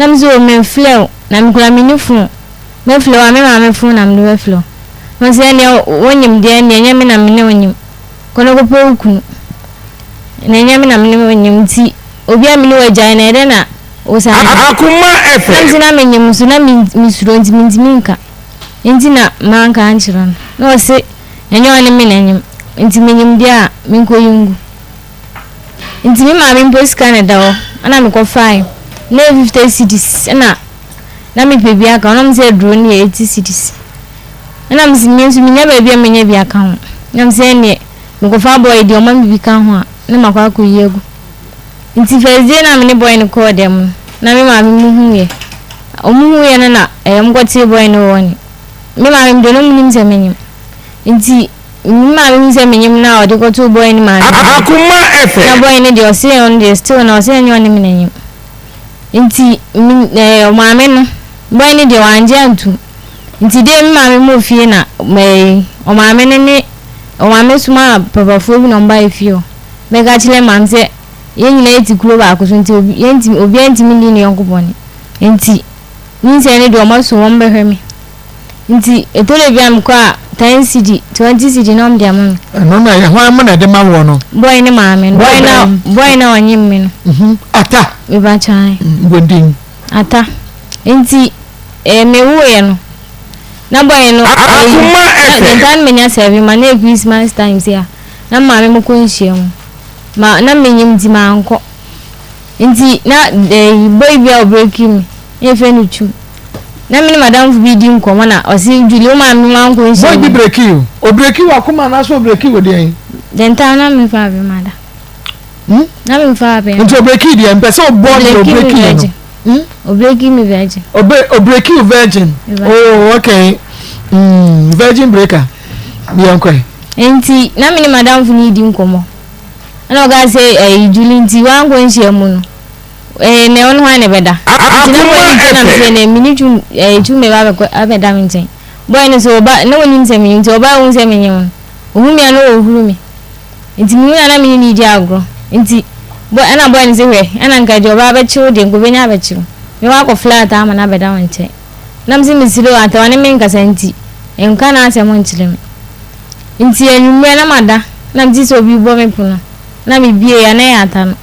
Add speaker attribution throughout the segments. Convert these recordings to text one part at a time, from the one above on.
Speaker 1: Na me sɛ o memfrɛ wo na me koraa menni phone. Mɛfrɛ wo a me maame phone na mede bɛfrɛ wo. Na ɔse ɛneɛ wonyim deɛ ɛneɛ ɛnyɛ me na me ne wo nyim. Kɔ na kɔpɛ wo kunu. Na ɛnyɛ me na me ne wo nyim nti obi a me ne wo agyae no ɛyɛ dɛn na wo san ne me.
Speaker 2: Akoma
Speaker 1: Na me
Speaker 2: FM.
Speaker 1: nso na menyim nso na mesuro nti mentumi nka. Nti na manka ankyerɛ no. Na ɔse ɛnyɛ ɔne me na ɛnyim nti menyim deɛ a menkɔyi ngu. Nti me maame mpo sika na ɛda hɔ ɛna mekɔfae. Na ɛyɛ 50 cedis ɛna na mepɛ bi aka ho na ɔmo sɛ aduro no yɛ 80 cedis. Ɛna mese me nso menya baabi a menya bi aka ho. Na mese ɛneɛ mekɔfa boy deɛ ɔma me bi ka ho a na makɔ akɔyi agu. Nti first day na me ne boy no kɔɔ dɛm no na me maame mu huiɛ. Ɔmo huiɛ no na ɛɛ ɔmo kɔtee boy no wɔ ne. Me maame mu deɛ na ɔmo nim sɛ menyim. Nti me maame hu sɛ menyim na ɔde kɔtoo boy no maame no.
Speaker 2: Akoma
Speaker 1: Na
Speaker 2: FM.
Speaker 1: boy no deɛ ɔse ɔno deɛ still na ɔse ɛnyɛ ɔne me na nyim. Nti me ɛɛ ɔmaame no boy no deɛ wangye antum. Nti dei me maame mu wɔ fie na ɛɛ ɔmaame no ne ɔmaame somaa papafoɔ bi na ɔmo baa fie hɔ bɛka kyerɛɛ maame sɛ yɛn nyinaa yɛte kuro baako so nti obi yɛntumi obiara ntumi nni ne yɔnko bɔne. Nti nyinsɛn no deɛ ɔmo aso wɔn bɛhwɛ me. Nti ɛtɔ da bi a mekɔ a 10 cedi, 20 cedi na ɔmo de ama me.
Speaker 3: Ɛno na ɛyɛ hwan mo na ɛde ma woɔ no?
Speaker 1: Boy ne maame no.
Speaker 3: Boy
Speaker 1: Boy na
Speaker 3: bɛn?
Speaker 1: boy na ɔnyem me no.
Speaker 3: Mhm. Ata.
Speaker 1: Mebakyɛ ae.
Speaker 3: Ngondin.
Speaker 1: Ata. Nti eh, me woeɛ no na boy no ɛyi
Speaker 2: Akoma
Speaker 1: na
Speaker 2: FM.
Speaker 1: the time menya seven ma na yɛ Christmas time sei a na maame mo kɔ nhyia mu ma na menyim nti mankɔ nti na ɛyi boy bi a ɔbreki me na yɛfrɛ no Twum na me ne madamfo bi di nkɔmmɔ na ɔse Julie wo maame mo ankɔ nhyia
Speaker 3: Boy bi
Speaker 1: mu
Speaker 3: breki o. Obreki wɔ akoma anaasɛ obreki wɔ deɛn?
Speaker 1: The time na memfa abɛma da.
Speaker 3: Hmm?
Speaker 1: Na memfa abɛma.
Speaker 3: Nti obreki deɛ mpɛ sɛ ɔbɔ deɛ
Speaker 1: Obreki me
Speaker 3: obreki no.
Speaker 1: virgin.
Speaker 3: Hmm?
Speaker 1: Obreki me virgin.
Speaker 3: Obe obreki wo virgin. Oh, okay. Virgin breaker. Yɛn kɔ.
Speaker 1: Nti na me ne madamfo no redi nkɔmmɔ. Ɛna ɔka sɛ ɛyi Julie nti wankɔ nhyia mu no. Ɛɛ na ɔno hwan na ɛbɛda. Nti na boy no nti na mesɛ na mene twum ɛɛ twum bɛba abɛkɔ abɛda me nkyɛn. Boy no so ɔba na onim sɛ menyim nti ɔba ohun sɛ menyim no. Ohun me a na ɔhuru me. Nti mehu no a na me ne no redi agorɔ. Nti boy ɛna boy no se hwɛ ɛna nka deɛ ɔba abɛkye wo deɛ nka ɔbɛnya abɛkye wo. Me wakɔ flat ama no abɛda wo nkyɛn. Na mese mesrɛ o ata ɔne me nkasa nti nka n'asɛm nkyerɛ me. Nti anwummerɛ na mada na mete sɛ obi rebɔ me pono na mebieeɛ a na ɛyɛ ata no.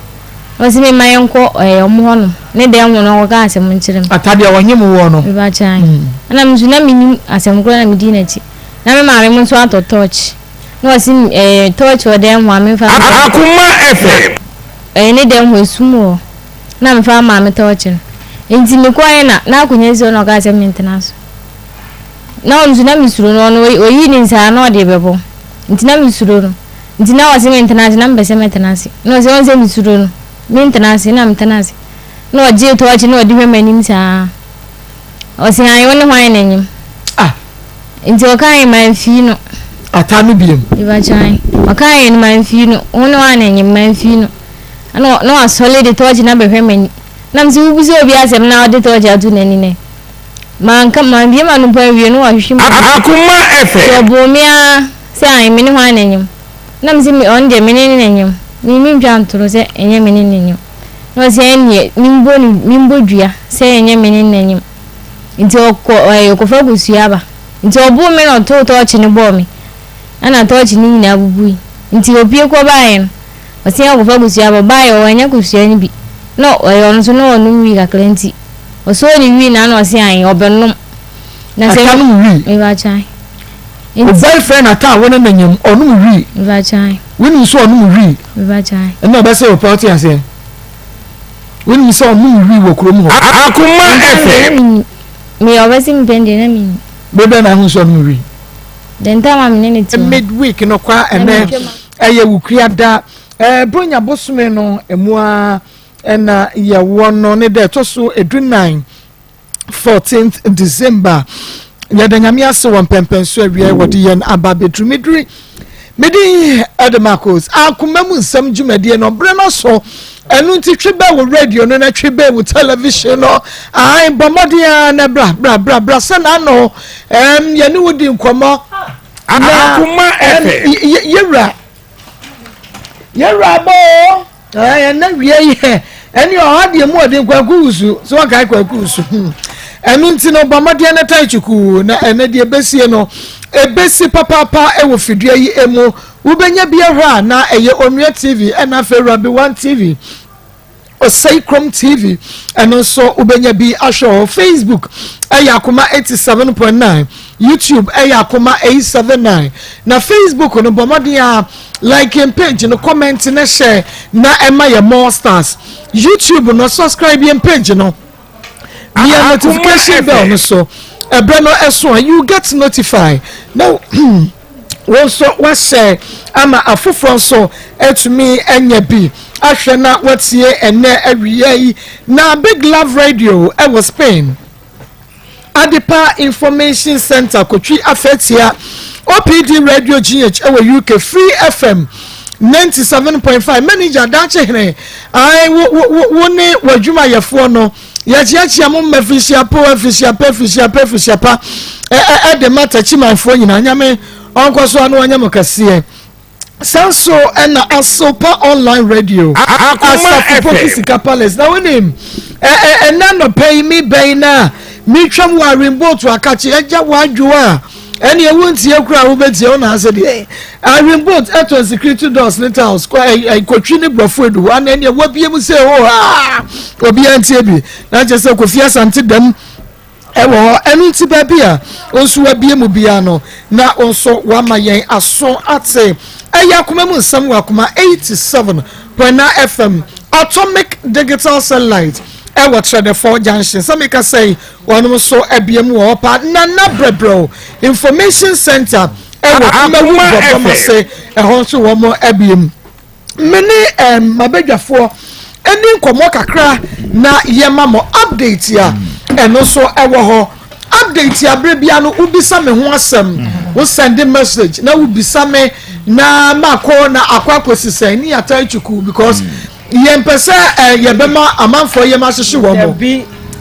Speaker 1: Na ɔse me mma yɛnkɔ ɛɛ ɔmo hɔ nom ne dɛm hɔ no ɔnkɔka asɛm nkyerɛ me.
Speaker 3: Ata deɛ ɔnyem woɔ no.
Speaker 1: Mepakyɛ ae. Ɛna me nso na mennim asɛm korɔ na medii n'akyi. Na me maame mo nso atɔ torch. Na ɔse ɛɛ torch wɔ dɛm hɔ a memfa mmra.
Speaker 2: Akoma FM.
Speaker 1: Ɛɛ ne dɛm hɔ esum wɔ hɔ. Na mefa maa me torch no. Nti mekɔɛ na na akonnwa si hɔ na ɔkaa sɛ mentena so. Na ɔno nso na mesuro no ɔno oyii ne nsa na ɔde rebɛbɔ. Nti na mesuro no. Nti na ɔse mentena ase na mepɛ sɛ mɛtena ase. Na ɔse ɔhu sɛ mesuro no mentena ase na metena ase. Na ɔgyee torch na ɔde hwɛ m'anim saa. Ɔse ae wo ne hwan na enyim?
Speaker 3: Ah.
Speaker 1: Nti ɔkae mamfii no.
Speaker 3: Ata no biom.
Speaker 1: Mebakyɛ ɔkae no mamfii no. Wo ne hwan na enyim? Mamfii no. Ɛna na wasɔle de tɔɔkye no abɛhwɛ m'ani. Na mese wobisa obi asɛm na ɔde tɔɔkye ato n'ani nɛ. Manka mambie m'ano mpo anwie no wahwehwe mu.
Speaker 2: Akoma
Speaker 1: Nti
Speaker 2: FM.
Speaker 1: ɔboo me ara sɛ ae me ne hwan na enyim? Na mese me ɔno deɛ me ne no na enyim. Me mentwa ntoro sɛ ɛnyɛ me ne no na enyim. Na ɔse ɛnneɛ membɔ no membɔ dua sɛ ɛnyɛ me ne no na enyim. Nti ɔkɔ ɛɛ ɔkɔfa kosua aba. Nti ɔboo me na ɔtoo tɔɔkye no bɔɔ me. Ɛna tɔɔkye no nyinaa bubui. Nti opue kɔbaeɛ no, ɔse ɔkɔfa kosua aba. Ɔbaeɛ ɔannya kosua no bi. Na ɔyɛ ɔno nso na ɔnom wii kakra nti ɔsɔɔ ne wii no ano ɔse ae ɔbɛnom. Na sɛ
Speaker 3: Ata nom wii.
Speaker 1: Mebakyɛ ae.
Speaker 3: Wo
Speaker 1: Nti
Speaker 3: boyfriend ata a wo ne no nyem ɔnom wii.
Speaker 1: Mebakyɛ ae.
Speaker 3: Wonim sɛ ɔnom wii.
Speaker 1: Mebakyɛ ae.
Speaker 3: Ɛna ɛbɛsɛ wo pɛ wote aseɛ. Wonim sɛ ɔnom wii wɔ kurom hɔ.
Speaker 2: Akoma
Speaker 1: Nka me deɛ na
Speaker 2: FM.
Speaker 1: mennim. Meyɛ ɔbɛse mepɛ deɛ na mennim.
Speaker 3: Bere bɛn na ahu sɛ ɔnom wii?
Speaker 1: The time a me ne no te hɔ.
Speaker 3: Midweek no kwa
Speaker 1: Na
Speaker 3: ɛnɛ
Speaker 1: mentwa ma.
Speaker 3: ɛyɛ wukua da ɛɛ bronya bosome no emu ara ɛna yɛwɔ no ne da ɛtɔ so 14 14th December yɛda nyame ase wɔ mpɛmpɛnso awia wɔde yɛn aba abɛduru meduri medin ɛde Marcos akoma mu nsɛm dwumadie no berɛ no so ɛno nti twe bɛn wo radio no na twe bɛn wo television no ae bɔ mmɔden a na bra bra bra bra sɛ n'ano ɛm yɛne wo di nkɔmmɔ na
Speaker 2: Akoma
Speaker 3: ɛm
Speaker 2: FM.
Speaker 3: yɛwura yɛwura bɔɔ ɛna wie yɛ. Ɛne ɔha deɛ mu ɔden Kwaku Wusu so wɔkae Kwaku Wusu hmm. Ɛno nti no bɔ mmɔden no tae kyukuu na ɛnɛ deɛ ɛbɛsie no ɛbɛsi papaapa ɛwɔ fidua yi emu. Wobɛnya bi ahwɛ a na ɛyɛ Onua TV ɛna afei Rabi One TV. Osei Krom TV ɛno nso wobɛnya bi ahwɛ hɔ. Facebook ɛyɛ Akoma 87.9, YouTube ɛyɛ Akoma 879. Na Facebook no bɔ mmɔden a like yɛn page no, comment na share na ɛma yɛ more stars. YouTube no subscribe yɛn page no, mia notification bell no so ɛbrɛ no ɛso a you get notified na wɔn nso wahyɛ ama afoforɔ nso atumi anya bi ahwɛ na watie ɛnɛ awia yi. Na Big Love Radio ɛwɔ Spain, Adepa Information Center, Kotwi Afɛtia, OPD Radio GH ɛwɔ UK, Free FM 97.5. Manager Daakye Hene, ae, wo wo wo ne w'adwumayɛfoɔ no, yɛkyeakyea mo mma afirihyia po, afirihyia pa, afirihyia pa, afirihyia pa ɛde ma Takyimanfoɔ nyinaa. Nyame ɔnkɔ so ano ɔnyɛ mo kɛseɛ. Saa nso ɛna Asopa Online Radio, Asafo Poku Sika Palace. Na wonim, ɛnɛ nɔpɛ yi mi bɛn na metwam wɔ Arimboto akakye agya wadwo a ɛne ɛwo ntie kora a wobɛtie wo na ase deɛ Arimboat ɛtɔn security doors ne tiles kɔtwi ne borɔfo edu hɔ ana ɛne wabie mu sɛ o ha obiara ntie bi na kyerɛ sɛ Kofi Asante dɛm ɛwɔ hɔ. Ɛno nti baabi a nso wabie mu biara no na nso wama yɛn aso ate. Ɛyɛ Akoma mu Nsɛm wɔ Akoma 87.9 FM. Atomic Digital Satellite ɛwɔ Trɛdɛfɔ Junction sɛ meka sɛ wɔnom nso abie mu wɔ hɔ pa. Nana Brɛbrɛw Information Center ɛwɔ Kumawu Bɔbɔm ase, ɛhɔ nso wɔn abie mu. Me ne mabadwafoɔ ɛni nkɔmmɔ kakra na yɛma mo update a ɛno nso ɛwɔ hɔ. Update abere bia no wobisa me ho asɛm, wo send message na wobisa me na makɔ na akɔ akɔsi sɛn ne yɛatan twuku because yɛmpɛ sɛ yɛbɛma amanfoɔ yɛm ahyehye wɔn mo.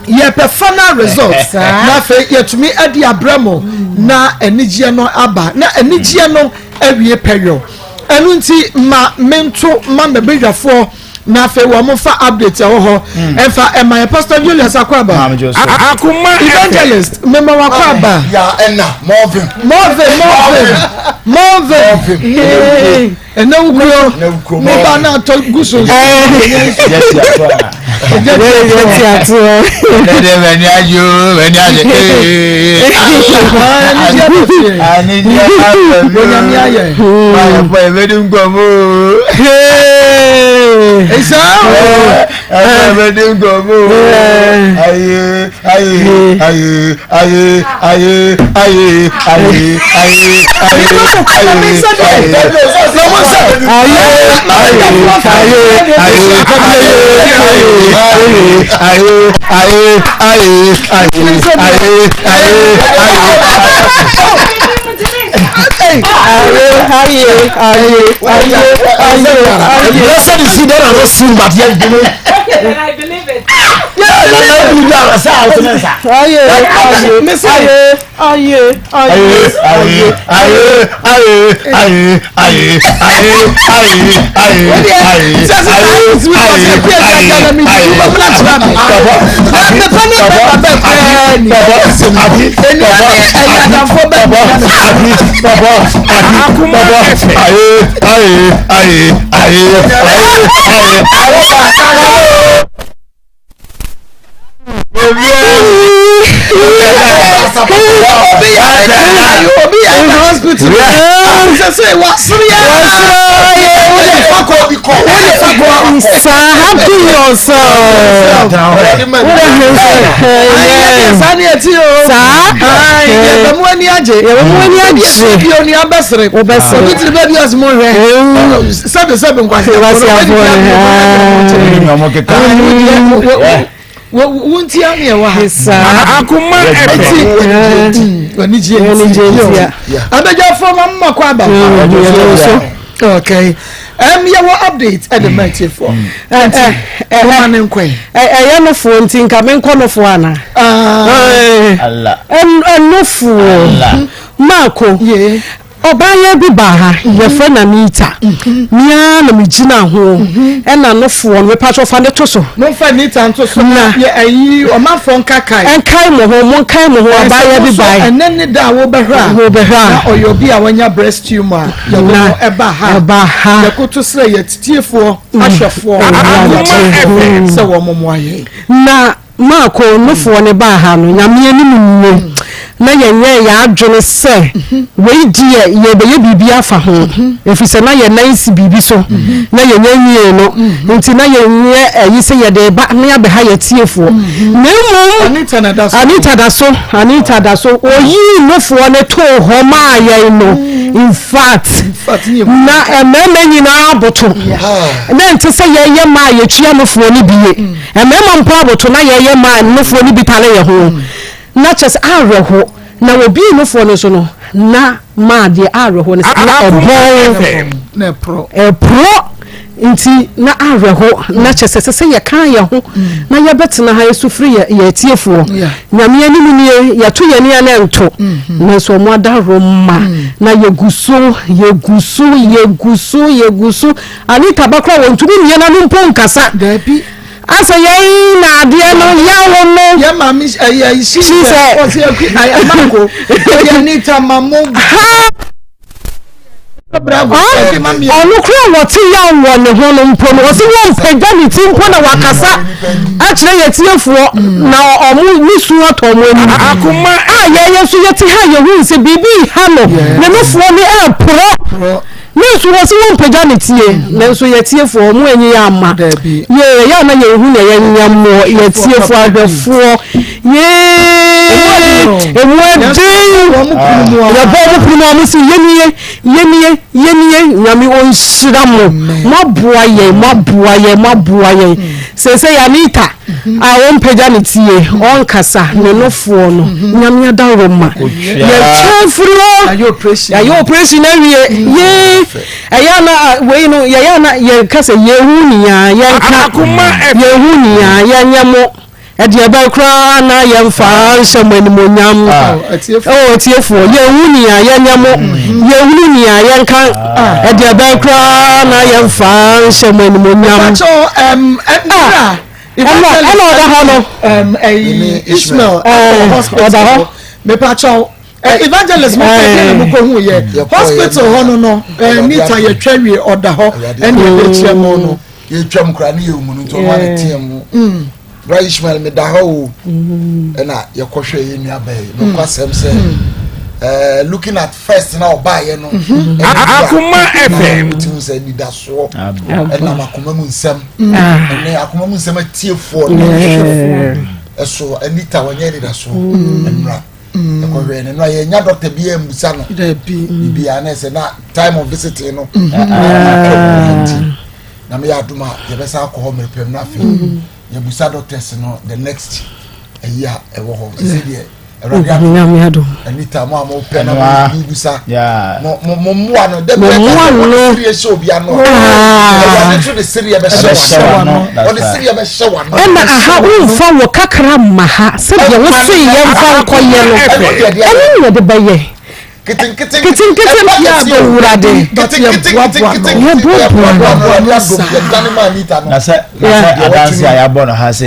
Speaker 3: Yɛpɛ final result na afei yɛtumi adi abrɛ mo na anigyeɛ no aba na anigyeɛ no awie pɛyɔ. Ɛno nti ma mento ma mabadwafoɔ na afei wɔn fa update ɛwɔ hɔ ɛnfa ɛma yɛ. Pastor Julius Akwaba, Evangelist, mema wakɔ aba.
Speaker 2: Ya ɛna Morvin.
Speaker 3: Morvin, Morvin, Morvin, ɛnɛ wukuro ne ba na atɔ gu so.
Speaker 2: Ɛdɛ mɛni agye o, mɛni agye ee. Anigye abɛ mi o.
Speaker 3: Onyame ayɛ.
Speaker 2: Mayɛ fɔ ebedi nkɔmɔ o.
Speaker 3: Ɛsɛ.
Speaker 2: Ɛfɔ ebedi nkɔmɔ o. Aye aye aye aye aye aye aye aye aye aye aye aye aye aye aye aye aye aye
Speaker 4: Aye, aye, aye, aye, aye.
Speaker 2: Blessed is he that has not seen but yet believe.
Speaker 5: Okay, then I believe it.
Speaker 4: Aye, aye, aye, aye, aye,
Speaker 2: Aye, aye, aye, aye, aye, aye, aye, aye, aye,
Speaker 3: Mepa ne bɛba bɛ pɛɛ ni enua ne ɛyɛ adamfo bɛ bi.
Speaker 2: Aye, aye, aye, aye, aye, aye.
Speaker 3: Obi yɛ obi yɛ in hospital sɛ sɛ wasere yɛ
Speaker 4: Saa, happy yourself.
Speaker 3: Saa ne ɛti o.
Speaker 4: Saa.
Speaker 3: Yɛbɛ mu ani agye.
Speaker 4: Yɛbɛ mu ani agye.
Speaker 3: Bi onua bɛsere.
Speaker 4: Wobɛsere.
Speaker 3: Obi tiri bɛ bi ɔsi mo hwɛ. Sɛbi sɛbi nkwasi.
Speaker 4: Nkwasiafoɔ.
Speaker 3: Wuntia ne ɛwɔ ha.
Speaker 4: Saa.
Speaker 6: Akoma
Speaker 3: Eti anigye
Speaker 4: Anigye ntia.
Speaker 3: Abadwafoɔ ma mma kɔ aba. Okay. Yɛwɔ update ɛde ma atiefoɔ. Nti wɔma ne nkɔɛ.
Speaker 4: Ɛyɛ nofoɔ nti nka menkɔ nofoɔ ana?
Speaker 3: Ah.
Speaker 4: Ɛnofoɔ. Maako.
Speaker 3: Yeah.
Speaker 4: Ɔbaayewa bi baa ha, yɛfrɛ no Anita. Me ara na megyina ho, ɛna nofoɔ no, mepakyɛw fa no to so.
Speaker 3: Momfa Anita nto so na yɛ ayi ɔmanfoɔ nkakae.
Speaker 4: Nkae mo ho, monkae mo ho, abaayewa bi bae.
Speaker 3: Ɛnɛ ne da a wobɛhwɛ a,
Speaker 4: wobɛhwɛ a,
Speaker 3: na ɔyɛ obi a wanya breast tumor a, yɛde no ɛba ha.
Speaker 4: Ɛba ha.
Speaker 3: Yɛkoto srɛ yɛ titiefoɔ, ahwɛfoɔ, sɛ wɔn mmoa yɛn.
Speaker 4: Na Marko nofoɔ no baa ha no, Nyame anim nie, na yɛnyɛɛ yɛn adwene sɛ wei deɛ yɛrebɛyɛ biribi afa ho, ɛfiri sɛ na yɛn nan si biribi so, na yɛnya nwiee no, nti na yɛnyɛ ayi sɛ yɛde reba na yɛabɛha yɛn atiefoɔ. Na mmom,
Speaker 3: Anita na da so.
Speaker 4: Anita da so, Anita da so, ɔyii nofoɔ no too hɔ maa yɛn no, in fact, na mmarima nyinaa aboto, na ɛnte sɛ yɛyɛ mmaa a yɛtua nofoɔ no bie. Mmarima mpo aboto na yɛyɛ maa nufoɔ no bi tare yɛ ho na kyerɛ sɛ awerɛho na wɔbii nufoɔ no nso no na maa deɛ awerɛho no sɛ na ɛbɔn ɛporɔ nti na awerɛho na kyerɛ sɛ sɛ sɛ yɛka yɛ ho na yɛbɛtena ha yɛsu firi yɛ yɛ atiefoɔ Nyame anim nie yɛto yɛn ani a na ɛnto nanso wɔn adahoro ma na yɛgu so yɛgu so yɛgu so yɛgu so Anita ba koraa wɔntumi mmue n'ano mpo nkasa.
Speaker 3: Daabi.
Speaker 4: Asɛ yɛn na adeɛ no yawo no.
Speaker 3: Yɛ maame ɛyɛ si sɛ ɔsi ɛkwi ayamako ɛyɛ Anita mamu.
Speaker 4: Ha. Ɔno koraa wɔte yaw wɔ ne ho no mpo no ɔsi wɔn mpagya ne ti mpo na wakasa akyerɛ yɛ tiefoɔ na ɔmo ne su atɔ ɔmo anim. A yɛyɛ nso yɛte ha yɛhu sɛ biribi ha no ne nofoɔ no ɛɛporɔ. Nanso wɔse wɔmpagya ne tie, nanso yɛtiefoɔ wɔn anyi yɛ amma. Yee, ɛyɛ a na yɛnhu nea yɛnyɛ mmoɔ, yɛtiefoɔ ahwɛfoɔ, yee, emu ɛden. Yɛbɔ wɔn pono mu a wɔn se yɛnie, yɛnie, yɛnie, Nyame ɔnhyira mo, moaboa yɛn, moaboa yɛn, moaboa yɛn. Seesei Anita a ɔmpagya ne tie, ɔnkasa, ne nofoɔ no, Nyame adaworoma. Yɛtwa firi hɔ. Yɛayɛ operation awie. Yee, ɛyɛ ana wei no, yɛyɛ ana yɛka sɛ yɛhu nea yɛnka, yɛhu nea yɛnyɛ mo. Ɛdeɛ bɛn koraa na yɛmfa nhyɛ mo animuonyam? Oh, atiefoɔ, yɛnhu nea yɛnyɛ mo, yɛhunu nea yɛnka. Ɛdeɛ bɛn koraa na yɛmfa nhyɛ mo animuonyam? Ɛna ɛna ɔda hɔ no.
Speaker 3: Ishmael ɔda hɔ. Mepakyɛw evangelist mo pɛ deɛ na mo kɔ hu yɛ hospital hɔ no no nita yɛtwa wie ɔda hɔ ɛna ɛbɛkyerɛ mo no.
Speaker 2: Yɛtwam koraa ne yɛhu no nti ɔno ane teɛ mu bra Ishmael meda hɔ o ɛna yɛkɔhwɛ yɛ nua bɛyi nokwasɛm sɛ looking at first na ɔbaayɛ no
Speaker 5: Akoma FM
Speaker 2: wotumi sɛ anidasoɔ ɛnam akoma mu nsɛm ɛne akoma mu nsɛm atiefoɔ ne ahwɛfoɔ ɛso Anita wɔnyɛ anidasoɔ nnura ɛkɔhwɛ no nnura yɛnya dɔkta bi ammusa no biribiara na ɛsɛ na time of visiting no nti na meyɛ adom a yɛbɛsa akɔ hɔ mmerɛ pɛm no afei yɛbusa doctors no the next ayi a ɛwɔ hɔ ɛsɛ deɛ awurade adom anita mo a mo pɛ na mo busa mo mo mo mmoa no dɛbi ɛka sɛ wɔde sereɛ hyɛ obi ano awurade nso de sereɛ bɛhyɛ wano ɔde sereɛ bɛhyɛ wano.
Speaker 4: Ɛna aha womfa wɔ kakra mma ha sɛdeɛ wose yɛmfa nkɔyɛ no ɛno na yɛde bɛyɛ.
Speaker 2: Ketenkete
Speaker 4: Ketenkete
Speaker 2: ɛba
Speaker 4: yɛ
Speaker 2: kɛseɛ o.
Speaker 4: Awurade.
Speaker 2: Ketenkete ketenkete
Speaker 4: Yɛboaboa
Speaker 2: yɛboaboa
Speaker 4: no.
Speaker 2: ne adom yɛdane ma Anita no.
Speaker 6: Na sɛ na sɛ adanse a yɛabɔ no ha sɛ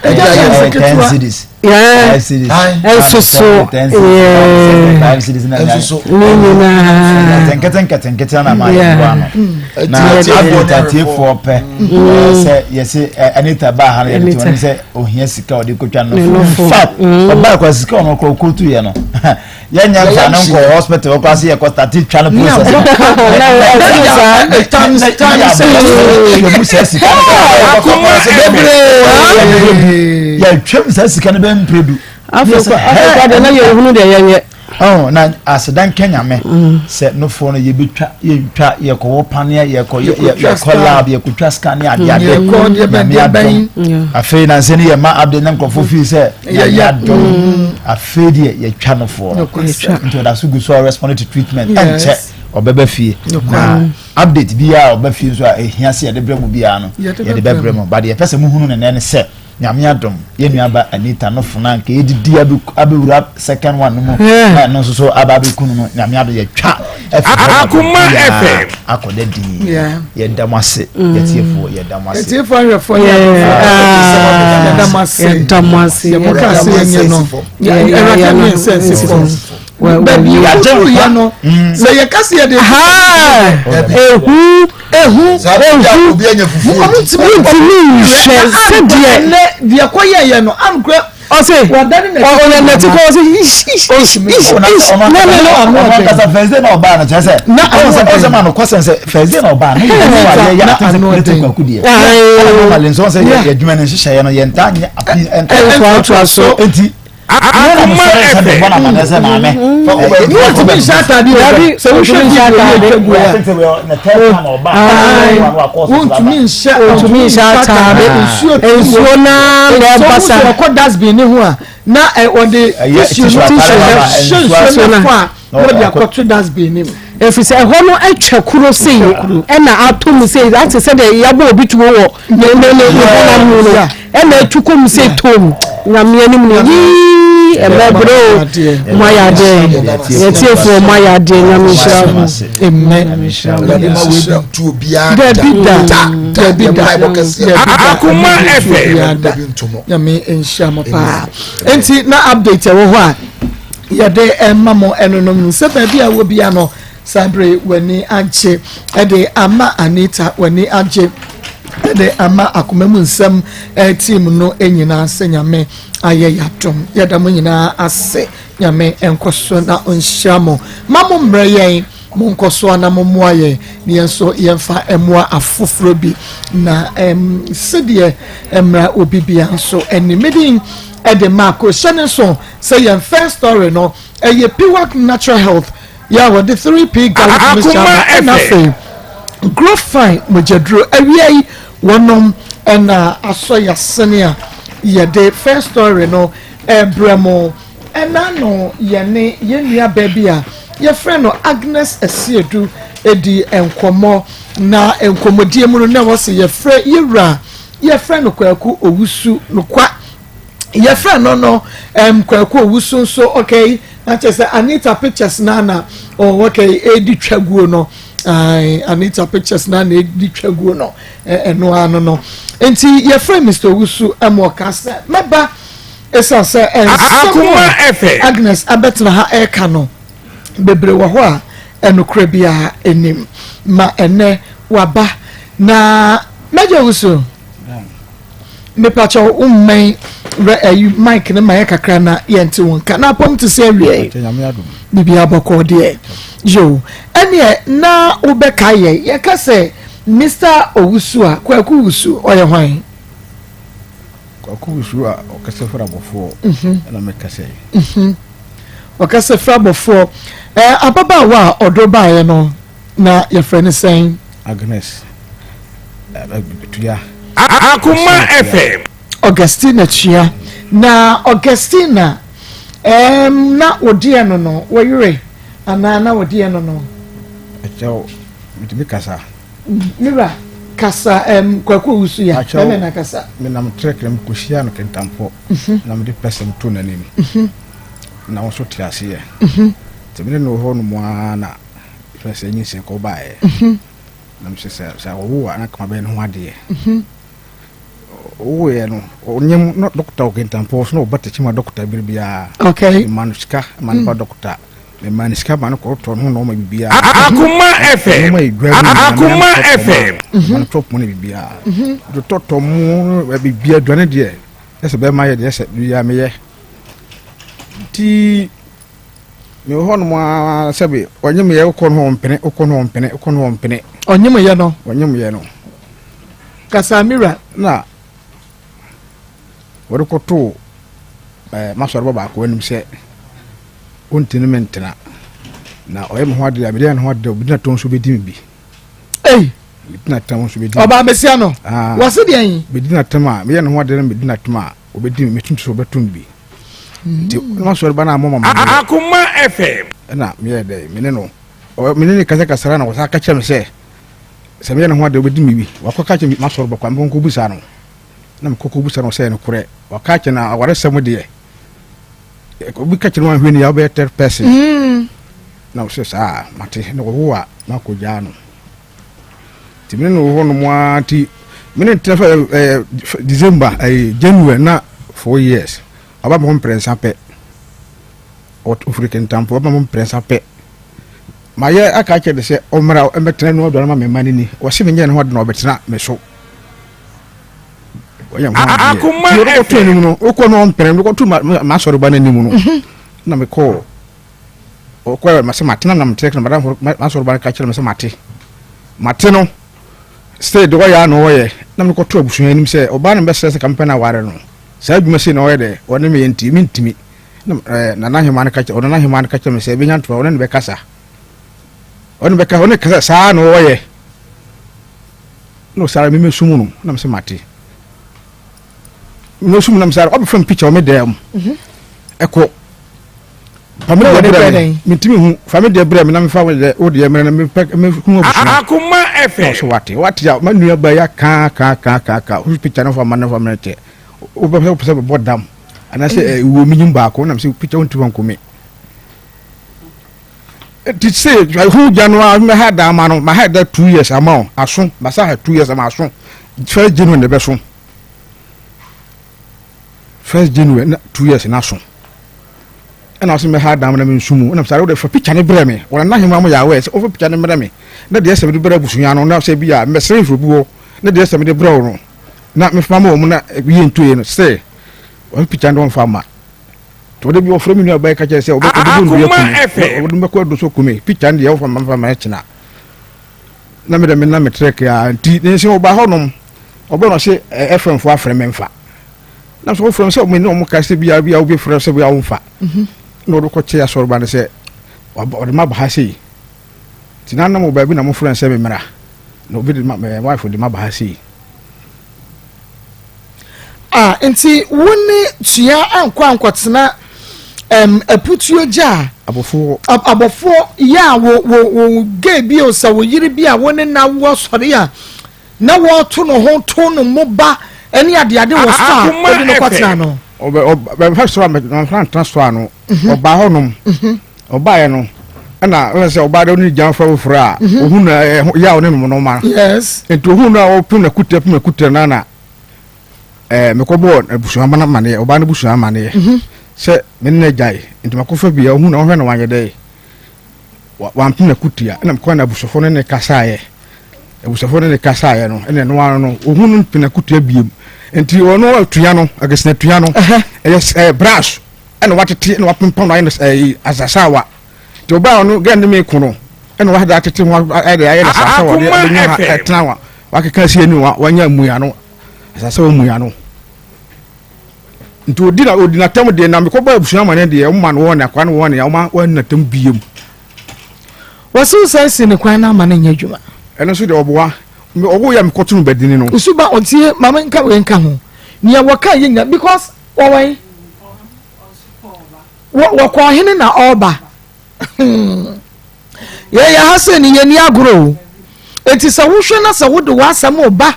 Speaker 6: ɛyɛ 10 cities.
Speaker 4: Yeah.
Speaker 6: 5 cities.
Speaker 4: Ɛnso so.
Speaker 6: 10 cities.
Speaker 4: Yeah.
Speaker 6: 5 cities na
Speaker 2: Ɛnso so.
Speaker 4: Ne nyinaa.
Speaker 6: Nketenkete nketenkete na ma yɛboa no. Na Anita tiefoɔ pɛ sɛ yɛse Anita baa ha no yɛde to anim sɛ ohia sika ɔde kotwa no. In fact, ɔbaa kɔ sika ɔno kɔ kɔtu yɛ no. Yɛnyɛ nfa no nkɔ hospital kɔ ase yɛkɔ start twa no process. Yɛmu sɛ sika no bebree. Yɛtwam sɛ sika no bɛ mpere du.
Speaker 4: Afei kɔ de na yɛhunu deɛ yɛnyɛ.
Speaker 6: Oh, na aseda nka Nyame sɛ nofoɔ no yɛbɛtwa yɛntwa yɛkɔwɔ paneɛ yɛkɔ yɛkɔ lab yɛkɔtwa scan ne adeade Nyame adom afei nansɛ ne yɛma update na nkurɔfoɔ fii sɛ Nyame adom afei deɛ yɛtwa nofoɔ no nti ɔda so gu so a respond to treatment ɛnkyɛ ɔbɛba fie na update biara ɔba fie nso a ɛhia sɛ yɛde brɛ mu biara no yɛde bɛbrɛ mu but yɛpɛ sɛ muhunu ne nɛ ne sɛ. Nyame adom, yɛn nua ba Anita no fona anka yɛdidi abɛwura second one no mu na ɛno nso so aba abɛku no no, Nyame adom yɛtwa afiri hɔ ma biribiara akɔda din. Yɛda mo ase, yɛtiefoɔ, yɛda mo ase.
Speaker 3: Yɛtiefoɔ ahwɛfoɔ yɛ yɛda mo ase.
Speaker 4: Yɛda mo ase.
Speaker 3: Yɛmo ka se yɛnyɛ no. Awurade ne nsɛ nsifoɔ. Baabi yɛduru yɛ no, sɛ yɛka se yɛde.
Speaker 4: Ehu.
Speaker 3: Ehu.
Speaker 4: Ehu. Wontumi nhwɛ sɛdeɛ.
Speaker 3: Ɛnɛ deɛ kɔ yɛ yɛ no ankorɛ.
Speaker 4: Ɔse ɔyɛ nɛte kɔ ɔse ish ish ish ish ne ne no.
Speaker 6: Ɔno ankasa Thursday na ɔbaa no kyerɛ sɛ.
Speaker 3: Na
Speaker 6: ano sɛ ɔsɛ ma no kɔsɛn sɛ Thursday na ɔbaa no yɛ yɛ yɛ yɛ ate sɛ kurete kwaku deɛ. Ɛna normally nso sɛ yɛ adwuma no nhyehyɛeɛ no yɛn ntaa nyɛ api
Speaker 4: ntoatoa so.
Speaker 6: Enti
Speaker 5: Akoma FM.
Speaker 3: Wotumi nhyɛ atade o. Sɛ wohwɛ video yi atwa gu a. Wontumi nhyɛ
Speaker 4: wontumi nhyɛ atade. Nsuo naa na ɛba sa.
Speaker 3: Sɛ wɔkɔ dustbin ne ho a na wɔde tissue no tissue hyɛ nsuo no fa a wɔde akɔto dustbin ne mu.
Speaker 4: Ɛfiri sɛ ɛhɔ no atwa kuro sei ɛna atɔ mu sei ate sɛ deɛ yɛabɔ obi tuo wɔ ne ne ne ne honam mu no ɛna atu kɔ mu sei tom nyame anim no yii ɛmɛ bere o mo ayɛ adeɛ yɛtiefoɔ mo ayɛ adeɛ nyame nhyira mo.
Speaker 3: Amen. Dabi da dabi da
Speaker 5: Akoma FM.
Speaker 3: Nyame nhyira mo paa. Nti na update ɛwɔ hɔ a yɛde ɛma mo ɛnonom no sɛ baabi a wɔ bia no saa bere w'ani agye ɛde ama Anita w'ani agye ɛde ama akoma mu nsɛm team no nyinaa sɛ Nyame ayɛ yɛadom yɛda mo nyinaa ase Nyame nkɔ so na ɔnhyira mo ma mo mmerɛ yɛn mo nkɔ so na mo mmoa yɛn na yɛn nso yɛmfa mmoa afoforɔ bi na sɛdeɛ mmra obi bia nso anim medin ɛde Marko hyɛ ne nso sɛ yɛn first story no ɛyɛ Piwak Natural Health yɛ a wɔde 3P garlic mixture aba ɛna afei Grow Fine mogyaduro awia yi wɔnom ɛna asɔ yasene a yɛde first story no ɛbrɛ mo ɛna no yɛne yɛn nua baa bi a yɛfrɛ no Agnes Asiedu edi nkɔmmɔ na nkɔmmɔdie mu no na ɛwɔ sɛ yɛfrɛ yɛwura yɛfrɛ no Kwaku Owusu Nokwa yɛfrɛ no no um, Kwaku Owusu nso okay na kyerɛ sɛ Anita Pictures na na oh, okay edi twa guo no uh, Anita Pictures na na edi twa guo no ɛno ano no nti yɛfrɛ Mr. Owusu ɛmo ɔka sɛ mɛba ɛsan sɛ ɛnsɛm a Agnes abɛtena ha ɛreka no bebree wɔ hɔ a ɛnokorɛ biara anim ma ɛnɛ waba na mɛgye Owusu. Mepakyɛw wo mmɛn rɛ ayi mic no ma yɛ kakra na yɛnte wo nka. Na apɔm te sɛ awiɛ. Biribi abɔkɔ deɛ. Yo, ɛneɛ na wobɛka yɛ. Yɛka sɛ Mr. Owusu a, Kwaku Wusu, ɔyɛ hwan?
Speaker 7: Kwaku Wusu a ɔkasa firi abɔfoɔ mhm. ɛna mekasa yi.
Speaker 3: Mhm. Ɔkasa firi abɔfoɔ. Ɛɛ ababaawa a ɔdɔ baeɛ no na yɛfrɛ no sɛn?
Speaker 7: Agnes Tua.
Speaker 5: Akoma FM.
Speaker 3: Augustina Tua. Na Augustina, um, na wodeɛ no no, wɔyere anaa na wodeɛ no no?
Speaker 7: Ɛkyɛw, metumi kasa.
Speaker 3: Mira, kasa, um, Kwaku Owusu ya, bɛmɛ na kasa.
Speaker 7: Menam trek na mekɔhyia no Kintampo, mhm. na mede pɛsɛm to n'anim. Mhm. Na wɔn nso te aseɛ. Mhm. Nti mene no wɔ hɔ nom ara na fɛ sɛ nyinsɛn kɔ baeɛ. Na mesɛ sɛ sɛ ɔwo a na kama bɛyɛ ne ho adeɛ. Ɔwoeɛ no ɔnyam na dɔkota wɔ Kintampo so na ɔba Tekyima dɔkota bere biara.
Speaker 3: Okay.
Speaker 7: Mema no sika ma no ba dɔkota. Mema no sika ma no kɔtɔ ne ho nɔɔma biribiara.
Speaker 5: Akoma FM.
Speaker 7: Nneɛma edwa mu nyinaa
Speaker 5: Akoma FM.
Speaker 7: Ma no tɔ pon ne biribiara. Totɔtɔ mu biribiara aduane deɛ ɛsɛ bɛrima yɛ deɛ ɛsɛ biribiara meyɛ. Nti mewɔ hɔnom ara sɛbe ɔnyemyɛ wokɔ no hɔ ɔmpene wokɔ no hɔ ɔmpene wokɔ no hɔ ɔmpene.
Speaker 3: Ɔnyemyɛ no.
Speaker 7: Ɔnyemyɛ no.
Speaker 3: Kasamira.
Speaker 7: Na wɔde kɔtoo ɛɛ masɔreba baako anim sɛ ɔntumi me ntena na ɔyɛ me ho adeɛ a mede ne ho adeɛ obi na tɔn nso bɛdi me bi.
Speaker 3: Ei.
Speaker 7: Medi na tɛm nso bɛdi.
Speaker 3: Ɔbaa bɛsia no. Ah. Wɔse deɛ yi.
Speaker 7: Medi na tɛm a meyɛ ne ho adeɛ no medi na tɛm a ɔbɛdi me metum sɛ ɔbɛtom bi. Nti na masɔre ba no a mɔma ma.
Speaker 5: Akoma FM.
Speaker 7: Ɛna meyɛ dɛ me ne no me ne ne kasakasa na wɔsan ka kyerɛ me sɛ sɛ meyɛ ne ho adeɛ ɔbɛdi me bi. Wakɔ ka kyerɛ me masɔre ba kwa mekɔ nkɔbu saa no. Na mekɔkɔ busa no sɛ nokorɛ ɔka kyɛ na awaresɛm deɛ obi ka kyerɛ no anhwɛ ni a wobɛyɛ third person. Mm. Na ɔsɛ saa mate na wɔwo a makɔgyaa no. Nti mene no wɔ hɔ nom ara nti mene ntena fɛ ɛɛ December ɛɛ January na 4 years ɔba me hɔ mprɛnsa pɛ. Ɔfiri Kintampo ɔba me hɔ mprɛnsa pɛ. Mayɛ aka akyerɛ no sɛ ɔmmra mmɛtena no aduane ma me mma no ni. Ɔse menyɛ ne ho ade na ɔbɛtena me so. Ɔyɛ ho adeɛ. Nti ɔde kɔto anim no, wokɔ no ɔmpene, mede kɔto m'asɔreba no anim no, mhm. na mekɔɔ ɔkɔ sɛ matena na metrɛ na madamfo m'asɔreba no ka kyerɛ me sɛ mate. Mate no, sɛ deɛ ɔyɛ a na ɔyɛ, na mede kɔto abusua anim sɛ ɔbaa no mbɛsrɛ sɛ ka mepɛ no aware no. Saa adwuma sei na ɔyɛ dɛ, ɔne meyɛ nti, mentumi. Na ɛɛ nana hemaa no ka kyerɛ ɔnana hemaa no ka kyerɛ me sɛ ebenya ntoma ɔne no bɛkasa ɔne bɛka ɔne kasa saa na ɔyɛ na ɔsara mi mɛsum no na mesɛ mate mɛsum na mesara ɔbɛfa me picture ɔme dan mu mhm. ɛkɔ fa me deɛ brɛ me mentumi hu fa me deɛ brɛ me na mefa wo deɛ wo deɛ mmerɛ na mepɛ mehu abusua
Speaker 5: akoma ɛfɛ
Speaker 7: na ɔsɛ wate wate a ma nua ba ya kaa kaa kaa kaa kaa wo picture no fa ma no fa mmerɛ kyɛ wobɛpɛ wopɛ sɛ bɛbɔ dam anaasɛ eh, wɔ menyim baako nam sɛ picture wontumi ankɔ me nti sɛ ho gya no a mɛha da ama no maha da 2 years ama o aso masa ha 2 years ama aso first January na ɛbɛso first January na 2 years na aso ɛna ɔsɛ mɛha da ama na mensu mu ɛna sɛ wode fa picture no brɛ me wɔn nana hema mo yɛ awɛ sɛ wofa picture no brɛ me na deɛ sɛ mede brɛ abusua no na sɛ bi a mɛsrɛ mfiri bi hɔ na deɛ sɛ mede brɛ wo no na mefa ma wɔn na yɛ ntoe no sɛ wɔn picture no wɔmfa ma nti wɔde bi wɔfrɛ me nua bɛyɛ ka kyerɛ sɛ wɔbɛbɔ nnua kumi wɔde bɛkɔ adu so kumi picture no deɛ wɔfa ma mefa ma ɛkyena na mede me na metrɛ kea nti ne sɛ ɔba hɔnom ɔbɛ no ɔse FM fo afrɛ me mfa na sɛ wɔfrɛ me sɛ me ne ɔmo ka sɛ bia bia wobɛfrɛ sɛ bia womfa mhm. na ɔde kɔkyɛ asɔreba no sɛ ɔde ma ba ha sei nti na nam wɔ baabi na mofrɛ sɛ me mmra na obi de ma wife de ma ba ha sei
Speaker 3: Ah, nti wo ne Tua ankɔ ankɔtena um, aputuo gya a
Speaker 7: abɔfoɔ
Speaker 3: abɔfoɔ yɛ a wo wo wo gay bi o sɛ wo yere bi a wo ne na wɔ sɔre a na wɔto no ho to no mo ba ɛne adeade wɔ so a wode no kɔtena no.
Speaker 7: Ɔbɛ ɔbɛ soro a mɛfa ntena soro ano ɔbaa hɔnom ɔbaeɛ no ɛna ɔsɛ sɛ ɔbaa dɛ ɔne gyan fɛ foforɔ a mhm. ohun na ɛho yaw ne nom noma nti ohun na ɔpem na kuta pem na kuta na na ɛɛ mekɔbɔɔ abusua ama amaneɛ ɔbaa no busua amaneɛ mhm. sɛ me ne gyae nti makɔfa bia ohun na ɔhwɛ na wanyɛ dɛ wampem na kutia ɛna mekɔ na abusuafoɔ no ne kasaeɛ abusuafoɔ no ne kasaeɛ no ɛna ɛno ano no ohun no pem na kutia biem nti ɔno atua no agesena tua no ɛyɛ ɛɛ brush ɛna watete ɛna wapempam no ayɛ no ɛyi asasawa nti ɔbaa ɔno gɛn ne mi ko no ɛna wahada atete ho ɛde ayɛ no asasawa ɔde abɛnya ha ɛtena wa wakeka asi ani wa wanya mua no asasawa mua no nti odi na odi n'atam deɛ na mekɔbɔ abusua ama ne deɛ ɔma no wɔn akwa no wɔn ɔma wɔn n'atam biem.
Speaker 3: Wɔsi sɛ si ne kwan na ama no nyɛ adwuma.
Speaker 7: Ɛno nso deɛ ɔboa ɔwo yɛ mekɔto no badini no.
Speaker 3: Nsuba ɔtie maame nka wei nka ho nea wɔka yɛ nyina because wɔwɛn. Wɔkɔ ɔhene na ɔreba. Yɛyɛ ha sɛ ni yɛni agorɔ o. Eti sɛ wohwɛ na sɛ wode w'asɛm reba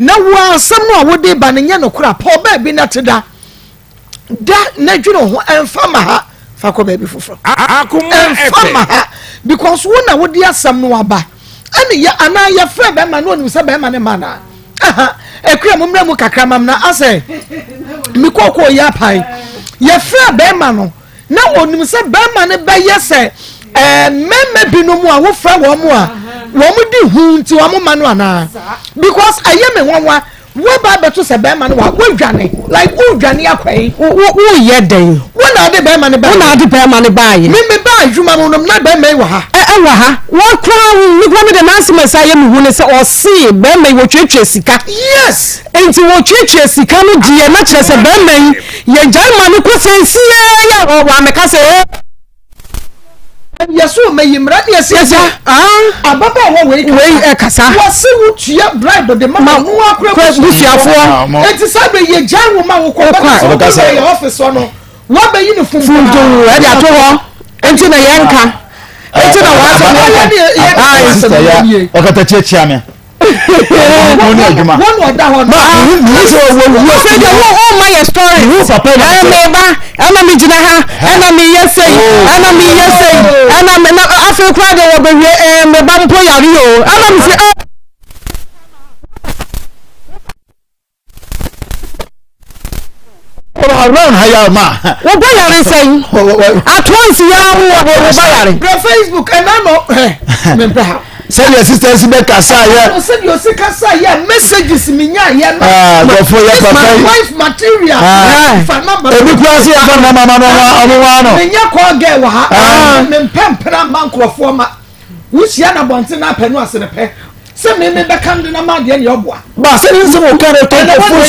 Speaker 3: na wo asɛm no a wode ba no nyɛ nokorɛ a, pɔw baabi na te da. Da na dwene ho ɛmfa ma ha fa kɔ baabi foforɔ. Ɛmfa ma ha because wo na wode asɛm no aba. Ɛne yɛ anaa yɛfrɛ bɛrima na onim sɛ bɛrima ne ma naa. Aha, akua mo mmerɛ mu kakra mam na asɛ me kookoo yɛ apae. Yɛfrɛ bɛrima no na onim sɛ bɛrima no bɛyɛ sɛ ɛɛ mmarima binom a wofrɛ wɔn a wɔn di hu nti wɔn ma no anaa because ɛyɛ me nwanwa Woaba abɛto sɛ bɛrima no wa wodwane like wodwane akɔ yi.
Speaker 4: Wo wo woyɛ dɛn?
Speaker 3: Wo na ade bɛrima no baayɛ.
Speaker 4: Wo na ade bɛrima no baayɛ.
Speaker 3: Me me baa adwuma mu no na bɛrima yi wɔ ha.
Speaker 4: Ɛ ɛwɔ ha. Wɔ koraa wo me koraa me de n'asɛm a ɛsɛ ayɛ me hu ne sɛ ɔsee bɛrima yi wɔtuatua sika.
Speaker 3: Yes.
Speaker 4: Nti wɔtuatua sika no deɛ na kyerɛ sɛ bɛrima yi yɛgyae ma no kɔ sɛnsiee a ɔ wamɛka sɛ ee.
Speaker 3: Yɛsɛ ɔmɛyi mmara ne ɛsɛ sɛ ababaawa wei
Speaker 4: kasa
Speaker 3: wɔse wotua bribe de ma ɔno akora
Speaker 4: busuafoɔ
Speaker 3: enti saa bɛ yɛ gyae wo ma wo kɔ bɛka sɛ yɛ ɔfis hɔ no woabɛyi no
Speaker 4: funtum ɛde ato hɔ enti na yɛnka enti na wɔasɛm
Speaker 6: yɛnka ɔkata kyiakyia me. Wɔn ne adwuma.
Speaker 3: Wɔn na ɔda hɔ no.
Speaker 6: Ma mehu sɛ wɔwu.
Speaker 4: Afei deɛ wo ɔma yɛ story.
Speaker 6: Mehu papa yi
Speaker 4: Ɛɛ
Speaker 6: sɛ.
Speaker 4: meba ɛna me gyina ha ɛna meyɛ sei ɛna meyɛ sei ɛna me na afei koraa deɛ wɔbɛwie ɛɛ meba mpo yare o ɛna me se ɛɛ.
Speaker 6: Around ha yà ma.
Speaker 4: Wo ba yare sɛn? Atoa nsi ya wo wo ba yare.
Speaker 3: Brɛ Facebook ɛna no ɛ mempɛ ha.
Speaker 6: Sɛdeɛ sisters bɛ kasa yɛ.
Speaker 3: Sɛdeɛ osi kasa yɛ messages mi nya yɛ no.
Speaker 6: Nkurɔfoɔ yɛ papa yi.
Speaker 3: My wife material.
Speaker 6: Ah.
Speaker 3: Fa number.
Speaker 6: Ebi kura se yɛ fa number ma no ɔmo wa no.
Speaker 3: Menya call girl wɔ ha. Mempɛ mpena ma nkurɔfoɔ ma. Wohyia no abɔnten na apɛ no asenepɛ sɛ me me bɛka no de na ma deɛ neɛ ɔboa.
Speaker 6: Ba sɛ ne nsɛm ɔka no tɔ nkurɔfoɔ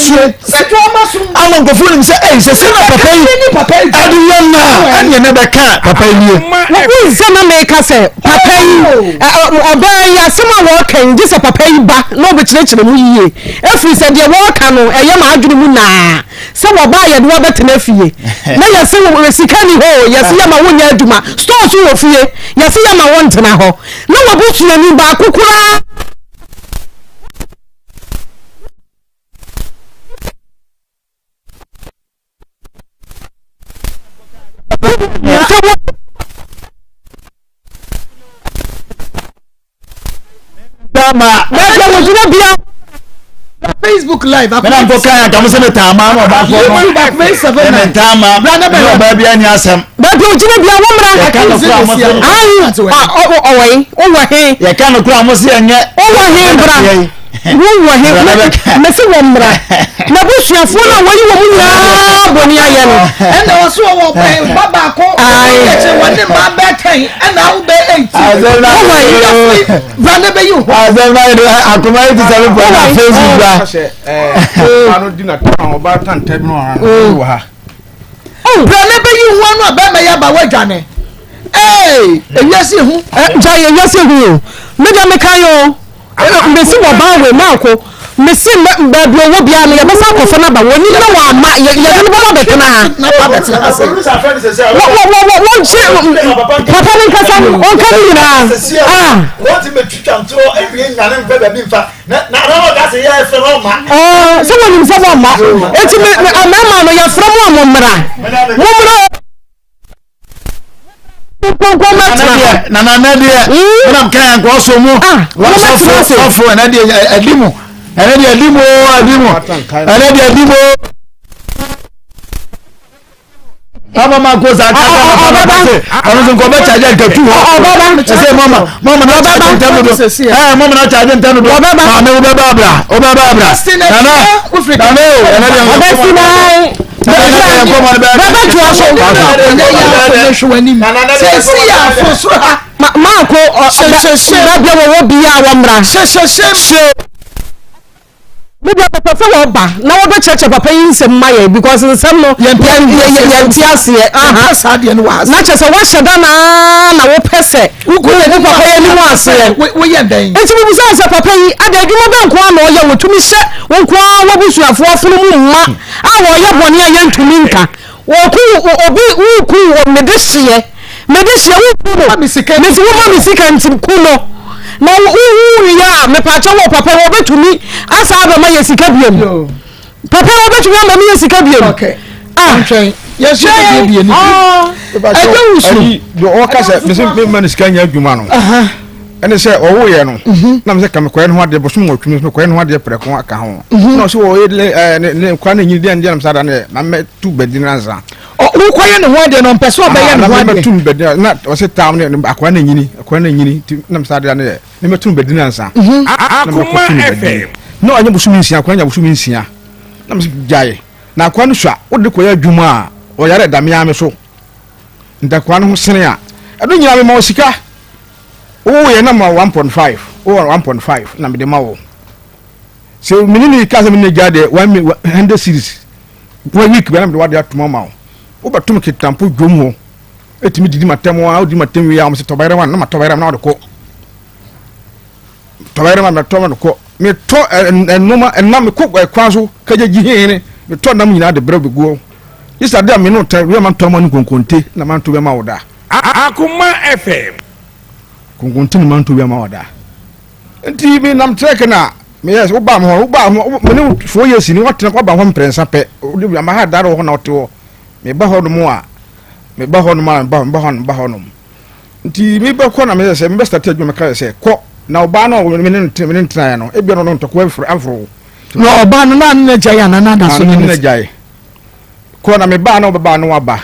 Speaker 6: su ama nkurɔfoɔ nim sɛ ɛyi sɛ sɛ na papa yi ɛde yɛ na ɛneɛ na bɛka papa yi nie.
Speaker 4: Wohu sɛ na meka sɛ papa yi ɔbaa yi asɛm a wɔreka yi gye sɛ papa yi ba na ɔbɛkyerɛkyerɛ mu yie ɛfiri sɛ deɛ wɔreka no ɛyɛ m'adwene mu naa. Sɛ wɔba a yɛde wo abɛtena fie na yɛse wo sika ni hɔ o, yɛse yɛma wonyɛ adwuma, store nso wɔ fie, yɛse yɛma wo ntena hɔ na w'abusuani baako koraa. Sɛ wo
Speaker 6: Dama.
Speaker 4: Baabi a wɔgyina bia.
Speaker 3: Facebook live.
Speaker 6: Mena nkɔ kan anka mo sɛ me taama na ɔba kɔ no.
Speaker 3: YouTube akoma seven nine.
Speaker 6: Me taama na ɔba bi ani asɛm.
Speaker 4: Baabi a wɔgyina bia wɔn mra.
Speaker 6: Yɛka no kura mo sɛ.
Speaker 4: Ayi ɔwɔ yi ɔwɔ he.
Speaker 6: Yɛka no kura mo sɛ ɛnyɛ.
Speaker 4: Ɔwɔ he bra. Wowɔ he? Mese wɔ mmra. N'abusuafoɔ no a wɔyi wɔn nyinaa bɔne ayɛ no.
Speaker 3: Ɛna ɔso ɔwɔ ba baako ɔyɛkyɛ wɔn ne mmaa bɛɛ tɛn ɛna awo bɛɛ eight.
Speaker 4: Wowɔ he?
Speaker 3: Bra ne bɛyi hɔ.
Speaker 6: Asɛm na yɛ de akoma yi ti sɛ mi pɔ na Facebook bra.
Speaker 7: Ɔbaa tan tɛ bi wɔ ha.
Speaker 3: Bra ne bɛyi ho ano a bɛrima yi aba wadwane. Ee ewiase ehu.
Speaker 4: Gya yɛ ewiase ehu o. Me deɛ meka yɛ o. Mesi wɔ baa wei maako mesi baabi ɔwɔ biara no yɛbɛsa akɔfa no aba wɔnim na wɔama yɛde no bɛba bɛtena ha wɔnkye papa no nkasa ɔnka no nyinaa sɛ wɔnim sɛ wɔmma enti mmarima no yɛfrɛ mo a mommra mommra nkonko mɛtena hɔ.
Speaker 6: Nana nɛ deɛ ɛnam kan yɛn kɔ so mu sɔfo sɔfo ɛnɛ deɛ ɛdi mu ɛnɛ deɛ ɛdi mu ɛdi mu ɛnɛ deɛ ɛdi mu. Mama ma ko sa kasa na papa pa se ɔno nso nkɔbɛ kyagye nkatu hɔ ɛsɛ mama mama na kyagye ntɛm dodo ɛɛ mama na kyagye ntɛm dodo maame wo bɛba abira wo bɛba abira nana nana o ɛnɛ deɛ
Speaker 4: ɔbɛsi nan. Bɛbɛtoa so. Maako baabi a wɔwɔ biara wɔmmra. Me deɛ mepɛ sɛ wɔba na wɔbɛkyerɛkyerɛ papa yi nsɛm ma yɛn because nsɛm no yɛnte aseɛ. Na kyerɛ sɛ woahyɛ da naa na wopɛ sɛ wogu papa yi anim aseɛ. Nti mebisa sɛ papa yi ada adwuma bɛn nko ara na ɔyɛ wɔtumi hyɛ wo nko ara w'abusuafoɔ afono mu mma a wɔyɛ bɔne a yɛntumi nka. Wɔku obi woku wɔ mede hyeɛ mede hyeɛ woku no mesi woma me sika nti ku no na wowu wie a mepaakyɛ wɔ papa wɔbɛtumi asa abɛma yɛ sika biam papa wɔbɛtumi ama me yɛ sika biam
Speaker 3: okay. ah yɛhyɛ yɛ bie ni ɛdɛ wusu
Speaker 7: ɔka sɛ mese mema no sika nyɛ adwuma no ɛne sɛ ɔwoeɛ no mhm. na mesɛ ka mekɔyɛ ne ho adeɛ bosom wɔtwe me mekɔyɛ ne ho adeɛ prɛko aka ho mhm. na ɔsɛ wɔyɛ ne kwa no nyini deɛ deɛ nam saa da no yɛ na mɛtu bɛdi no ansa
Speaker 3: wokɔyɛ ne ho adeɛ no ɔmpɛ sɛ ɔbɛyɛ ne ho adeɛ
Speaker 7: mɛtu bɛdi na ɔsɛ tam ne akoa no nyini akoa no nyini nti nam saa deɛ no yɛ ne mɛtu bɛdi no ansa mhm.
Speaker 5: na mɛkɔtu no bɛdi
Speaker 7: na ɔnyɛ bosom nsia akoa nya bosom nsia na mesɛ gyae na akoa no sua wode kɔyɛ adwuma a ɔyare da meaa me so ntakoa no ho sene a ɛno nyina mema wo sika Wowoeɛ na ma 1.5 wowɔ 1.5 na mede ma wo sɛ mene ne ka sɛ mene ne gya deɛ 100 series one week bia na mede wade atom ama wo wobɛtom ketampo dwom hɔ ɛtumi didi matam a wodi matam wie a wɔn sɛ tɔbayerɛ ma na ma tɔbayerɛ ma na wɔde kɔ tɔbayerɛ ma mɛtɔ ma no kɔ metɔ ɛnoma ɛnam mekɔ ɛkwan so kagya gyi hene metɔ nam nyinaa de brɛ bɛguɔ yisa de a me no tɛ wia ma ntɔ ma no nkonkonte na ma nto bɛma wo da
Speaker 5: Akoma FM.
Speaker 7: Konkonte ne manto bi ama wada. Nti menam trɛk na meyɛ sɛ wobaa me hɔ wobaa hɔ me ne four years ni watena waba hɔ mprɛnsa pɛ wode ama ha da wɔ hɔ na wote hɔ meba hɔ nom a meba hɔ nom a meba hɔ meba hɔ nom nti mebɛkɔ na meyɛ sɛ mebɛ start adwuma meka sɛ kɔ na ɔbaa no a me ne no tenaeɛ no ebia no ɔno ntɔkwa aforo wo
Speaker 3: na ɔbaa no na ne na gyae anaa na ada so ne
Speaker 7: ne gyae kɔ na mebaa na ɔbɛbaa no waba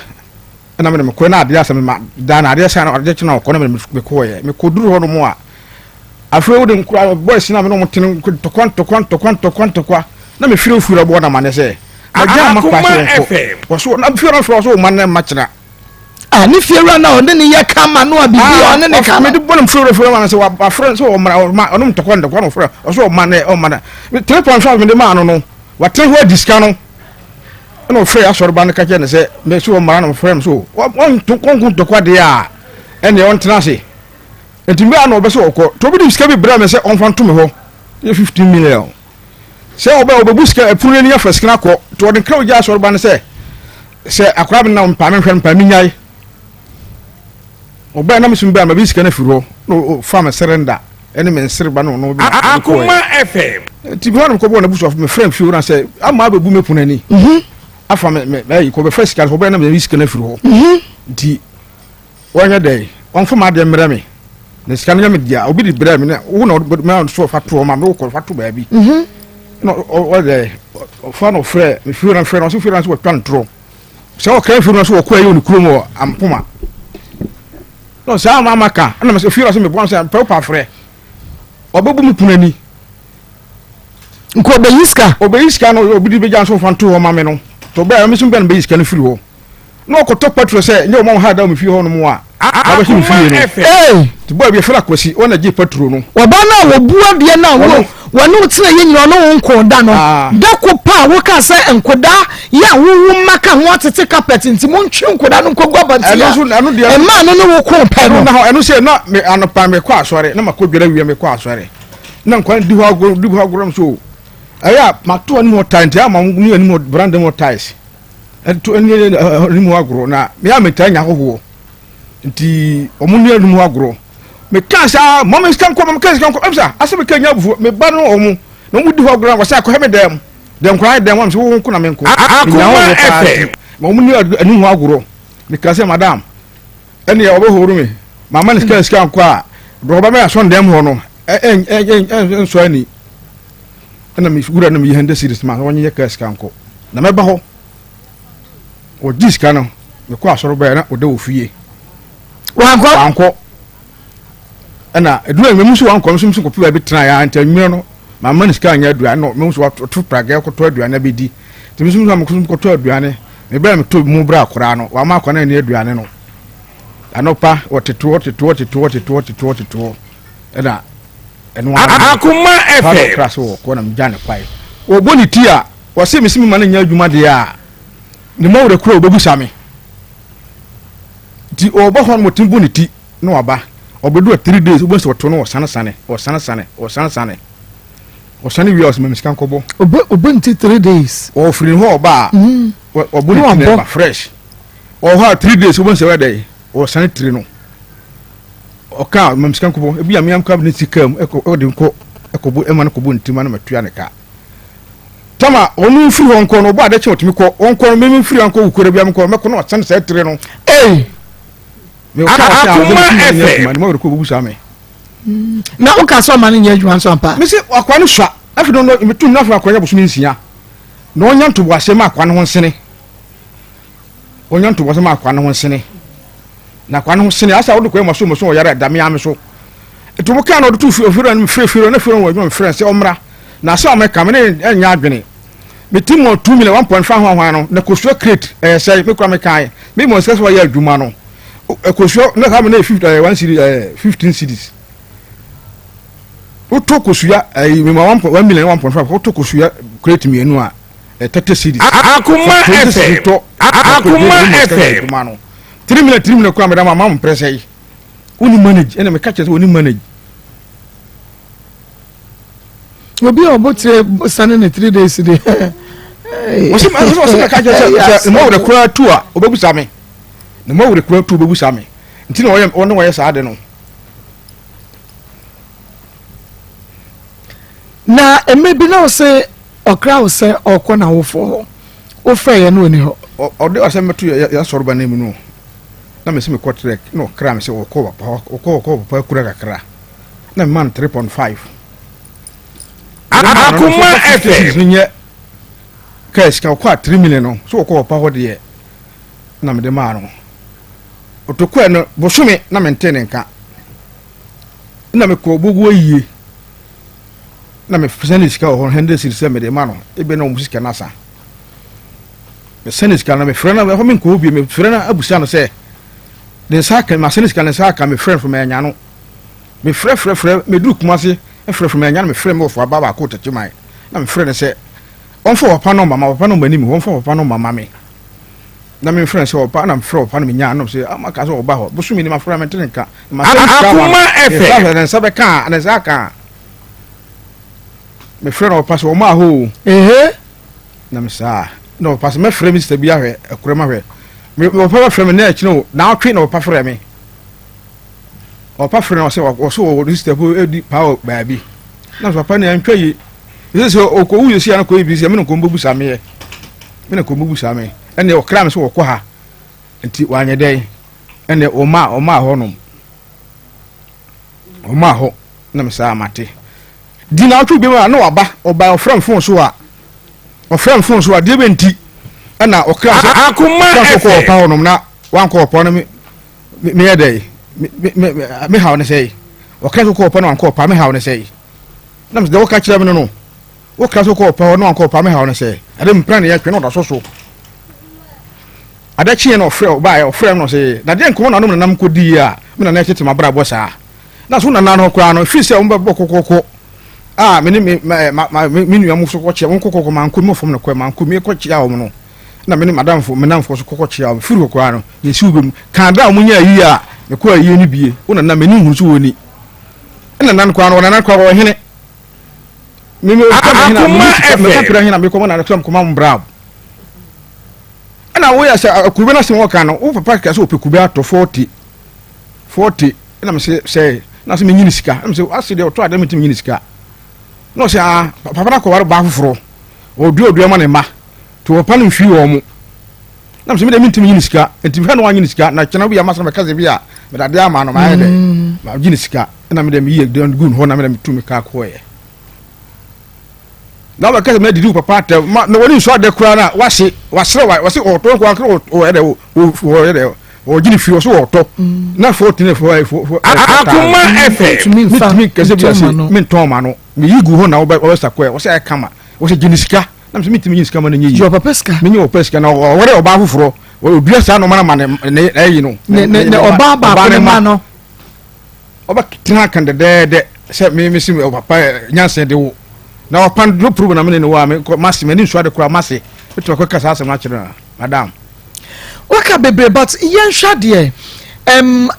Speaker 7: ɛna mede mekɔɛ na adeɛ asɛ mema da na adeɛ sɛ na adeɛ kyena ɔkɔ na mede mekɔɛ mekɔduru hɔ nom a afei wode nkura boys na me ne ɔmo tene ntɔkwa ntɔkwa ntɔkwa ntɔkwa ntɔkwa na mefiri ofiri ɔbɔ na ma ne sɛ magya ama kwa sɛ wɔnkɔ wɔso na fie no frɛ ɔso ɔma ne ma kyena
Speaker 3: Ah, ne fiewura na ɔne ne yɛ kama no a biribi a ɔne ne ka no.
Speaker 7: Mede bɔ no fiewura fiewura ma no sɛ wafrɛ sɛ ɔmmra ɔma ɔnom ntɔkwa ntɔkwa na ɔfrɛ ɔsɛ ɔma ne ɔma ne 3.5 mede maa no no watena hɔ adi sika no ɛna ɔfrɛ asɔreba no ka kyerɛ no sɛ mɛ sɛ ɔmmra na ɔfrɛ no so ɔnto kɔnko ntɔkwa deɛ a ɛneɛ ɔntena ase nti mmerɛ a na ɔbɛ sɛ ɔkɔ nti obi de sika bi brɛ me sɛ ɔmfa nto me hɔ yɛ 15 million sɛ ɔbɛ ɔbɛbu sika ɛpono ani afa sika no akɔ nti ɔde nkra ogya asɔreba no sɛ sɛ akora me na mpa me nhwɛ no mpa me nyae ɔbɛn na mesum bɛn ma bi sika no afiri hɔ na ɔfa me serenda ɛne me nsereba no ɔno bi
Speaker 5: Akoma FM
Speaker 7: nti bi hɔ nom kɔbɔɔ n'abusuafo me frɛ mfie hɔ na sɛ ama abɛbu me pono ani mhm. afa me me ayi kɔ bɛfa sika no ɔbɛn na me sika no afiri hɔ mhm. nti wɔnyɛ dɛn wɔmfa m'adeɛ mmerɛ me na sika no nyɛ me dea obi de brɛ me na wo na ɔde so ɔfa to hɔ ma me wokɔ fa to baabi mhm. na ɔdɛ ɔfa na ɔfrɛ me firi na frɛ na ɔso firi na so wɔtwa ntorɔ sɛ ɔka firi na so wɔkɔ ayi wɔ ne kurom wɔ ampoma na saa ama ama ka ɛna sɛ firi na so meboa sɛ mpɛ wopa frɛ ɔbɛbu me pono ani
Speaker 3: nka ɔbɛyi sika
Speaker 7: ɔbɛyi sika no obi de bɛgya nso fa nto hɔ ma me no to bɛɛ me so bɛn bɛyi sika no firi hɔ na ɔkɔtɔ patro sɛ nyɛ ɔma ha da me fie hɔ nom a wabɛhyɛ me fie no nti bɔɔ bi yɛfrɛ akwasi wɔn na gye patro no
Speaker 3: ɔba no a wɔbu adeɛ no a wo wɔne wo tena yɛ nyina ɔne wo nko da no ah. da ko pa a woka sɛ nkoda yɛ a wowo mma ka ho atete carpet nti montwe nkoda no nkɔgu abɔnten a ɛmaa no ne wo ko pɛ no
Speaker 7: ɛno sɛ na anɔpa mekɔ asɔre na makɔ dwara wie mekɔ asɔre na nkwa di hɔ agorɔ di hɔ agorɔ so ɛyɛ a mato anim hɔ tae nti ama ne anim hɔ brand mu ties ɛto ɛne anim hɔ agorɔ na me a metaa nya ahohoɔ nti wɔn ne anim hɔ agorɔ meka saa mɔmi sika nkɔ mɔmi sika nkɔ ɛmsa asɛ meka nya abufuo me ba no wɔn na wɔn di hɔ agorɔ na wɔsɛ akɔhɛ me dɛm dɛm koraa dɛm wɔn sɛ wɔn nko na me nko menya ahohoɔ paa nti ma wɔn ne anim hɔ agorɔ meka sɛ madam ɛne ɔbɛhoro me mama ne sika sika nkɔ a deɛ ɔbɛma yɛ asɔn dɛm hɔ no ɛnsɔ ani ɛna me wura no me yi hundred series ma wɔnyɛ kaa sika nkɔ na mɛba hɔ wɔgye sika no mekɔ asɔre bɛyɛ na ɔda wɔ fie
Speaker 3: wankɔ
Speaker 7: wankɔ ɛna eduru anwummerɛ mu nso wankɔ nso nso kɔpɛ baabi tena ya nti anwummerɛ no mama ne sika anyɛ aduane na mehu sɛ wato pragɛ kɔtɔ aduane abɛdi nti me nso nso mekɔtɔ aduane mebɛɛ metɔ mu berɛ akwaraa no wama akwaraa no ani aduane no anɔpa wɔtetoɔ tetoɔ tetoɔ tetoɔ tetoɔ tetoɔ ɛna ɛno ara
Speaker 5: Akoma FM.
Speaker 7: kra so wɔ kɔ na megya ne kwae wɔbɔ ne ti a wɔse mese mema no nyɛ adwuma deɛ a ne mɔwerɛ kura wɔbɛbusa me nti ɔbɔ hɔ no wɔtumi bɔ ne ti na waba ɔbɛdu a three days wobɛhu sɛ ɔto no ɔsane sane ɔsane sane ɔsane sane ɔsane wie a ɔsɛ ma me sika nkɔbɔ
Speaker 3: ɔbɔ ɔbɔ ne ti three days
Speaker 7: ɔfiri ne hɔ ɔba a mm. ɔbɔ ne ti na ɛba fresh ɔwɔ hɔ a three days wobɛhu sɛ ɔyɛ ɔsane tiri no ɔka ma me sika nkɔbɔ ebi a me amka ne sika mu ɛkɔ ɔde nkɔ ɛkɔbɔ ɛma no kɔbɔ ne ti ma no matua ne ka tama ɔno mfiri hɔ nkɔ no ɔbɔ adekye ɔtumi kɔ ɔnkɔ no mimi mfiri hɔ nkɔ wukura bi amkɔ mɛkɔ no ɔsane saa tiri no
Speaker 3: ee
Speaker 5: Akoma FM.
Speaker 3: Na woka sɛ ɔma no nyɛ adwuma nso ampa.
Speaker 7: Mese akwa no sua afei no metum no afei akwa nya bosome nsia na ɔnya ntoboaseɛ ma akwa no ho nsene ɔnya ntoboaseɛ ma akwa no ho nsene na akwa no ho sene asa wode kɔɛ ma so ma so ɔyare da me ame so nti mo kaa na ɔde to ofiri no mefrɛ firi no firi no wɔ adwuma mefrɛ sɛ ɔmmra na asɛ ɔmɛka me ne ɛnyɛ adwene Me ti mɔ two million one point five hwan hwan no na kosua crate ɛyɛ sɛn me kura me kan me mɔ sika sɛ wɔyɛ adwuma no kosua na saa mi na yɛ fifty ɛyɛ one series ɛyɛ fifteen series wotɔ kosua ɛyi mi ma one point one million one point five wotɔ kosua crate mmienu a ɛ thirty series
Speaker 5: Akoma FM Akoma FM
Speaker 7: adwuma no three million three million kura mi da ma ma mo mpere sɛ yi woni manage ɛna mi ka kyerɛ sɛ woni manage.
Speaker 3: obi a ɔbɔ tire sane ne three days de.
Speaker 7: wɔsi wɔsi mɛka kyerɛ sɛ sɛ ne mɔwerɛ koraa tu a ɔbɛbusa me ne mɔwerɛ koraa tu ɔbɛbusa me nti na ɔyɛ ɔne wɔyɛ saa de no.
Speaker 3: Na mmerɛ bi na wo se ɔkra wo sɛ ɔrekɔ n'awofoɔ hɔ, wofrɛeɛ na ɔnni hɔ.
Speaker 7: Ɔde asɛm bɛto yɛ asɔreba no mu no, na mese mekɔ trek na ɔkra me sɛ ɔkɔ papa ɔkɔ ɔkɔ papa akura kakra na mema no 3.5.
Speaker 5: Akoma FM.
Speaker 7: No nyɛ kaa sika ɔkɔ a 3 million no so ɔkɔ papa hɔ deɛ na mede maa no. Ɔtɔkɔɛ no bosome na mente ne nka na mekɔ boguo yie. Na me sɛne sika wɔ hɔ hundred cedis sɛ mede ma no ebe na wɔn sika no asa me sɛne sika no mefrɛ no ɛhɔ menkɔ hɔ bio mefrɛ no abusa no sɛ ne nsa aka ma sɛne sika ne nsa aka mefrɛ no fo manya no mefrɛ frɛ frɛ meduru Kumase frɛ frɛ manya no mefrɛ me wɔfo aba baako tɛkye man na mefrɛ no sɛ ɔmfa papa no mama papa no mma anim hɔ ɔmfa papa no mama me na mefrɛ no sɛ ɔba na mefrɛ papa no menyaa no sɛ ama ka sɛ ɔba hɔ bosome ni mafrɛ mente ne nka
Speaker 5: Akoma FM.
Speaker 7: Ne nsa bɛka ne nsa aka mefrɛ no ɔpa sɛ ɔma hɔ o na me saa na ɔpa sɛ mɛfrɛ me sista bi ahwɛ akura ma hwɛ ɔpa bɛfrɛ me na akyina o na ɔtwe na ɔpa frɛ me ɔpa frɛ no ɔsɛ ɔsɛ ɔwɔ ne sista bi edi paa wɔ baabi na papa ne antwa yi ɛsɛ sɛ ɔkɔwu yɛ si ano kɔ yi bi sɛ me ne nkɔmbɔ busa meɛ me ne nkɔmbɔ busa me ɛnna ɔkra me sɛ wɔkɔ ha nti wanyɛ dɛn ɛnna ɔma ɔma hɔ nom ɔma hɔ na me saa mate di na ɔtwe bi ma na waba ɔba ɔfrɛ me fon so a ɔfrɛ me fon so a deɛ bɛ nti ɛna ɔkra sɛ
Speaker 5: akoma
Speaker 7: ɛfɛ kɔ ɔpa hɔ nom na wankɔ ɔpa no me meyɛ dɛ me me me haw ne sɛ ɔkra sɛ kɔ ɔpa no wankɔ ɔpa me haw ne sɛ na me sɛ wɔka kyerɛ me no no wokra sɛ kɔ ɔpa hɔ na wankɔ ɔpa me haw ne sɛ ɛde mpra ne yɛtwe na ɔda so so Ade kyeeɛ na ɔfrɛ ɔbaeɛ, ɔfrɛɛ me na ɔse, na deɛ nkɔmmɔ na ɔne me nananom kɔdiiɛ a me nana tete m'abrabɔ saa? Na so nana no koraa no, ɛfiri sɛ wɔbɛbɔ kɔkɔkɔ a me ne me ma ma me nua mo so kɔkyea wɔn kɔkɔkɔ manko me fam no kɔɛ manko me kɔkyea wɔn no na me ne madamfo me namfo so kɔkɔkyea wɔn firi hɔ koraa no yɛsi wo bɛ mu kan da a wɔn nyɛ ayie a mekɔ ayie no bie wo nana m'ani nhunu so wɔ ni ɛna nana koraa no wɔnana koraa wɔ hene me me
Speaker 5: Akoma
Speaker 7: me
Speaker 5: FM.
Speaker 7: pere hene a mekɔ mo nana koraa mekɔ ma mo brab ɛna woyɛ sɛ kube no asɛm wɔka no wo papa ka sɛ ɔpɛ kube atɔ 40 40 ɛna mesɛ sɛ na sɛ menyini sika ɛna mesɛ ase deɛ ɔtɔ adeɛ metumi nyini sika na ɔsɛ ah papa no akɔware baa foforɔ ɔdua ɔdua ma ne mma nti papa no mfiri wɔn mo na mesɛ medeɛ mentumi nyini sika nti hwɛ na wanyini sika na kyena bi a masɛ mɛka sɛ bi a mede adeɛ ama no maayɛ dɛ mm. magye ne sika ɛna medeɛ meyɛ gu hɔ na medeɛ metu me kaa kɔɔyɛ Na ɔbɛka sɛ mɛdidi wo papa atɛm ma na wɔne nsu adɛ koraa na wase wasrɛ wa wɔse ɔtɔ nko ankara ɔyɛ dɛ ɔyɛ dɛ ɔgye ne firi ɔso ɔtɔ na fo tene fo fo fo
Speaker 5: Akoma FM
Speaker 7: metumi nkɛsɛ bi ase mentɔn ma no meyi gu hɔ na wɔbɛsa kɔɛ wɔsɛ ayɛ kama wɔsɛ gye ne sika na mesɛ mentumi nye sika ma no nyɛ
Speaker 3: yie papa sika
Speaker 7: menye ɔpɛ sika na ɔwɔre ɔbaa foforɔ ɔdua saa nɔma no ma ne ɛyi no
Speaker 3: ne ne ɔbaa baako ne ma no
Speaker 7: Ɔbɛtena aka no dɛdɛɛdɛ sɛ me mese me papa nyansa de wo na ɔpa no no probe na mene ne wɔ a mekɔ mase m'ani nso ade koraa mase mɛtumi akɔka saa asɛm no akyerɛ no madam.
Speaker 3: Waka bebree but yɛnhwɛ adeɛ ɛm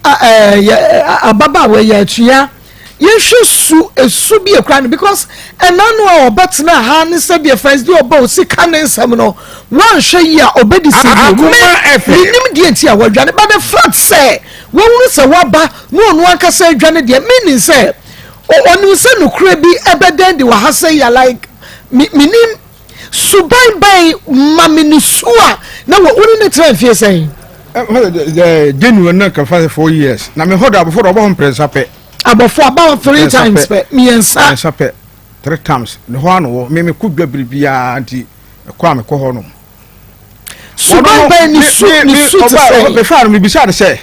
Speaker 3: ababaawa yi atua yɛnhwɛ su esu bi ekura no because ɛna no a ɔbɛtena ha ne sɛdeɛ first day ɔba osi ka ne nsɛm no wanhwɛ yi a ɔbɛdi sɛ bi me menim deɛ nti a wadwane but the fact sɛ Wahunu sɛ waba na ɔno ankasa adwane deɛ, meaning sɛ ɔnim sɛ nokorɛ bi ɛbɛda adi wɔ ha sɛ ya like me menim suban bɛn ma me ne su a na wɔ wo ne ne tena mfie sɛn?
Speaker 7: January na nka fa 4 years na me hɔ do abɔfo do ɔbɔ ho mprɛnsa pɛ.
Speaker 3: Abɔfo aba hɔ 3 times pɛ mmiɛnsa.
Speaker 7: Mmiɛnsa pɛ 3 times ne hɔ ano wɔ me me kɔ dwa biribiara nti ɛkɔ a mekɔ hɔ nom.
Speaker 3: Suban bɛn ne su ne su te sɛ?
Speaker 7: Mefaa no mebisaa no sɛ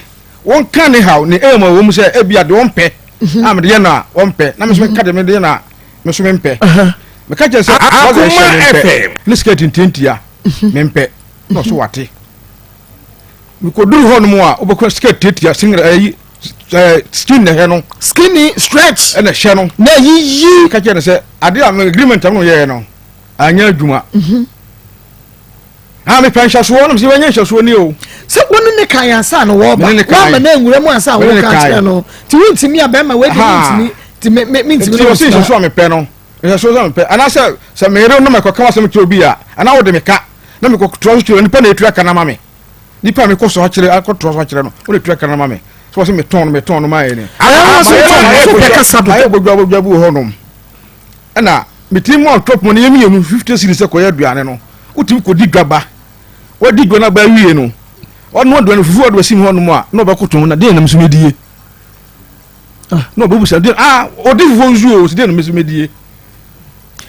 Speaker 7: wɔnka ne haw ne aim a ɛwɔ mu sɛ ebia deɛ ɔmpɛ mhm. a mede yɛ no a ɔmpɛ na me nso meka deɛ mede yɛ no a me nso mempɛ. Meka kyerɛ sɛ wɔde ɛhyɛ mempɛ ne skirt ntiantia mhm. mempɛ na ɔso wate. Mekɔduru hɔ nom a wobɛkɔ skirt tiatia singlet ayi skin na ɛhyɛ no.
Speaker 3: Skinny stretch.
Speaker 7: Ɛna ɛhyɛ no.
Speaker 3: Na ɛyiyi.
Speaker 7: Meka kyerɛ no sɛ adeɛ a agreement a mo yɛɛ no anyɛ adwuma. Mhm. Ah, mepɛ nhyɛsoɔ nom sɛ yɛbɛnyɛ nhyɛsoɔ ni o.
Speaker 3: Sɛ wo ne ne kan ansa na wɔba woama no anwura mu ansa woka kyerɛ no nti wontumi a bɛrima wei de mentumi nti mentumi
Speaker 7: no nti nhyɛsoɔ a mepɛ no nhyɛsoɔ sɛ mepɛ anaasɛ sɛ meyere no mɛkɔka wasɛm kyerɛ obi a anaa wode meka na mekɔtoa so kyerɛ nipa na ɛtua ka no ma me nipa a mekɔ so akyerɛ akɔtoa so akyerɛ no wode tua ka no ma me sɛ wɔ sɛ metɔn no metɔn no maayɛ ne mayɛ bodwa bodwa bi wɔ hɔnom ɛna. Metumi ma ɔtɔ poma no yɛ mmienu 50 cedis sɛ kɔyɛ aduane no. Wotumi kɔdi dwa ba. Wadi dwa no aba awie no, ɔno aduane fufuo a ɔde bɛsi hɔ nom a na ɔbɛkoto ho na deɛ na me nso medie. Ah. Na ɔbɛbusa deɛ ah ɔdi fufuo nso o deɛ na me nso medie.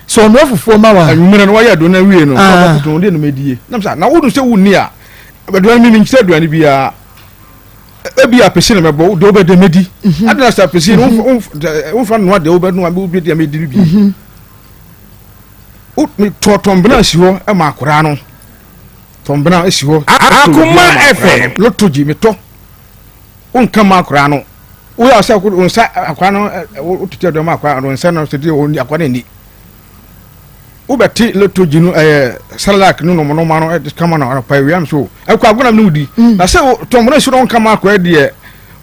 Speaker 3: Sɛ ɔnoa fufuo ma wa.
Speaker 7: Anwummerɛ no wayɛ aduane awie no na ah. ɔbɛkoto ho deɛ na medie. Na sɛ na wonu sɛ wonni a aduane mi menkyerɛ aduane biara. Ebi apese na mɛbɔ deɛ wobɛdɛ mɛdi. Mhm. Adena sɛ apese no mhm. womfa noa deɛ wobɛnoa wobɛdi a mɛdi no bi. Mhm. Metɔ tɔmbena si hɔ ma akwadaa no. Tɔmbena si hɔ.
Speaker 5: Akoma FM.
Speaker 7: Loto gye metɔ. Wonka ma akwadaa no. Woyɛ sɛ wo nsa akwadaa no wotete aduane ma akwadaa no nsa no sɛ deɛ akwadaa no nni. Wobɛte loto gye no ɛyɛ salak no nomnoma no ɛde kama no anɔpa awia no so ɛkɔ agona no wodi. Mm. Na sɛ tɔmbena si no wonka ma akwadaa deɛ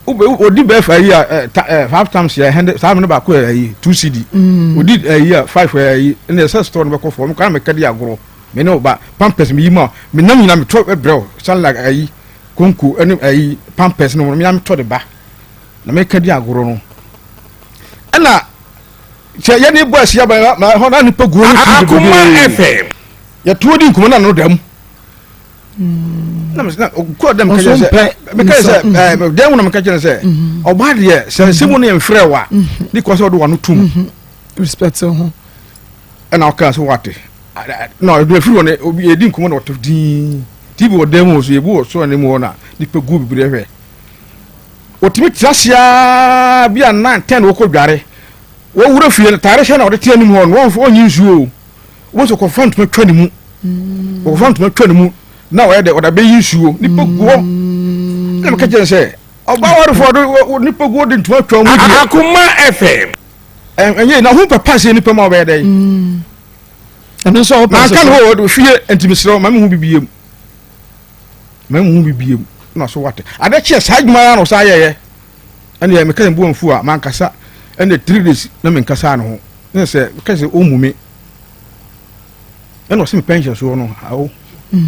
Speaker 7: odi bɛɛ fa yi a ɛ five times yɛ hɛndɛ saa mene baako yɛ ayi two cd mm. odi ayi a five yɛ ayi ɛna ɛsɛ store no bɛkɔ fam kwan mɛka di agorɔ me ne ɔba pampers mi yi ma me nam nyina metɔ ɛbrɛw sanlag ayi konko ɛne ayi pampers no me metɔ de ba na mɛka di agorɔ no ɛna sɛ yɛne bɔ ahyia ba ma hɔ na nipa guo no
Speaker 5: akoma fm
Speaker 7: yɛtoɔ di nkɔmɔ na no dam na mesɛ kɔ dɛ meka kyerɛ sɛ meka sɛ ɛɛ dɛn ho na meka kyerɛ sɛ ɔbaa deɛ sɛ nsɛm mu no yɛ mfrɛ wa ne kɔ sɛ ɔde wano tum
Speaker 3: respect ho
Speaker 7: ɛna ɔka sɛ wate na ɔde afiri hɔ no obi yɛdi nkɔmmɔ na ɔte dinn tv wɔ dan mu hɔ so yɛbu wɔ soro ne mu hɔ na nipa gu bebree hwɛ wɔtumi tena ase aa bi a 9 10 wɔkɔ dware wɔwura fie no taare hyɛ na ɔde te anim hɔ no wɔmfa ɔnyi nsuo o Wobɛhu sɛ ɔkɔfa ntoma twa ne mu. Ɔkɔfa ntoma twa ne mu na ɔyɛ dɛ ɔda bɛyi nsuo. Nipa gu hɔ. Na meka kyerɛ sɛ ɔbaa warefoɔ de nipa gu hɔ de ntoma twa mu deɛ.
Speaker 5: Akoma FM.
Speaker 7: Ɛnyɛ na ho papa sɛ nipa ma ɔbɛyɛ dɛ.
Speaker 3: Ɛno nso ɔpɛ
Speaker 7: sɛ. Manka ne hɔ fie nti mesrɛ ma mehu bibie mu. Ma mehu bibie mu. Na so wate. Ade kyeɛ saa adwuma ya na ɔsan yɛyɛ. Ɛne meka sɛ mbu amfu a mankasa ɛne 3 days na menkasa ne ho. Ne sɛ meka sɛ ɔmmu me. Ɛna ɔsɛ me pension soɔ no awo.
Speaker 3: Mm.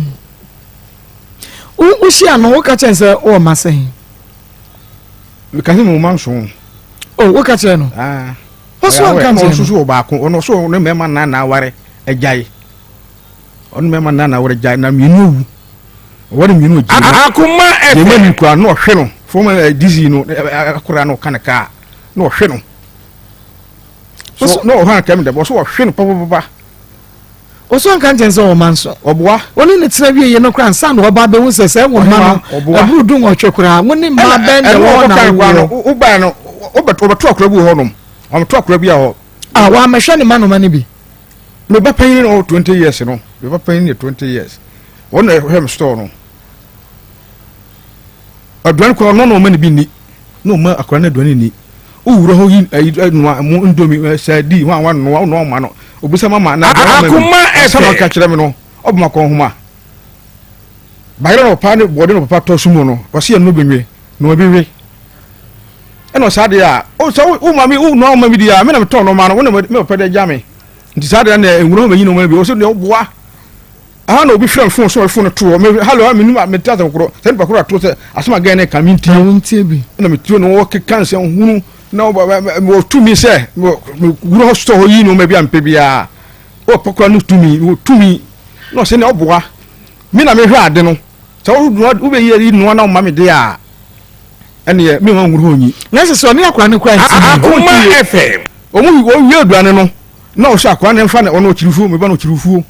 Speaker 3: Wohyia no woka kyerɛ sɛ wowɔ ma sɛn?
Speaker 7: Meka sɛ mewɔ ma nson.
Speaker 3: Oh, woka kyerɛ no?
Speaker 7: Ah.
Speaker 3: Ɔso anka nkyerɛ no.
Speaker 7: Ɔso so wɔ baako. Ɔno ɔso ɔne mmarima nnan na aware agyae. Ɔne mmarima nnan na aware agyae na mmienu awu. Ɔware mmienu agyae.
Speaker 5: Akoma ɛfɛ.
Speaker 7: Deɛ mani kura na ɔhwɛ no. Fɔm DC no akora na ɔka ne kaa na ɔhwɛ no. So na ɔhɔ anka mi dɛ ɔso ɔhwe no papapapa.
Speaker 3: Ɔso anka nkyɛn sɛ ɔma nso.
Speaker 7: Ɔboa.
Speaker 3: Ɔne ne tena wie yɛ no koraa nsa na ɔba abɛhu sɛ sɛ wɔn mma no ɛboro du nwɔtwe koraa wɔn ne mma bɛn na wɔn na
Speaker 7: wɔwɔ. Wobaa no wɔbɛto akora bi wɔ hɔ nom wɔbɛto akora bi a hɔ.
Speaker 3: A wɔamɛhwɛ ne mma noma no bi.
Speaker 7: Me ba panyin no 20 years no me ba panyin yɛ 20 years wɔn na ɛhwɛ me store no. Aduane koraa ɔno na ɔma ne bi nni na ɔma akwadaa no aduane nni wowura hɔ yi ayi noa mo ndomi sɛ di ho a wanoa wonoa ɔma no obisa mama na aduane ma mi ansa na ɔka kyerɛ me no ɔbɔ ma kɔn homa bayerɛ na ɔpa ne bɔde na ɔpapa tɔ so mu no ɔsi ɛno benwe na ɔbi we ɛna ɔsaa deɛ a o sɛ wo ma mi wo noa ɔma mi di a me na metɔn no ma no wo na me papa de agya me nti saa deɛ na nwura hɔ bɛyi na ɔma bi ɔsɛ deɛ ɔboa Aha na obi frɛ me fon so ɔde fon no to hɔ. Me hello, me nim me te asɛm korɔ. Sɛ nipa korɔ ato sɛ asɛm a gɛn ne ka me ntie.
Speaker 3: Wo ntie bi.
Speaker 7: Na me tie no wɔkeka nsɛm hunu na wɔ tumi sɛ me wura hɔ sɔ hɔ yi nneɛma bi a mpɛ biara. Wɔ pɔkora no tumi, wɔ tumi. Na ɔsɛ ne ɔboa. Me na mehwɛ ade no. Sɛ wo wobɛyi yi noa na ɔma me de a ɛneɛ me ma nwura hɔ nyi.
Speaker 3: Na ɛsɛ sɛ ɔne akora no kora nti.
Speaker 5: Akoma FM.
Speaker 7: Wɔn wɔwie aduane no na ɔsɛ akora no mfa ne ɔno ɔkyirifuo me ba no ɔkyirifuo.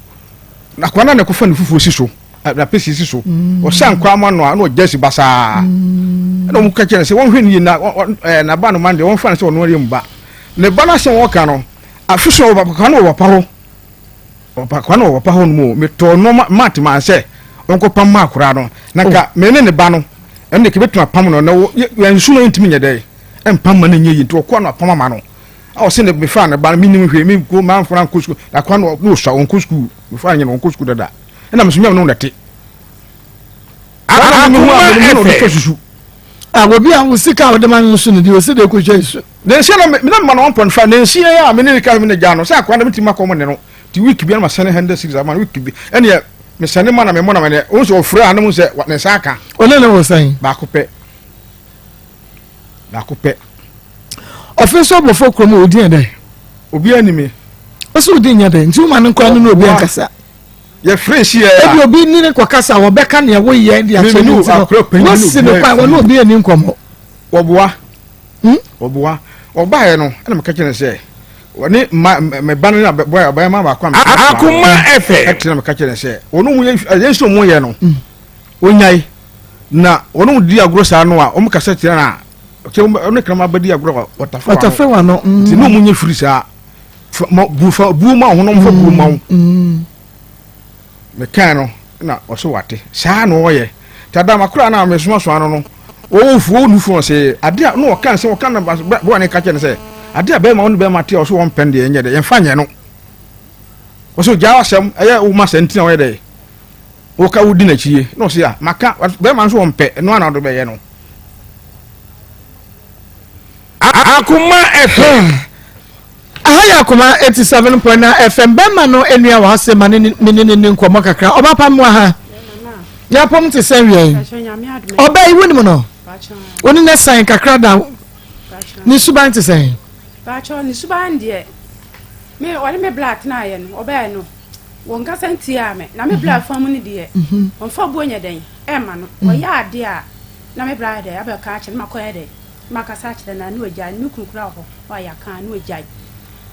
Speaker 7: Akoa no na ɛkɔfa ne fufuo si so, n'apɛsie si so. Mm. Ɔsɛ nkwa ama no a na ɔgya si basaa. Mm. Ɛna wɔn ka kyerɛ no sɛ wɔnhwɛ no yie na n'aba no ma no deɛ wɔmfa no sɛ ɔno yɛ mu ba. Ne ba no asɛm wɔka no, afe so ɔba no wɔ papa hɔ. Ɔba no wɔ papa hɔ no mu. Metɔɔ nneɛma mat maa sɛ ɔnkɔpam ma akwadaa no. Na nka oh. me ne ne ba no, ɛno deɛ kɛbɛtumi apam no na yɛn nsu no ntumi nyɛ dɛ mpam ma no nyɛ yie nti ɔkɔa no apam ama no. A ɔse ne mefaa ne ba no menim hwee menko mamfa no ankɔ sukuu na akwa no na ɔsua ɔnkɔ sukuu mefaa no nyɛ no ɔnkɔ sukuu dada ɛna meso nyɛ no na ɛte
Speaker 5: Akoma
Speaker 7: FM susu
Speaker 3: a obi a wo sika a wode ma no so no deɛ ɔsi de kɔhwɛ nsu
Speaker 7: ne nsia na me na mema no 1.5 ne nsia yɛ a me ne ne ka me ne gya no sɛ akwa no metumi makɔ mo ne no ti week bi na masɛne 100 series ama no week bi ɛneɛ mesɛne ma na memmɔ na mene wo sɛ ɔfrɛ a na mu sɛ ne nsa aka
Speaker 3: ɔne ne wɔ sɛn
Speaker 7: baako pɛ baako pɛ.
Speaker 3: Ɔfe nso abɔfo kurom a odin dɛn?
Speaker 7: Obiara ni me.
Speaker 3: Ɔsɛ odi nyɛ dɛ nti woma no nkora no ne obi ankasa.
Speaker 7: Yɛfrɛ hyia
Speaker 3: a. Ebi obi ne ne kɔkasa wɔbɛka nea woyɛ de akyerɛ ne nti no wosi no kwan wɔne obi ani nkɔmmɔ.
Speaker 7: Wɔboa. Hmm? Wɔboa. Ɔbaeɛ no ɛna meka kyerɛ no sɛ wɔne mma me ba no ne bɔyɛ ɔbɛrima baako a meka
Speaker 5: Akoma FM.
Speaker 7: ɛte na meka kyerɛ no sɛ wɔn mu yɛ ɛyɛ nso wɔn yɛ no wɔnyae na wɔn mu di agorɔ saa no a wɔn kasa tia na kyɛ wɔn ne kraman bɛdi agorɔ a wɔtafere
Speaker 3: wɔn ano
Speaker 7: nti ne wɔn nyɛ firi saa fa ma bu fa buo ma wo ho na wɔn fa buo ma wo. Mekaa no na ɔso wate saa na ɔyɛ nti adama koraa na mesoasoa no no wɔwɔ fuo wɔwɔ nufu ɔse ade a na ɔka sɛ ɔka na boa ne ka kyerɛ no sɛ ade a bɛrima wo ne bɛrima te a ɔso wɔn pɛn deɛ ɛnyɛ dɛ yɛmfa nyɛ no ɔso gyaa asɛm ɛyɛ wo ma sɛ ntina ɔyɛ dɛ wɔka wodi n'akyie na ɔse a maka bɛrima nso wɔn pɛ ɛno ana ɔde bɛyɛ no.
Speaker 5: Akoma FM.
Speaker 3: Aha yɛ Akoma 87.9 FM. Bɛrima no nua wɔ ha sɛ ma ne me ne ne ni nkɔmmɔ kakra. Ɔba pa mmoa ha. Yɛapɔm te sɛ wia yi. Ɔbaa yi wonim no? Wo ne ne san kakra da. Ne suban te sɛn?
Speaker 8: Baakyɛ ne suban deɛ me ɔne me bla tenaeɛ no ɔbɛɛ no wɔn kasa ntiaa me na me bla fa mu no deɛ ɔmfa buo nyɛ dɛn ɛma no ɔyɛ adeɛ a na me bla yɛ dɛn abɛka akyerɛ no makɔyɛ dɛn makasa akyerɛ no a na wagyae no, me kunu koraa wɔ hɔ na wayɛ aka a na wagyae.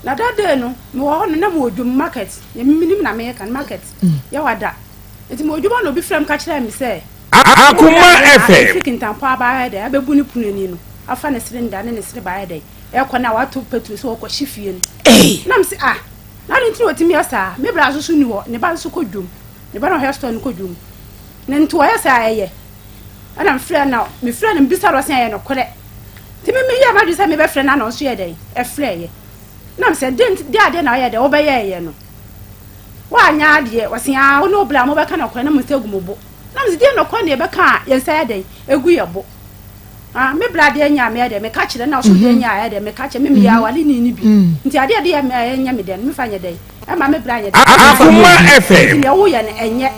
Speaker 8: Na that day no, mewɔ hɔ no na mewɔ dwom market, nea menim na meka no market yɛ wada. Nti mewɔ dwom a na obi frɛ me ka kyerɛɛ me sɛ,
Speaker 5: Akoma FM.
Speaker 8: Efi Kintampo aba ayɛ dɛn abɛbu ne pono ani no, afa ne serenda ne ne sereba ayɛ dɛn ɛrekɔ na wato petro sɛ ɔrekɔhye fie no. Na mese ah, na adɛn nti na ɔtumi yɛ saa? Me bra nso so nni hɔ, ne ba nso kɔ dwom, ne ba na ɔhwɛ store no kɔ dwom. Na nti ɔyɛ saa ɛyɛ. Ɛna mefrɛɛ no na mefrɛɛ no mebisa no ɔse ɛyɛ nokorɛ nti me meyɛɛ m'adwene sɛ mebɛfrɛ no ana ɔnso yɛ dɛn ɛfrɛɛyɛ na mesɛ de de adeɛ na ɔyɛ dɛn wobɛyɛɛyɛ no woanyɛ adeɛ ɔse aa wo ne wo bra mobɛka nokorɛ na mo nsa gu mo bo na mesɛ deɛ nokorɛ na yɛbɛka a yɛn nsa yɛ dɛn egu yɛ bo ah me bra deɛ nyɛ a meyɛ dɛn meka kyerɛ na ɔso deɛ nyɛ a ɛyɛ dɛn meka kyerɛ me meyɛ awale ni ne bi nti adeɛ deɛ me ɛnyɛ me dɛn mefa nyɛ dɛn Ɛma me bra nyɛ dɛ.
Speaker 5: Akoma FM.
Speaker 8: Nti nea woyɛ no ɛnyɛ.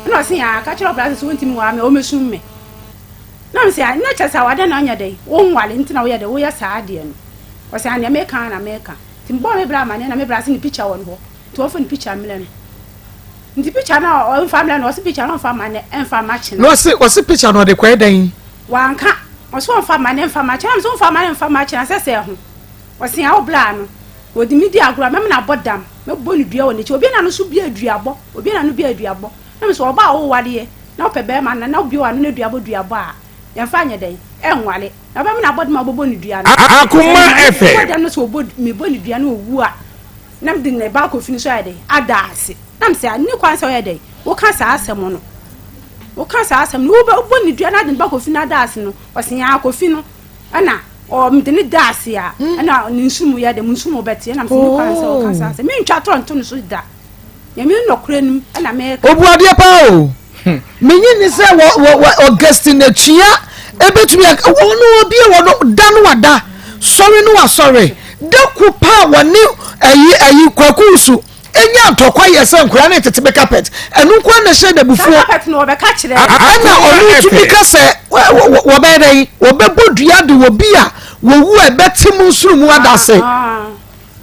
Speaker 8: Ɛna ɔse aa ka kyerɛ ɔbra sɛ sɛ ɔntumi nware me a ɔmɛsum me. Na mese aa na kyerɛ sɛ awadeɛ na ɔnyɛ dɛn wonware nti na woyɛ dɛn woyɛ saa adeɛ no. Ɔse aa nea meka ara na meka. Nti mebɔɔ me bra amaneɛ na me bra se ne picture wɔ ne hɔ nti ɔmfa ne picture mmrɛ no. Nti picture no a ɔmfa mmrɛ no ɔse picture no ɔmfa mma nɛ ɛmfa mma kyena.
Speaker 3: Na ɔse ɔse picture no ɔde kɔyɛ dɛn?
Speaker 8: Wanka. Ɔse ɔmfa mma nɛ mfa mma kyena. Na mese womfa mma nɛ mfa mma kyena sɛ sɛ ɛho. Ɔse aa wo bra no Ɔde me di agorɔ a, mɛma no abɔ dam. Mɛbɔ no dua wɔ n'akyi. Obi na no so bia duabɔ. Obi na no bia duabɔ. Na me sɛ ɔbaa a wowareɛ na wopɛ bɛrima no na wobue w'ano na duabɔ duabɔ a, yɛmfa nyɛ dɛn? Ɛnware. Na wobɛma no abɔ dam a wobɛbɔ no dua no.
Speaker 5: Akoma FM.
Speaker 8: Bɔ dam no sɛ ɔbɔ mebɔ no dua na ɔwu a, na mede ne ba akɔ fi no so ayɛ dɛn? Ada ase. Na me sɛ, ne kwan sɛ ɔyɛ dɛn? Woka saa asɛm no. Woka saa asɛm no. Wobɔ no dua na ade ne ba kɔ fi no ada ase no, ɔse akɔ fi no. Ɛna ɔde ne da ase a ɛna ne nsu mu yɛ dɛ mu nsu mu bɛte ɛna mfoni kwan sɛ ɔka saa sɛ mentwa torɔ nto ne so da nyame nnɔkorɛ nim ɛna meka.
Speaker 3: Obu adeɛ paa o. Menye ni sɛ wɔ wɔ wɔ Augustine Atua ebetumi wɔn obi wɔ no da no wada sɔre no wasɔre da ko paa wɔne ɛyi ɛyi kwaku nso. Enya ntɔkwa yɛ sɛ nkwadaa no tete bɛ carpet. Ɛno nko ara na ɛhyɛ no abufuo.
Speaker 8: Saa carpet no wɔbɛka kyerɛ.
Speaker 3: Ɛna ɔno tumi ka sɛ wɔbɛyɛ dɛn? Wɔbɛbɔ dua de obi a wɔwu a ɛbɛte mu nsono mu ada ase.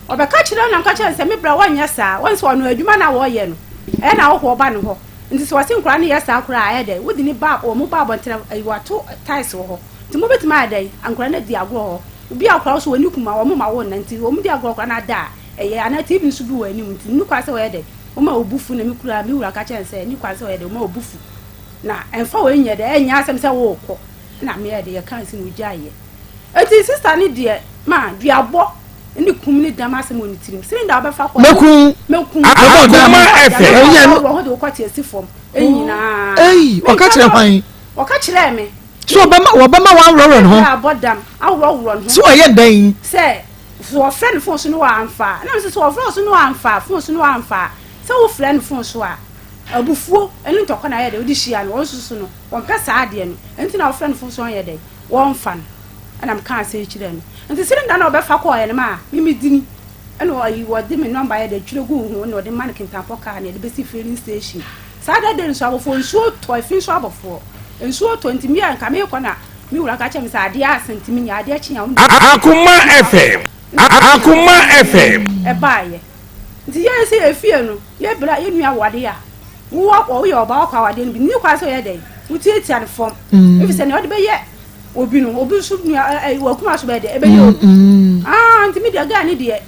Speaker 8: Ɔbɛka kyerɛ na nka kyerɛ sɛ me bra wɔnyɛ saa. Wɔn sɛ ɔno adwuma na wɔyɛ no. Ɛyɛ na ahɔhoɔ ba ne hɔ. Nti sɛ wɔse nkwadaa no yɛ saa koraa a ɛyɛ dɛn? Wode ne ba wɔn ba abɔntene ayi wɔato tiles wɔ hɔ. Nti mobɛtumi ayɛ dɛn? Nkwadaa no adi agorɔ hɔ. Obi a koraa wo sɛ wɔn ani kum a wɔn ma wo nna nti wɔn di agorɔ koraa na ada a Ɛyɛ anaa TV nso bi wɔ anim nti nni kwan sɛ wɔyɛ dɛ wɔma wo bo fu na me kura me wura ka kyerɛ no sɛ nni kwan sɛ wɔyɛ dɛ wɔma wo bo fu na ɛmfa wei nyɛ dɛ ɛnyɛ asɛm sɛ worekɔ na meyɛ dɛ yɛka nsi na ogyaeɛ eti sista ne deɛ ma duabɔ ne kum ne dam asɛm wɔ ne tirim sini da wobɛfa kɔ
Speaker 3: mɛkum
Speaker 8: mɛkum
Speaker 5: Akoma FM
Speaker 8: wɔ ho de wokɔ te asi fam nyinaa
Speaker 3: ei ɔka kyerɛ hwan
Speaker 8: ɔka kyerɛ me
Speaker 3: so ɔbɛma wɔbɛma wɔaworɔworɔ ne ho
Speaker 8: abɔ dam aworɔworɔ ne ho
Speaker 3: so ɔyɛ dɛn
Speaker 8: sɛ So wɔfrɛ no fon so na wamfa a? Ɛna mese sɛ wɔfrɛ wo so na wamfa a, fon so na wamfa a, sɛ wofrɛ no fon so a, abufuo ne ntɔkwa na ayɛ dɛ wode hyia no. Wɔn nso so no, wɔmpɛ saa adeɛ no. Ɛno nti na wofrɛ no fon so a ɔnyɛ dɛn? Wɔmfa no. Ɛna mekaa asɛm yi kyerɛɛ no. Nti cylinder no a ɔbɛfa kɔɔeɛ no maa me medini. Ɛna ɔyi wɔde me nɔmba yɛ dɛ twerɛ guu ho na ɔde ma no kintampɔ kaa na yɛde bɛsi filling station. Saa da de nso abɔfoɔ nsuo tɔ, efi nso abɔfoɔ nsuo tɔ nti me a nka meekɔ na Me wura ka kyerɛɛ me sɛ adeɛ asa nti menya adeɛ kye a wɔn
Speaker 5: Akoma FM Akoma FM.
Speaker 8: Ɛbaeɛ. Nti yɛn sɛ yɛ fie no, yɛ bra yɛ nua wɔ adeɛ a, wo wɔ woyɛ ɔbaa wakɔ awadeɛ no bi, nni kwan sɛ ɔyɛ dɛn, wotiatia no fam. Ɛfiri sɛ nea ɔde bɛyɛ obi no, obi nso nua ɛ ɛ wakuma so bɛyɛ dɛn, ɛbɛyɛ obi. Ah, nti me deɛ guy ne deɛ.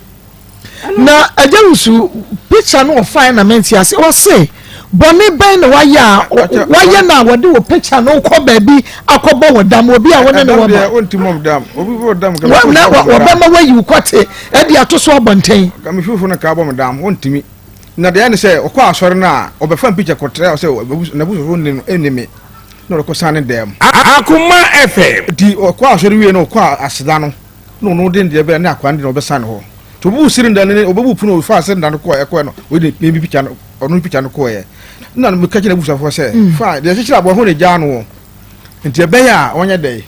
Speaker 3: Na agya wusu picture no ɔfae na mente ase ɔse bɔne bɛn na wayɛ a wayɛ na wɔde wɔ picture no kɔ baabi akɔbɔ wɔ dam obi a wɔne ne wɔ ba na wɔbɛma wayi wo kɔte ɛde ato so abɔnten.
Speaker 7: Kamififo no ka bɔ me dam wɔntumi na deɛ ne sɛ ɔkɔ asɔre no a ɔbɛfa picture kɔtrɛ sɛ n'abusuafo nni no ɛnni me na ɔde kɔsan ne dɛm.
Speaker 5: Akoma FM.
Speaker 7: Nti ɔkɔ asɔre wie no ɔkɔ aseda no na ɔno de deɛ bɛyɛ ne akoa no de na ɔbɛsan ne hɔ nti ɔbɛbu cylinder no ne ɔbɛbu pono ɔfaa cylinder no kɔɔ ɛkɔɛ no ɔde ne ne picture no ɔno ne picture no kɔɔɛ na meka kyerɛ abusuafoɔ sɛ mm. fa deɛ ɛkyekyere aboa ho na gyaa no wɔ nti ɛbɛyɛ a ɔnyɛ dɛ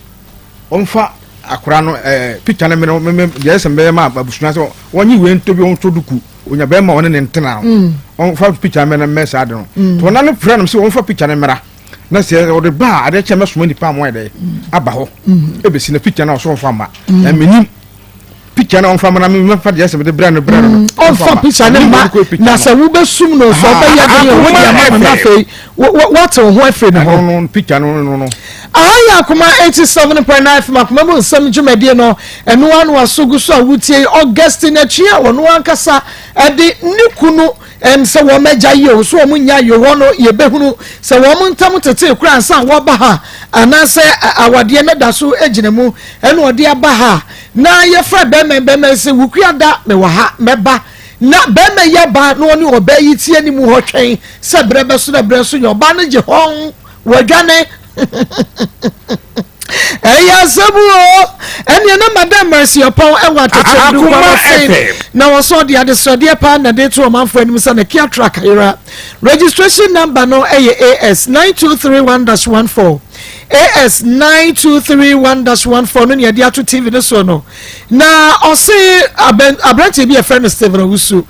Speaker 7: ɔmfa akora no ɛɛ picture no mene mene deɛ ɛsɛ mbɛyɛ ma abusua sɛ wɔnye wei ntɔ bi ɔntɔ duku onya bɛrima ɔne ne ntena mm. ɔmfa picture no mene mɛ saa de no mm. nti ɔna no frɛ no sɛ ɔmfa picture no mmra na sɛ ɔde ba a adeɛ kyɛ mɛsoma nipa a wɔyɛ dɛ aba hɔ ebesi na picture na ɔso ɔnfa ma na menim picture na ɔnfa ma na mɛfa deɛ sɛ mede brɛ no brɛ no
Speaker 3: ɔnfa picture ne ma na sɛ wobɛsum no sɛ ɔbɛyɛ de yɛ wode ama no na afei woate wo ho afiri ne hɔ
Speaker 7: no picture no no no
Speaker 3: aha yɛ akoma 87.9 fm akoma mu nsɛm dwumadie no ɛno ano aso gu so a wotie Augustine akyi a ɔno ankasa ɛde ne kunu Ɛm sɛ wɔn agya yi o, so wɔn nnya yi hɔ no yɛbɛhunu sɛ wɔn ntam tetee koraa ansa wɔba ha anaasɛ awadeɛ no da so gyina mu ɛna ɔde aba ha na yɛfrɛ bɛrima bɛrima sɛ wukua da mewɔ ha mɛba na bɛrima yi aba na ɔne ɔbaa yi tie ne mu hɔ twɛn sɛ berɛ bɛso na berɛ so nyɛ ɔbaa no gye hɔn wɔadwane ɛyɛ asɛm o ɛneɛ na madam Mercy Ɔpɔn ɛwɔ atɛkyɛm du kwan ase na wɔsɔ ɔde adesrɛdeɛ paa na de to ɔmanfoɔ anim sɛ ne Kia truck ayera registration number no ɛyɛ AS 9231-14 AS 9231-14 no ne ɛde ato TV no soɔ no na ɔse aberanteɛ bi yɛfrɛ no Stephen Owusu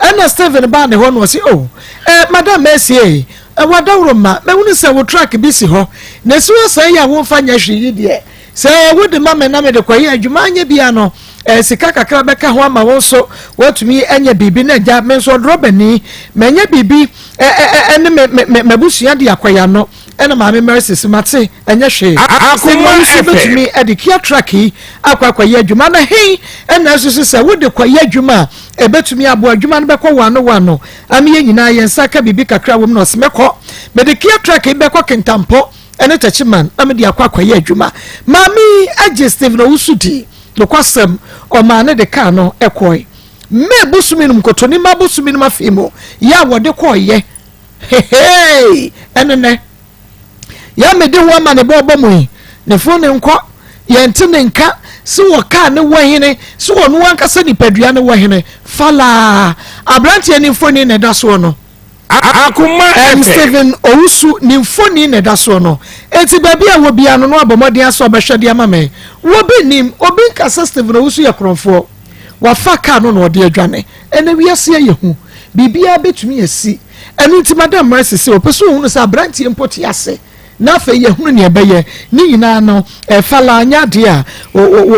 Speaker 3: ɛna Stephen baa ne hɔ na ɔse oh eh, madam Mercy eh, Wɔ dawuroma, mɛhunu sɛ wo truck bi si hɔ, na esi hɔ saa yi a womfa nyɛ hwee yi deɛ, sɛ wode ma me na mede kɔyɛ adwuma anyɛ biara no, eh, sika kakra bɛka ho ama wo nso woatumi anya biribi na agya, me nso ɔdrɔbani, manya biribi eh, eh, eh, ne me, me, me, m'abusua de akɔyɛ ano. Ɛna Maame Mercy se, Mate, ɛnyɛ hwee. Sɛ wo nso bɛtumi de Kia truck yi akɔ akɔyɛ adwuma, na he na asusu sɛ wode kɔyɛ adwuma a, ɛbɛtumi aboa adwuma no bɛkɔ wano wano. Ame yɛn nyinaa yɛn nsa aka biribi kakra wɔ mu na ɔse mɛkɔ. Mede Kia truck yi bɛkɔ Kintampo ne Techiman na mede akɔ akɔyɛ adwuma. Maame yi gye Stephen Owusu dii. Nokwasɛm, ɔmaa no de kaa no kɔe. May bosome no mu, Kɔtɔnima bosome no mu afei mu yɛ a wɔde kɔeɛ. Heheey! Ɛne nɛ. Yɛ mede ho ama ne bɔ ɔbɔ mu yi, ne fo ne nkɔ, yɛnte ne nka, se wɔ kaa ne wɔ hene, se ɔno ankasa nipadua ne wɔ hene, falaa. Abranteɛ ne mfoni na ɛda soɔ no.
Speaker 5: Akoma
Speaker 3: Ɛm
Speaker 5: FM.
Speaker 3: Stephen Owusu ne mfoni na ɛda soɔ no. Enti baabi a ɛwɔ biara no na wabɔ mmɔden ara sɛ ɔbɛhwɛ de ama me. Obi nnim, obi nka sɛ Stephen Owusu yɛ korɔmfoɔ. Wafa kaa no na ɔde adwane. Ɛnnɛ wiase ayɛ hu. Biribiara bɛtumi asi. Ɛno nti Madam Mercy se ɔpɛ sɛ ɔhunu sɛ aberanteɛ mpo te ase na afei yɛahunu nea ɛbɛyɛ. Ne nyinaa no, Fala nyɛ adeɛ a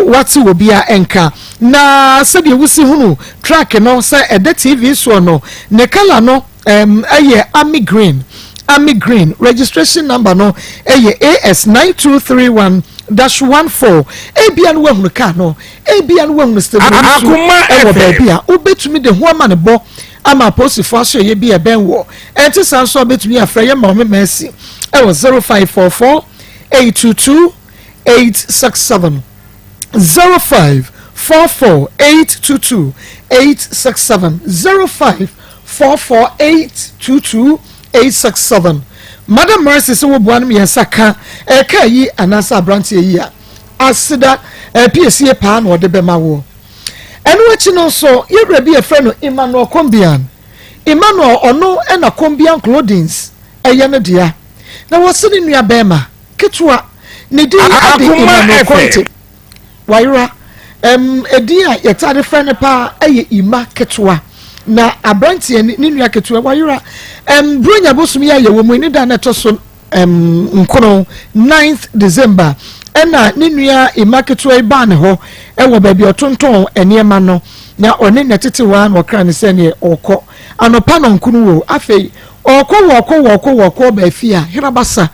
Speaker 3: wate obiara nka. Na sɛdeɛ wosi hunu truck no sɛ ɛda TV soɔ no, ne colour no yɛ army green. Army green. Registration number no yɛ AS 9231-14. Ebia no woahunu car no. Ebia no woahunu Stephen Owusu wɔ baabi a wobɛtumi de ho amanebɔ ama apolisifo asoɛeɛ bi a ɛbɛn woɔ. Ɛnte saa nso a wobɛtumi afrɛ yɛn Maame Mercy wɔ 0544 822 867, 0544 822 867, 0544 822 867. Madam Mercy sɛ woboa no mmiɛnsa ka ɛka yi anaasɛ aberanteɛ yi a, aseda piesie paa na ɔde bɛma woɔ. Ɛno akyi no nso, yɛn wura bi a yɛfrɛ no Emmanuel Kombian, Emmanuel, ɔno na Kombian Clothings yɛ no dea. Na wɔse ne nua bɛrima ketewa, ne din de Emmanuel Conte. Wayera. Ɛm, edin a yɛtaa de frɛ no paa yɛ Emma ketewa. Na aberanteɛ ne nua ketewa, wayera. Ɛm, Buronya bosom yi a yɛwɔ mu yi, ne da na ɛtɔ so nkono, ninth December, ɛna ne nua Emma ketewa yi baa ne hɔ wɔ baabi a ɔtontɔn nneɛma no. Na ɔne nɛtete hɔ ara na ɔkra no sɛ neɛ ɔɔkɔ. Anɔpa nɔnko no woo. Afei ɔɔkɔ wɔɔkɔ wɔɔkɔ wɔɔkɔ ɔbaa fie a, herabasa.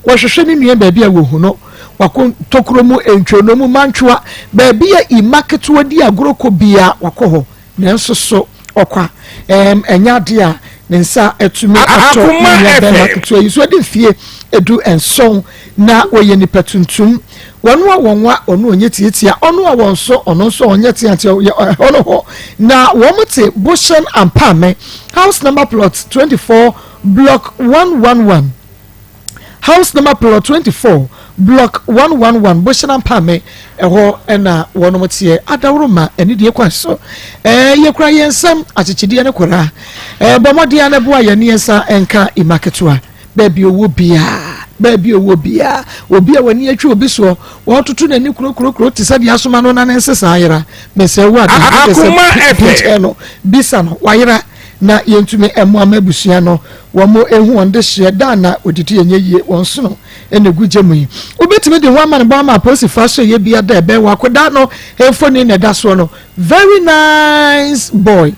Speaker 3: Wɔhwehwɛ ne nua baabi a wɔhu no. Wakɔ ntokuro mu, ntwonoo mu, mantwoa, baabi a ima ketewa di agorɔ kɔ biara wakɔ hɔ. Nanso so ɔkwa? Ɛɛm, ɛnyɛ ade a ne nsa atumi atɔ ne
Speaker 5: Akoma
Speaker 3: nua barima
Speaker 5: FM.
Speaker 3: ketewa yi so. Adi mfeɛ 17 na ɔyɛ nipa tuntum. Wɔn a wɔnwa, ɔno ɔnyɛ tiatia, ɔno a wɔnso, ɔno nso ɔnyɛ teatea, ɔyɛ ɛhɔ no hɔ. Na wɔn te Boshen Ampame, house number plot 24, block 111. House number plot 24, block 111, Bohyena Mpame, ɛhɔ na wɔnom teɛ. Adaworoma anidie kwan so. Ɛɛ, yɛkura yɛn nsam akyekyedeɛ ne koraa. Ɛɛ, bɔ mmɔden ara na boa yɛn ne yɛn nsa nka Ima ketewa. Baabi ɔwɔ biara, baabi ɔwɔ biara, obi a w'ani atwi obi soɔ, wɔtoto n'ani kurokurokuro te sɛ deɛ asoma no na ne nsesa ayera. Mesɛ wo ada, wode sɛ
Speaker 5: Akoma FM.
Speaker 3: nkyɛn no, bisa no, wayera. Na yɛntumi mmoa ma abusua no wɔn ehu wɔn dehyeɛ da na wɔdidi ɛnyɛ yie wɔn sono na egu gya mu yi. Wobɛtumi de ho amanebɔ ama apolisifoɔ asoɛeɛ bia da ɛbɛn wɔ akodaa no mfoni na ɛda soɔ no. Very nice boy.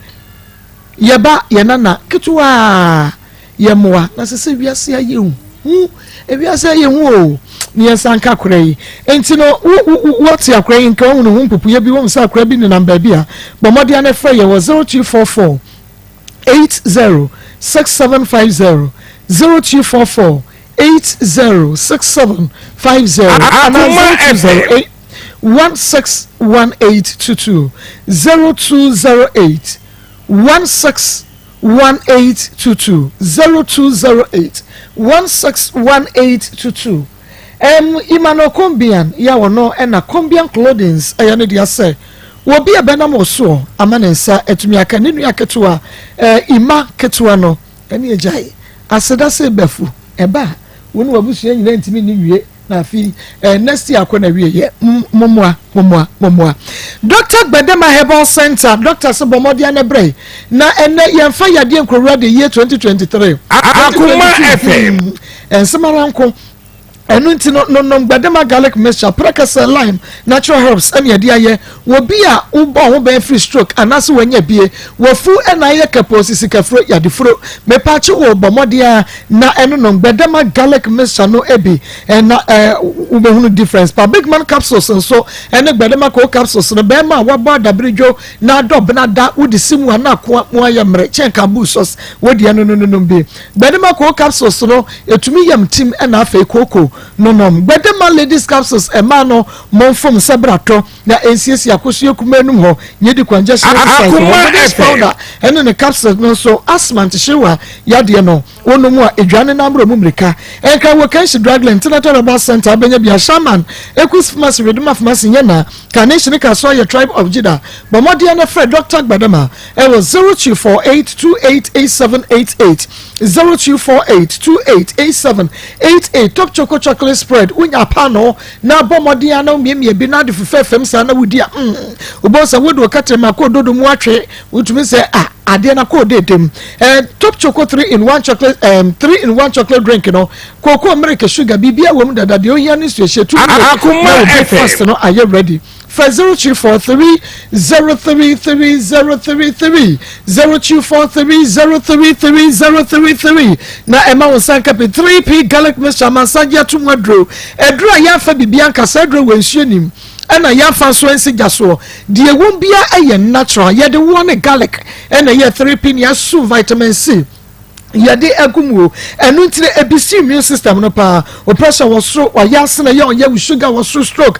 Speaker 3: Yɛba yɛ nana ketewaa yɛ mmoa na sɛ sɛ wiase ayɛ hu ewiase ayɛ hu o ne yɛn nsa nka akora yi nti no wo wo wɔte akora yi nka wɔn ho mpupuiɛ bi wɔn sɛ akora bi nenam baabi a bɔ mmɔden ano frɛ yɛ wɔ 0244 80 6750 0244 80 6750 anaa
Speaker 5: Akoma
Speaker 3: 0208 161822 0208 16 1822 0208 161822 Ɛm Emmanuel Kombian yi a ɔno na Kombian Clothings yɛ ne dea sɛ obi a bɛnam wo soɔ ama ne nsa atumi aka ne nua ketewa eh, Emma ketewa no ɛne agyae aseda sɛ bafu ɛba a wo ne w'abusua nyinaa ntumi nni nwie. Na afei eh, next year akɔ na wie yɛ mommoa mommoa mommoa Dr. Gbedema Herbal Center Dr. sɛ bɔ mmɔden ana brɛ na ɛnɛ yɛmfa yadeɛ nkurowura de year 2023
Speaker 5: Akoma FM
Speaker 3: nsɛm ara nko ɛno nti no nonom Gbedema garlic mixture prɛkɛsɛ lime natural herbs ɛne ɛde ayɛ wɔ bi a wobɔ ho bɛn firi stroke anaasɛ wanya bie wafu ɛna ayɛ kɛpɔ sisi kɛfuro yadefuro mepakye wɔ bɔ mmɔden a Na ɛno no gbɛdɛma garlic mixture no bi na wobɛhunu difference pa. Big man capsules nso ɛne gbɛdɛma cold capsules no bɛrima a wabɔ adaberedwo na adɔ benada wode si mu a na akoa mu ayɛ mmerɛ kyɛn kabu sɔs wodi ɛno no nonom bi. Gbɛdɛma cold capsules no ɛtumi yam tim ɛna afei kooko nonom. Gbɛdɛma ladies capsules ɛmaa no momfom sɛ bratɔ na ɛnsiesie akosua kumaa num hɔ nyɛ di congestion exercise wɔ
Speaker 5: Akoma
Speaker 3: Headache
Speaker 5: FM.
Speaker 3: powder ɛne ne capsules no nso asthma ntehyewa yadeɛ no wonom a edwane no ammerɛ mu mmirika ɛnka wɔ Kanshi Dragland Tenato Herbal Center wobɛnya bi Ashaman Equus Pharmacy Reduma Pharmacy nyɛ na Carnation Kasoa yɛ Tribe of Judah bɔ mmɔden na frɛ Dr. Gbadama ɛwɔ 0248288788 0248288788 Top Choco Chocolate Spread wonya paanoo na bɔ mmɔden a na womiamia bi na ade fefɛ fam saa na wodi a mm wobɛhu sɛ wode wo kɛtrɛma kɔ dodo mu atwe wotumi sɛ ah adeɛ na kɔɔ dede mu eh, top choco 3 in 1 chocolate um, 3 in 1 chocolate drink no kooko milk sugar biribia wɔ mu dada deɛ ohia ne nsuo hyɛ tu na wo breakfast no ayɛ ready Frɛ 0243 033 033, 0243 033 033 na ɛma wo nsa nka pi 3P garlic mixture amansan gye ato mu aduro. Aduro a yɛamfa biribi anka saa aduro wɔ nsuo nim ɛna yɛamfa nso ansi gya soɔ. Deɛ ɛwom biara ɛyɛ natural. Yɛde woɔ ne garlic ɛna ɛyɛ 3P ne asu vitamin C. yɛde agu mu o ɛno nti no ebisi immune system no paa o pressure wɔ soro wayɛ ase na ɛyɛ ɔyɛ wo sugar wɔ soro stroke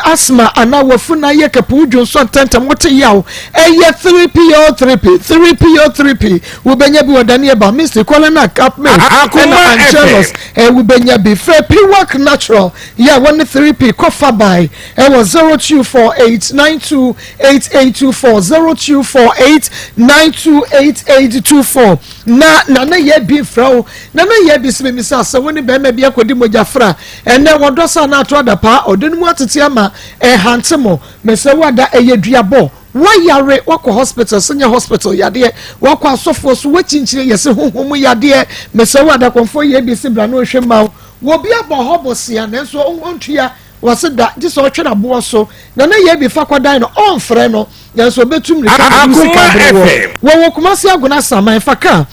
Speaker 3: asthma anaa wafu na ayɛ kɛpɛ wodwo nso ntɛntɛm wote yaw ɛyɛ 3p o 3p 3p o 3p wobɛnya bi wɔ Daniel ba Misty Colonna Cup Milk ɛna Angelus wobɛnya bi frɛ Piwak Natural yɛ wɔne 3p kɔfa by ɛwɔ 024892 8824 0248 928824 na nana yɛ bi frɛ wo nana yɛ bi sɛ mimisa sɛ wo ne bɛrima bi akɔdi mogya fra ɛnɛ wɔdɔ sɛ na ato adapaa ɔdɔ no mu atete ama ɛhante mo mesɛ wo ada ɛyɛ duabɔ woayare wakɔ hospital sɛ nyɛ hospital yadeɛ wakɔ asɔfoɔ so woakyinkyini yɛsɛ honhom mu yadeɛ mesɛ wo adakɔmfoɔ yɛ bi se bra na ɔhwɛ ma wo wɔbi abɔ hɔ bosea nanso ɔntua Wɔse da gye sɛ ɔtwe n'aboɔ so na na yɛ bi fa kɔdan no ɔnfrɛ no Nanso ɔbɛtu mmirika de wo sika abrɛ wɔ. Wɔwɔ Kumasi Agona Asaman fa kaa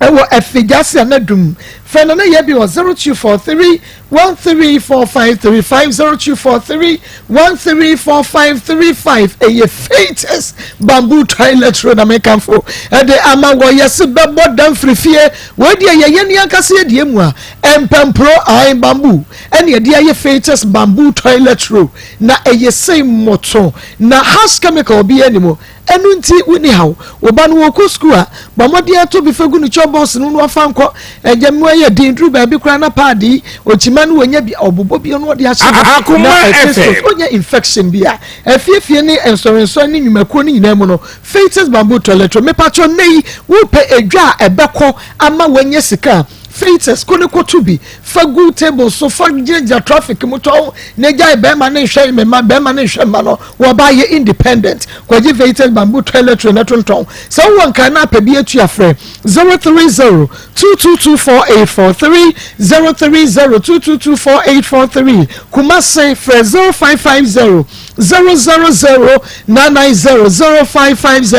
Speaker 3: ɛwɔ Afigya Anadum. Frɛ Nana Yabi wɔ 0243 134535 0243 134535. Ɛyɛ Fatus Bamboo Toilet Roll na mekamfo ɛde ama wɔ. Yɛse bɛbɔ dam firi fie. Wei deɛ yɛyɛ ne ankasa yɛdeɛ mu a ɛmpɛmporo ae bamboo ɛne ɛde ayɛ Fatus Bamboo Toilet Roll na ɛyɛ sei mmɔto na harsh chemical biara nni mu. Ɛno nti wonni haw. Wo ba no ɔrekɔ sukuu a, bɔ mmɔden ara tɔ bi fa gu ne chalk box no mu na wafa nkɔ. Agya mu ayɛ den duru baabi koraa na paadi yi, ɔkyima no ɔnya bi a, ɔbobɔ bi na ɔde ahyɛ hɔ na ɛte so. Ɔnya infection bi a. Afiefie ne nsɔrensɔre ne nnwumakuo no nyinaa mu no, Fatus Bamboo Toilet Roll. Mepakyɛw nnɛ yi wopɛ edwa a ɛbɛkɔ ama woanya sika a, Fatus, kɔ ne kɔto bi fa gu table so fa gyinagyina traffic mu tɔn na gyae bɛrima ne nhwɛ me mma bɛrima ne nhwɛ mma no wɔba yɛ independent kɔgye Fatus bamboo toilet roll na tontɔn sɛ wowɔ nkan na apɛ bi atua frɛ 030 2224843 030 2224843 Kumase frɛ 0550 000 990 0550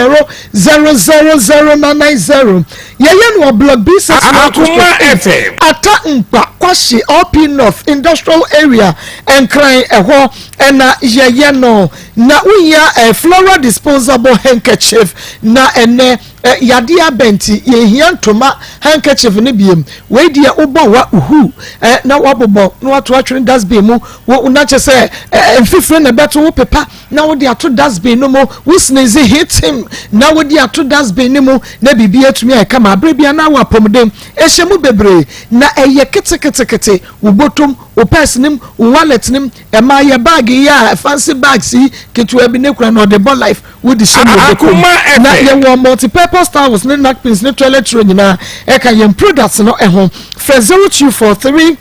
Speaker 3: 000 990 Yɛyɛ no wɔ Block B 61 to
Speaker 5: Akoma
Speaker 3: Stroke 8,
Speaker 5: FM.
Speaker 3: Ata Nkpa, Kwahye, LP North Industrial Area, Nkran, ɛhɔ na yɛyɛ no. Na wohia eh, floral disposable handkerchief, na ɛnɛ eh, yadeɛ aba nti yɛnhia ntoma handkerchief no biem. Wei deɛ wobɔ wa uhu eh, na wabobɔ na wato atwene dustbin mu, wo na kyɛ sɛ eh, mfifire na ɛbɛto wo pepa na wode ato dustbin no mu, wo sneeze hit him na wode ato dustbin no mu na biribi atumi ayɛ kama abere bia na wɔ apɔmuden ɛhyɛ mu bebree na ɛyɛ keteketekete wo bɔtɔm wo purse nim wo wallet nim ɛma yɛ bag yi a fancy bags yi ketewa bi ne kura na ɔde bɔ life wode hyɛ mu bɔtɔm na yɛwɔ multi-purpose towels ne napkins ne toilet roll nyinaa ɛka yɛn products no ɛho frɛ 0243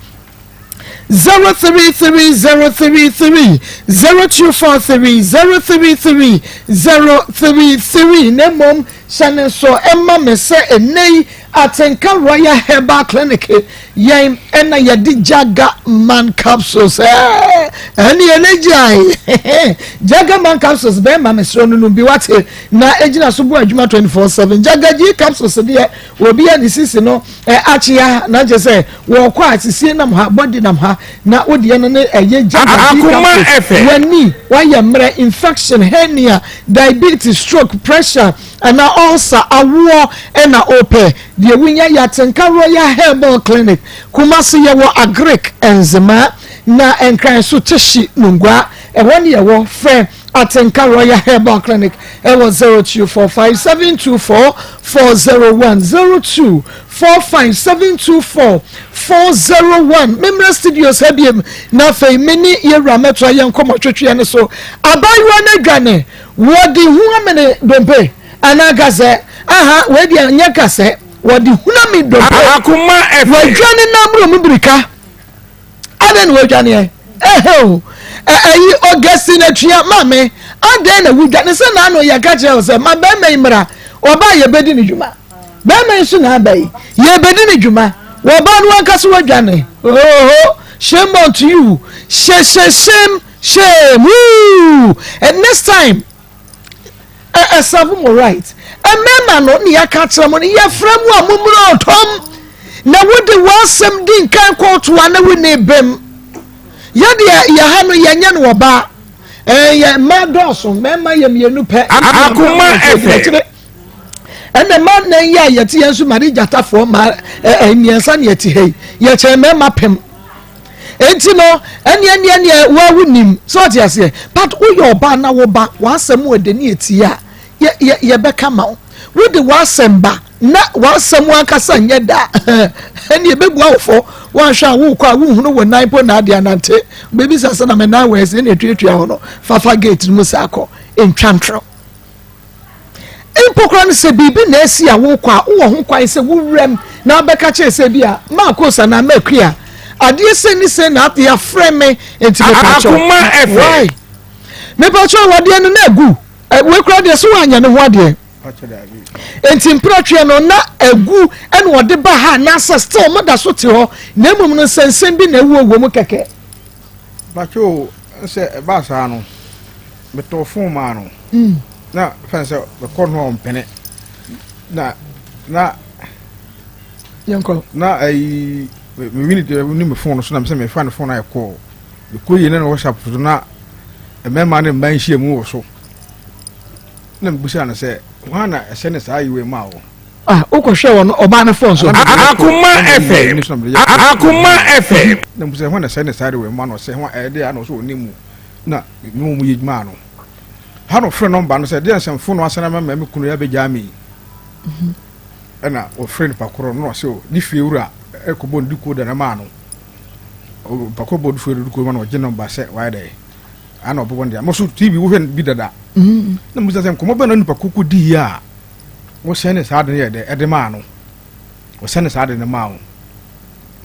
Speaker 3: 033 033 0243 033 033 na mmom hyɛ ne nso ɛma me sɛ ɛnnɛ yi Atenka Royal Herbal Clinic yɛn ɛna yɛde Jaga Man capsules ɛɛ ɛne yɛn agyae Jaga Man capsules bɛrima mesrɛ no no bi wate na egyina so bɔ adwuma 24/7 Jaga G capsules deɛ obi a ne sisi no Ɛ akyea na kyerɛ sɛ wɔkɔ a sisie nam ha body nam ha na wodeɛ no ne ɛyɛ gya
Speaker 5: Akoma FM.
Speaker 3: W'ani wayɛ mmerɛ infection hernia diabetes stroke pressure anaa ulcer awoɔ ɛna opɛ deɛ wonya yɛ Atenka Royal Herbal Clinic Kumasi yɛwɔ Agric Nzema na Nkran so Teshie Nungua ɛhɔ ne yɛwɔ frɛ Atenka Royal Herbal Clinic ɛwɔ 0245 724 401 0245 724 401 Memmra studios ha biem na afei me ne yɛwura mɛtoa yɛn nkɔmmɔ twetweɛ no so. Abaayewa no adwane, wɔde hu amene dompe anaa kasɛ? Aha, wei deɛ nyɛ kasɛ, wɔde huname dompe.
Speaker 5: Akoma FM.
Speaker 3: Wɔadwane na amuro mu birika. Adɛn na wadwaneɛ? Ɛhɛo, ɛyi Augustine Atua maame, adɛn na wodwane sɛ naano yɛka kyerɛ wo sɛ ma bɛrima yi mmra, ɔbaa yɛbɛdi ne dwuma. Bɛrima yi so na aba yi, yɛbɛdi ne dwuma. Wɔbaa no ankasa wadwane. Oho, shame unto you. Shame, shame, shame, shame. Woo! And next time, ɛsɛvo mo right mmarima no ne yɛaka akyerɛ mo no yɛfrɛ mo a mommrɛ ɔtɔm na wode w'asɛm di nkan kɔɔto a na wonni bem yɛdeɛ yɛha no yɛnyɛ no ɔbaa ɛyɛ mmaa dɔɔso mmarima yɛ mmienu pɛ
Speaker 5: Akoma FM.
Speaker 3: ɛna mmaa nnan yi a yɛte yɛn nso mare gyatafoɔ mmaa mmiɛnsa ne yɛte ha yi yɛkyɛn mmarima pem Enti no, ɛneɛ neɛ neɛ woa wonim sɛ ɔte aseɛ but woyɛ ɔbaa na wo ba w'asɛm wɔ de ne ɛtie a yɛ yɛ yɛbɛka ma wo wode w'asɛm ba na w'asɛm ankasa nyɛ da ɛne ɛbɛbua wo fɔ woanhwɛ a wokɔ a wohunu wo nan po na ade anante bɛbisa sɛ na me nan wɔ ɛsɛ ne ɛtuatua hɔ no fafa gate no mu saa kɔ ntwa ntorɔ Mpo koraa no, sɛ biribi na asi a worekɔ a, wowɔ ho kwan sɛ wowuram na wobɛka kyerɛ sɛ bi a Marcos anaa Makua, adeɛ sei ne sei na yɛafrɛ me nti mepakyɛw. Why? Mepakyɛw awadeɛ no na agu. Wei koraa deɛ so woanyɛ ne ho adeɛ. Nti mprɛtweɛ no na agu ɛna ɔde ba ha anaasɛ still mo da so te hɔ na mmom no nsɛnsɛm bi na ɛwɔ wɔ mu kɛkɛ.
Speaker 7: Pakyɛw sɛ ɛbaa saa no metɔɔ fon maa no. Na fɛn sɛ mekɔ no a ɔmpene na na
Speaker 3: yɛnkɔ
Speaker 7: na ayi mewini deɛ ne me fon no so na mesɛ mefa ne fon no ayɛ kɔɔ mekɔ yie na na WhatsApp so na mmarima ne mmaa nhyia mu wɔ so na mebusa no sɛ hwan na ɛsɛ ne saa yiwei maa wɔ.
Speaker 3: Ah, wokɔhwɛ wɔ no ɔbaa no fon so.
Speaker 5: Akoma FM. Akoma FM.
Speaker 7: Na mebusa hwan na ɛsɛ ne saa yiwei maa no sɛ hwan ɛyɛ deɛ ana ɔsɛ ɔne mu na ne wɔn yɛ adwuma ano ha na ɔfrɛ nɔmba no sɛ deɛ nsɛmfo no asɛn ama me kunu yɛ abɛgyaa me yi ɛna ɔfrɛ nipa korɔ no na ɔsɛ o ne fie wura ɛkɔbɔ ne dukuo da na maa no nipa korɔ bɔ ne fie wura dukuo ma na ɔgye nɔmba sɛ wayɛ dɛ ana ɔbɛbɔ ne deɛ mo so tv wohwɛ bi dada mm-hmm. na mo sɛ nkɔmɔ bɛn na nipa koko di yi a wɔsɛn ne saa de no yɛ dɛ ɛde maa no wɔsɛn ne saa de no maa wo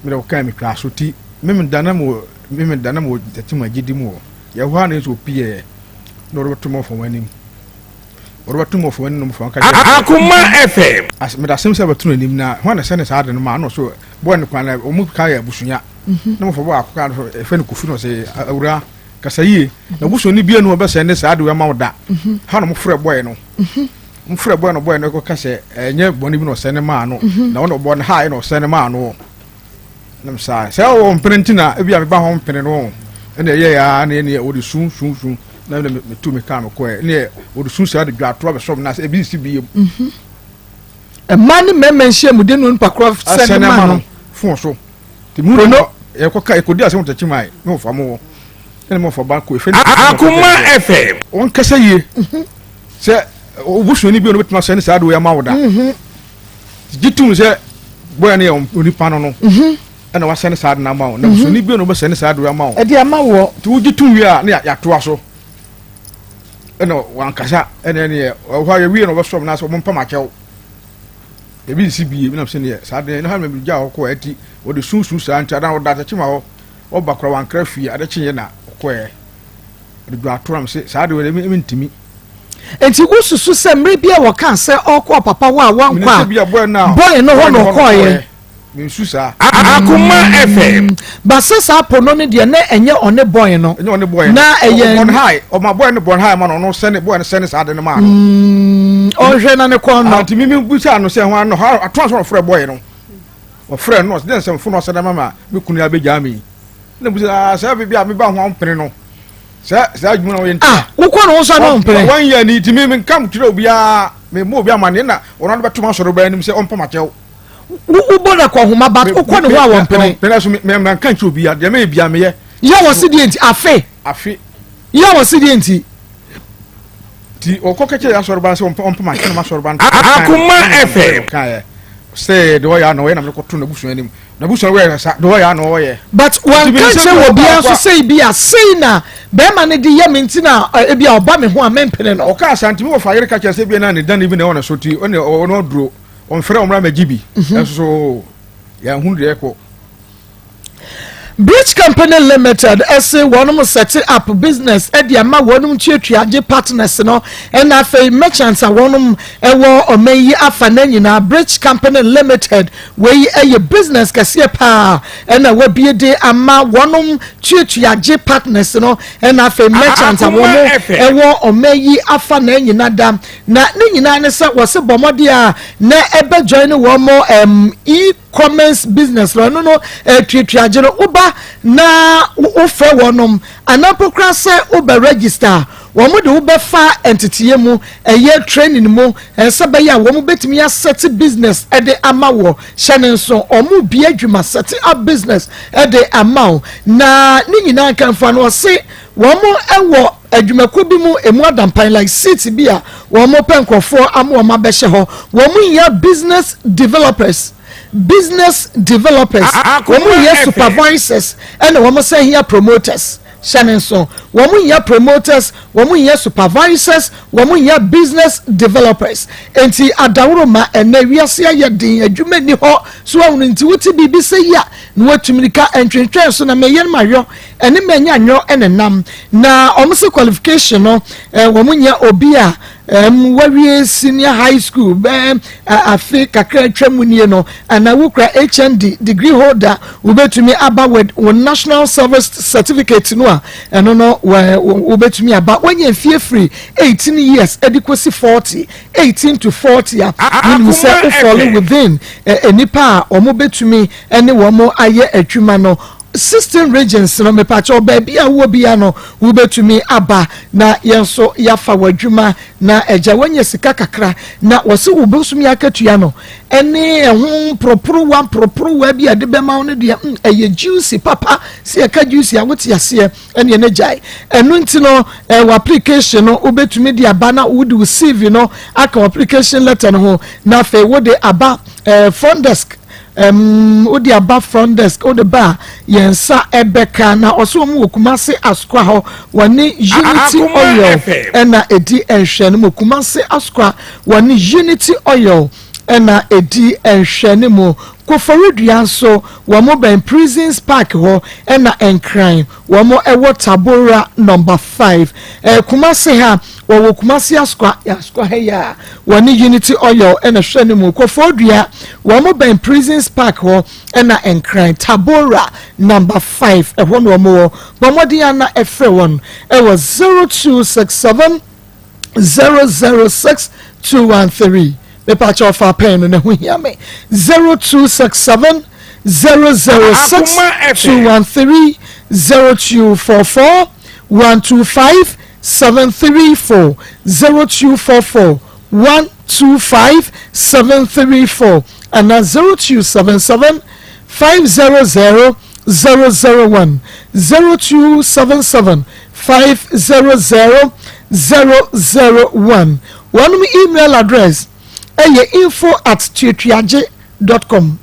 Speaker 7: mede wɔkaa metwa so ti meme dana mu meme dana mu tɛte mu agyedi mu wɔ yɛhɔ a na nso opiɛ na ɔde bɛto mɔfɔ wɔn anim Wɔde bɛto mmɔfra anim na mmɔfra nka kyerɛ.
Speaker 5: Akoma FM.
Speaker 7: As mede asɛm sɛ bɛto n'anim na hwan na ɛsɛ ne saa ade no ma ano so bɔɔ ne kwan na wɔn ka yɛ abusua. Mhm. Na mmɔfra bɔ akɔ ka ɛfɛ no kofi na ɔsɛ awura kasa yie na busuani bia no ɔbɛsɛ ne saa ade ma wo da. Mhm. Ha na wɔfrɛ bɔɛ no. Mhm. Wɔfrɛ bɔɛ no bɔɛ no kɔka sɛ ɛnyɛ bɔne bi na ɔsɛ ne maa no na wɔn ɔbɔ no ha na ɔsɛ ne maa no. Nam saa sɛ ɔwɔ mpene nti na ebi a meba hɔ mpene no ɛna ɛyɛ ya na ɛne wɔde sun sun sun na ɛna metu me kaa mekɔɛ ɛne wɔde sun saa de dwa ato abɛsɔ me na sɛ ebi nsi biem.
Speaker 3: Mhm. Mmaa ne mmarima nhyiamudi no nipa korɔ sɛ ne ma no
Speaker 7: fon so te mu no yɛkɔ ka yɛkɔdi asɛm tɛkyi maa ne wɔfa mo wɔ ɛna mo wɔfa ba kɔ efe ne
Speaker 5: Akoma FM
Speaker 7: wɔn kasa yie mhm. sɛ obusuani bi a ɔno bɛtumi asɛ ne saa de wɔyɛ ama wo da. Mhm. Gye tom sɛ bɔyɛ no yɛ onipa no no mhm. ɛna wasɛne saa de no ama wo na mhm. busuani bi na ɔbɛsɛne saa de ama wo
Speaker 3: ɛde ama wɔ
Speaker 7: nti wogye tom wie a ne yɛatoa so ɛna wankasa ɛna ɛneɛ ɔhɔ a yɛwie na ɔbɛsɔm no asɛ ɔmo akyɛw ebi nsi bie bi nam sɛ neɛ saa de ne ha mɛ gya hɔ kɔɔ ɛti wɔde sunsun saa nti adan ɔda akyɛkyi ma hɔ ɔba kora wankra fie ade kyeeɛ na ɔkɔɛ Ɔde dwa ato am se saa de wei de mentumi.
Speaker 3: Enti wosusu sɛ mmere bi a wɔkaa sɛ ɔrekɔ ɔpapa hɔ a wankɔ a,
Speaker 7: bɔe
Speaker 3: no hɔ na ɔkɔeɛ?
Speaker 7: Mensu saa.
Speaker 5: Akoma FM.
Speaker 3: Ba sɛ saa pono no deɛ na ɛnyɛ ɔne bɔe no.
Speaker 7: Ɛnyɛ ɔne bɔe no.
Speaker 3: Na ɛyɛ.
Speaker 7: Ɔbɔn hae ɔma bɔe no bɔn hae ma no ɔno sɛne bɔe no sɛne saa de no maa no.
Speaker 3: Ɔnhwɛ na ne kɔn no.
Speaker 7: Nti mimi bisa no sɛ ho ano ato aso ɔfrɛ bɔe no. Ɔfrɛ no ɔsɛ dɛ nsɛmfo no ɔsɛ dɛ mama me kunu abɛgyaa me yi. Na bisa ah, sɛ biribi a meba ho a ɔmpene no sɛ saa adwuma na ɔyɛ nti.
Speaker 3: Ah, wokɔ ne ho so na ɔmpene.
Speaker 7: Wɔn yɛ ni ti mi mi nka kyerɛ obiara mi mu obi amaneɛ na ɔno ade bɛto m'asɔre bɛn anim sɛ ɔmpam akyɛw.
Speaker 3: Wobɔ na kɔ homa but wokɔ ne ho a wɔmpene.
Speaker 7: Mpene so mi mi nka nkyerɛ obiara deɛ mɛyɛ biara meyɛ.
Speaker 3: Yɛ wɔ se deɛ nti afe.
Speaker 7: Afe.
Speaker 3: Yɛ wɔ se deɛ nti.
Speaker 7: Ti ɔkɔ kɛkyɛ yɛ asɔre ba sɛ ɔmpam akyɛ na m'asɔre ba.
Speaker 5: Akoma FM.
Speaker 7: Sɛ deɛ ɔyɛ ano ɔyɛ na mekɔto n'abusua anim. N'abusua wɛ sa deɛ ɔyɛ ano ɔyɛ.
Speaker 3: But wanka nkyerɛ wɔ biara nso sɛ ebi a sei na bɛrima no de yɛ me nti na ebi a ɔba me ho a mempene no.
Speaker 7: Ɔkaa saa nti me wɔfa yere ka kyerɛ sɛ ebi na ne dane bi na ɛwɔ ne so ti ɔne ɔno aduro ɔmfrɛ ɔmmra mɛgye bi mhm. ɛnso so yɛnhunu deɛ ɛkɔ.
Speaker 3: Bridge Company Limited ɛse wɔnom sɛte up business ɛde ama wɔnom tuatua gye partners no ɛna afei merchants a wɔnom ɛwɔ ɔman yi afa na nyinaa. Bridge Company Limited wei ɛyɛ business kɛseɛ paa ɛna wabie de ama wɔnom tuatua gye partners no ɛna afei merchants a wɔn ɛwɔ ɔman yi afa na nyinaa da na ne nyinaa ne sɛ wɔse bɔ mmɔden a na ɛbɛ join wɔn e Comments business no ɛno no tuatua gye no woba na wofrɛ wɔnom anaa mpo koraa sɛ wobɛ register a wɔn de wobɛfa nteteyɛ mu ɛyɛ training mu sɛ bɛyɛ a wɔn bɛtumi asɛte business de ama wɔ hyɛ ne nso wɔn bie adwuma sɛte up business de ama wo na ne nyinaa nkamfa no ɔse wɔn wɔ adwumakuo bi mu emu adampan like seat bi a wɔn pɛ nkurɔfoɔ ama wɔn abɛhyɛ hɔ. Wɔn hia business developers, business developers, wɔn hia supervisors ɛna wɔn sɛ hia promoters. Hyɛ ne nso, wɔn hia promoters, wɔn hia supervisors, wɔn hia business developers. Nti adaworo ma ɛnɛ wiase ayɛ den, adwuma ni hɔ so ahunu nti wote biribi sɛ yi a na watumi nika ntwentwɛn so na mɛyɛ no ma yɔ ɛne manya nyɔ ɛna nam na wɔn sɛ qualification no wɔn nyɛ obi a. um, wawie senior high school bɛɛ afe kakra atwa mu nie no, anaa wokura HND degree holder, wobɛtumi aba with wo national service certificate no a, ɛno no wobɛtumi aba. Woanya mfie firi 18 years ɛde kɔsi 40, 18 to 40 a, wonim sɛ wo fall within nnipa a wɔn bɛtumi ne wɔn ayɛ adwuma no. 16 regions no, mepakyɛw, baabi a wowɔ bia no, wobɛtumi aba na yɛn nso yɛafa w'adwuma na agya woanya sika kakra. Na wɔse wo bosome akatua no ɛne ɛho mporoporowa mporoporowa bi a de bɛma wo no deɛ, ɛyɛ juicy papa. Sɛ yɛka juicy a, wote aseɛ, ɛne ɛne gyae. Ɛno nti no, ɛwɔ application no, wobɛtumi de aba na wode wo CV no aka wɔ application letter no ho, na afei wode aba front desk. Wode aba front desk, wode ba a, yɛn nsa ɛbɛka. Na ɔsɛ wɔn wɔ Kumase Asokwa hɔ, wɔne Unity Oil ɛna edi nhwɛ no mu. Kumase Asokwa, wɔne Unity Oil ɛna edi nhwɛ no mu. Koforidua nso, wɔn bɛn Prisons Park hɔ, ɛna Nkran, wɔn ɛwɔ Tabora number 5. Kumase ha, wɔwɔ Kumase Asokwa, Asokwa ha yi a, wɔne Unity Oil ɛna hwɛ no mu. Koforidua, wɔn bɛn Prisons Park hɔ, ɛna Nkran, Tabora number 5, ɛhɔ na wɔn wɔ. Bɔn mmɔden ana ɛfrɛ wɔn ɛwɔ 0267006213. Mepakyɛ, ɔfa pɛn no na ho hia me. 0267006213, 0244125734, 0244125734, ana 0277500001, 0277500001. Wɔn email address ɛyɛ info@tuatuagye.com,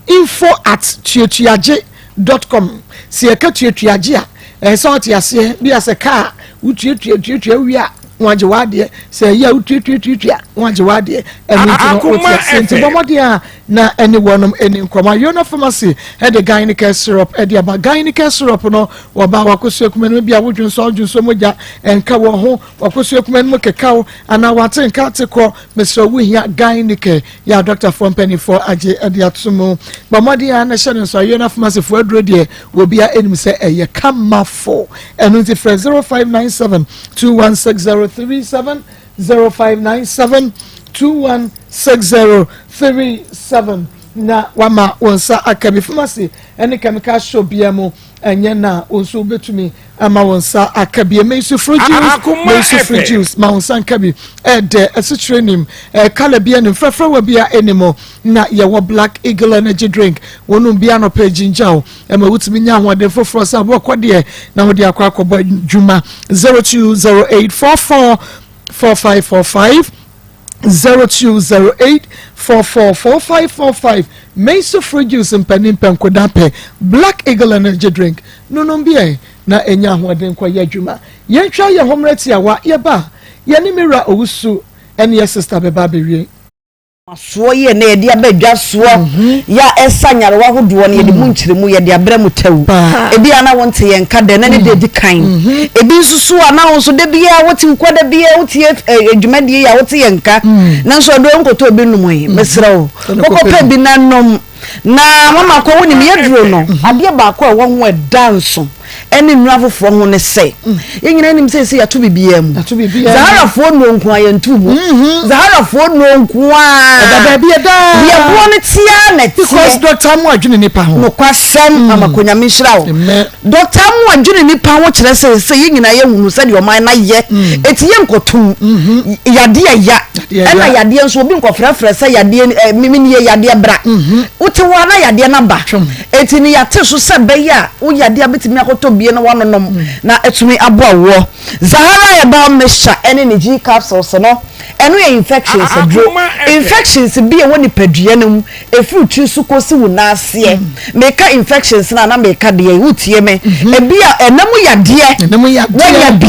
Speaker 3: info@tuatuagye.com. Sɛ yɛka tuatuagye a, ɛyɛ sɛ ɔte aseɛ bi a, sɛ kaa wotuatua tuatua wie a, wɔn agye w'adeɛ. Sɛ ɛyɛ a wotuatua tuatua, wɔn agye w'adeɛ. Ɛno nti no, wote aseɛ nti, bɔ mmɔden a na ɛne wɔnom ɛni nkɔmɔ. Yona Pharmacy ɛde Gynicare syrup ɛde aba. Gynicare syrup no, wɔba wakosua kuma no bi a, wodwo nso wodwo nso mogya ɛnka wɔn ho, wakosua kuma no mu kekaw anaa wate nka te kɔ, mesrɛ wohia Gynicare yɛ a dɔktafoɔ mpanimfoɔ agye ɛde ato mu. Bɔ mmɔden a na hyɛ no nso. Yona Pharmacy foɔ aduro deɛ, wɔbia anim sɛ ɛyɛ kamafo. Ɛno nti frɛ 0597216037, 0597216037, na wama wɔn nsa aka bi. Pharmacy ɛne chemical shop bia mu, ɛnyɛ na wɔn nso wobɛtumi ama wɔn nsa aka bi. Meisu fruit juice, Meisu fruit juice, ma wɔn nsa nka bi. Ɛdɛ ɛsikyerɛ nim, ɛɛ bi anim frɛfrɛwa bi a anim. Na yɛwɔ Black Eagle energy drink, wɔn bi anɔpɛ gyingyaw ɛma wotumi nya ahoɔden foforɔ sɛ aboɔ kɔdeɛ na wɔde akɔ akɔbɔ dwuma. 0208444545, 0208444545. Meisu fruit juice, mpanin pɛ, nkoda pɛ. Black Eagle energy drink nonom bi ɛ na ɛnya ahoɔden kɔyɛ adwuma. Yɛntwa yɛn ho mmerɛ tiawa, yɛba yɛne Mira Owusu ɛne yɛ sister bɛba abɛwie.
Speaker 9: Soɔ yi ɛnɛ yɛde aba dwa soɔ yɛ a ɛsa nyarewa ahodoɔ no, yɛde mu nkyerɛmu yɛde abrɛ mu tɛw. Ebi a na wonte yɛn nka dɛ na ne de edi kan. Ebi nso so a na wo nso da biara wote wokɔ, da biara wotie dwumadie yi a wote yɛn nka, nanso ɔdo nkɔtɔ obi nom yi. Mesrɛ wo, kɔkɔpɛ bi na nom. Na mama kɔ, wonim yɛduro no, adeɛ baako a ɛwɔ ho ɛda nso ɛne nnuro afoforɔ ho ne sɛ, yɛn nyinaa nim sɛ yɛato biribiara mu. Zaharafoɔ nnuro nko a yɛnto mu. Zaharafoɔ nnuro nko a
Speaker 3: ɛda baabi ɛda
Speaker 9: deɛ boɔ no tia na ɛteɛ.
Speaker 3: Because Doctor mu adwene nipa ho.
Speaker 9: Nokwasɛm, Amakonyame nhyira wo. Doctor mu adwene nipa ho kyerɛ sɛ yɛn nyinaa yɛhunu sɛdeɛ ɔman no ayɛ, eti yɛnkɔtum yadeɛ ya, ɛna yadeɛ nso obi nkɔfrɛfrɛ sɛ yadeɛ ɛ mimi nie yadeɛ bra. Wote hɔ a na yadeɛ no aba. Eti ne yɛate so sɛ bɛyɛ a wo yadeɛ a bɛtumi akɔtɔ bie na wanonom na atumi aboa woɔ. Zahara Herbal Mixture ɛne ne G capsules no. Ɛno yɛ infections aduro. Infections bi a ɛwɔ nipadua no mu, ɛfiri tiri so kɔsi wo nan aseɛ. Meka infections no a na meka deɛ wotie me. Ebi a ɛna mu yadeɛ, wanya bi.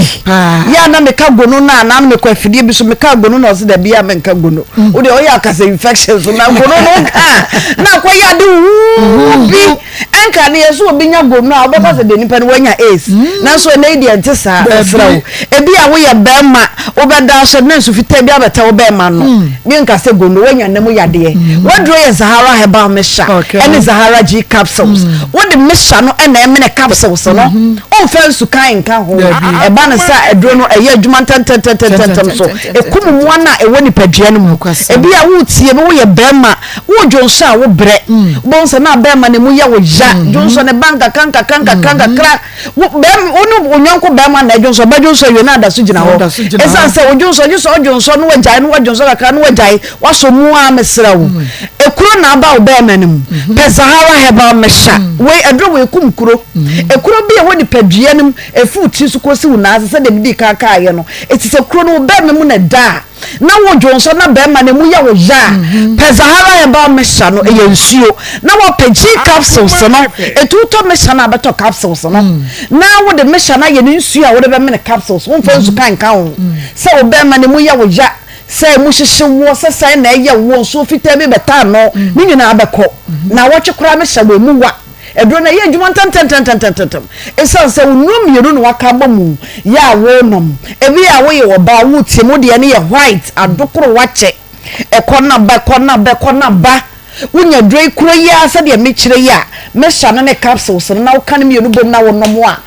Speaker 9: Yɛ a na meka gono no a na mekɔ afidie bi so meka gono na ɔse dabi a menka gono. Wo deɛ ɔyɛ akasa infections na gono no ka na akɔyɛ ade wuu bi. Ɛnka no yɛ sɛ obi nya gono a wobɛka sɛ deɛ nipa no wanya AIDS. Nanso ɛnɛ yi deɛ ɛnte saa. Mesrɛ wo. Ebi a woyɛ bɛrima wobɛda ahyɛ na nsu fitaa bi abɛtɛ wo bɛrima no. Menka sɛ gono woanya nna mu yadeɛ. W'aduro yɛ Zahara herbal mixture ɛne Zahara G capsules. Wode mixture no ɛna ɛmene capsules no. Womfa nsu kan nka ho. Ɛba no sɛ aduro no ɛyɛ adwuma ntɛntɛntɛntɛntɛm so. Ɛkum mmoa no a ɛwɔ nipadua no mu. Ebi a woretie me woyɛ bɛrima Wo dwonsɔ a wo brɛ. Wobɛhu sɛ na bɛrima no mu yɛ wo ya. Dwonsɔ no ba nkakra nkakra nkakra nkakra. Wo bɛrima wo ne wo yɔnko bɛrima na ɛdwonsɔ bɛdwonsɔ awie na ada so gyina hɔ. Ɛsiane sɛ wo dwonsɔ gye sɛ ɔdwonsɔ na wagyae na wadwonsɔ kakra na wagyae wasɔ mu ara mesrɛ wo. Ekuro na aba wo bɛrima no mu. Pɛ Zahara herbal mixture. Wei aduro wei kum kuro. Ekuro bi a ɛwɔ nipadua no mu ɛfiri wo tiri so kɔsi wo nan ase sɛdeɛ medii kan kaeɛ no. Ɛti sɛ kuro no wo bɛrima mu na ɛda a. na wo dwonsɔ na bɛrima no emu yɛ wo ya a, mhm. pɛ Zahara herbal mixture no, ɛyɛ nsuo, na wɔpɛ G capsules no, etu tɔ mixture no abɛtɔ capsules no, mm. na wode mixture no ayɛ ne nsuo a wode bɛmene capsules, womfa nsu ka nka ho, mm. sɛ wo bɛrima no emu yɛ wo ya, sɛ emu hyehye woɔ, sɛ sɛn na ɛyɛ woɔ, nsuo fitaa bi bɛtaa no, mm. ne nyinaa bɛkɔ, na wɔtwe koraa mixture wɔ emu wa. Aduro no ɛyɛ adwuma ntɛmntɛmntɛmntɛm ɛsiane sɛ wo nnuro mmienu na waka abɔ mu yɛ a worenom. Ebi a woyɛ ɔbaa woretie mu deɛ no yɛ white adokoro wakyɛ ɛkɔ na ba ɛkɔ na ba ɛkɔ na ba. Wonya aduro yi koro yi ara sɛdeɛ mekyerɛ yi a mixture no ne capsules no na woka no mmienu bom na wonom a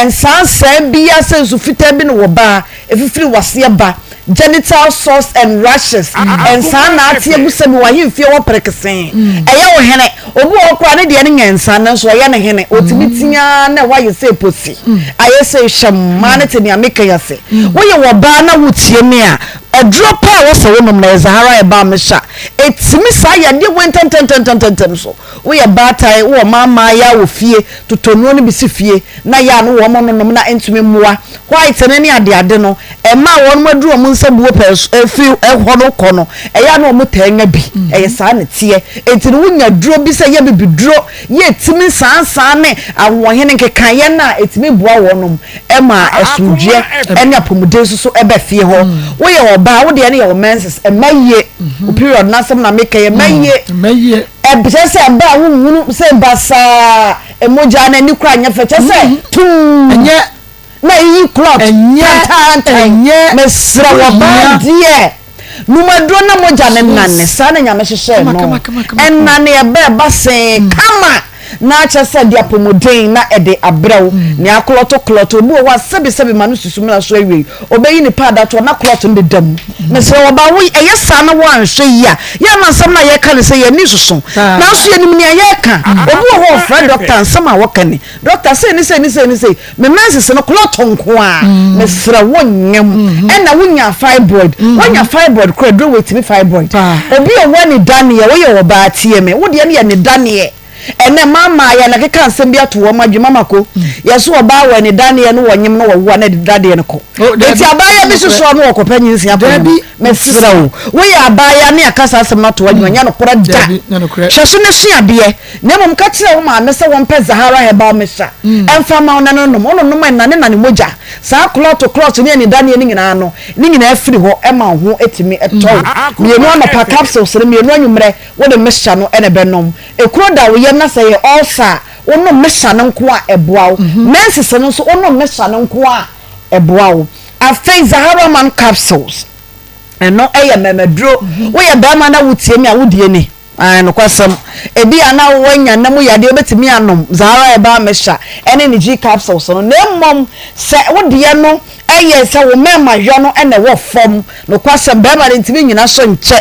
Speaker 9: Nsaansaa biara sɛ nsu fitaa bi na wɔba a, ɛfifiri w'aseɛ ba. Genital sores and rashes, nsaa na ate agu sɛbi w'ahemfie hɔ perekesee. Ɛyɛ wo hene. Obi wɔ hɔ koraa ne deɛ no nyɛ nsaa nanso ɔyɛ ne hene. Ɔtumi tea ara na ɛhɔ ayɛ sɛ posi, ayɛ sɛ hyɛmm. Maa no te nea meka yi ase. Woyɛ ɔbaa na wotie me a, aduro pa a ɛwɔ sɛ wonom no ɛyɛ Zahara Herbal Mixture. Ɛtumi saa yadeɛ wei ntɛmntɛmntɛmntɛm so. Woyɛ baatan, wowɔ mma mmaayaa wɔ fie, totɔ nnuro no bi si fie na yɛ a no wɔn nonom na ɛntumi mmoa. White no ne adeade no, mma a wɔn aduru wɔn nsa buo pɛn so firi hɔ no kɔ no, ɛyɛ a na wɔn taa nya bi. Ɛyɛ saa na ɛteɛ. Enti no wonya duro bi sɛ yɛ bibiduro, yɛ ɛtumi nsansan ne ahoɔhene nkekaeɛ no a, ɛtumi boa wɔnom ma asomdwoeɛ ne apɔmuden nso so ba fie hɔ. Woyɛ ɔbaa, wo deɛ no yɛ wo menses, ɛmma yie. Wo period no asɛm na meka yi, ɛmma yie. Ɛkyerɛ sɛ ɛba a wonhunu sɛ basaa mogya no ani koraa nyɛ fɛ kyerɛ sɛ mm-hmm. tum
Speaker 3: ɛnyɛ
Speaker 9: na eyi clot tantantan mesrɛ wɔ baa deɛ numaduro na mogya ne nane saa na nyame hyehyɛ no ɛnane ɛbɛ ɛba see mm. kama na akyɛ sɛ de apɔmuden na ɛde abrɛw mm. nea aklɔto klɔto obi wɔ hɔ a sɛbisɛbi ma no susu mena so awie Ɔbɛyi ne pad ato hɔ na clot no deda mu. Mesrɛ wo ɔbaa wo ɛyɛ saa na woanhwɛ yie a, yɛ a na nsɛm no a yɛka no sɛ yɛn ani soso. Nanso yɛnim nea yɛreka. Obi wɔ hɔ a ɔfrɛ dɔkta nsɛm a wɔka ni, dɔkta sei ne sei ne sei ne sei, me menses no clot nko ara. Mesrɛ wo nyem. Ɛna wonyaa fibroid. Woanya fibroid koraa aduro wei tumi fibroid. Obi a ɔwɔ anidaneɛ, woyɛ ɔbaa tie me, wo deɛ no yɛ anidaneɛ. Ɛnɛ mmaa mmaayɛ na keka nsɛm bi ato wɔn adwene mama ko yɛ so ɔbaa wɔ ne daneɛ no wɔnyem no wɔwoa na de dadeɛ no kɔ oh, eti abaayewa bi soso ɔno wɔkɔpɛ nyinsi akɔ no mesrɛ wo woyɛ abaayewa ne akasa asɛm no ato adwene nyɛ nokorɛ da hwɛ so ne sua adeɛ na mmom ka kyerɛ wo maame sɛ wɔmpɛ Zahara herbal mixture mm. ɛmfa ma wo na no nom ɔno nom ɛna ne na ne mogya saa klɔto klɔto ne anidaneɛ no nyinaa no ne nyinaa firi hɔ ɛma wo ho ɛtumi ɛtɔ wo mm. mmienu anɔpa capsules no mmienu anwummerɛ Wode mixture no na ɛbɛnom. Ekuro da wo yam na sɛ ɛyɛ ulcer a, wonom mixture no nko a, ɛboa wo. Menses no nso, wonom mixture no nko a, ɛboa wo. Afei Zahara Man capsules, ɛno yɛ mmɛmaduro. Woyɛ barima na wotie me a, wo deɛ ni. Ae, nokwasɛm. Ebia na woanya nna mu yadeɛ, wobɛtumi anom Zahara Herbal Mixture ne ne G capsules no. Na mmom, sɛ wo deɛ no yɛ sɛ wo mmarima yɔ no na ɛwɔ fam, Nokwasɛm, barima no ntumi nnyina so nkyɛ.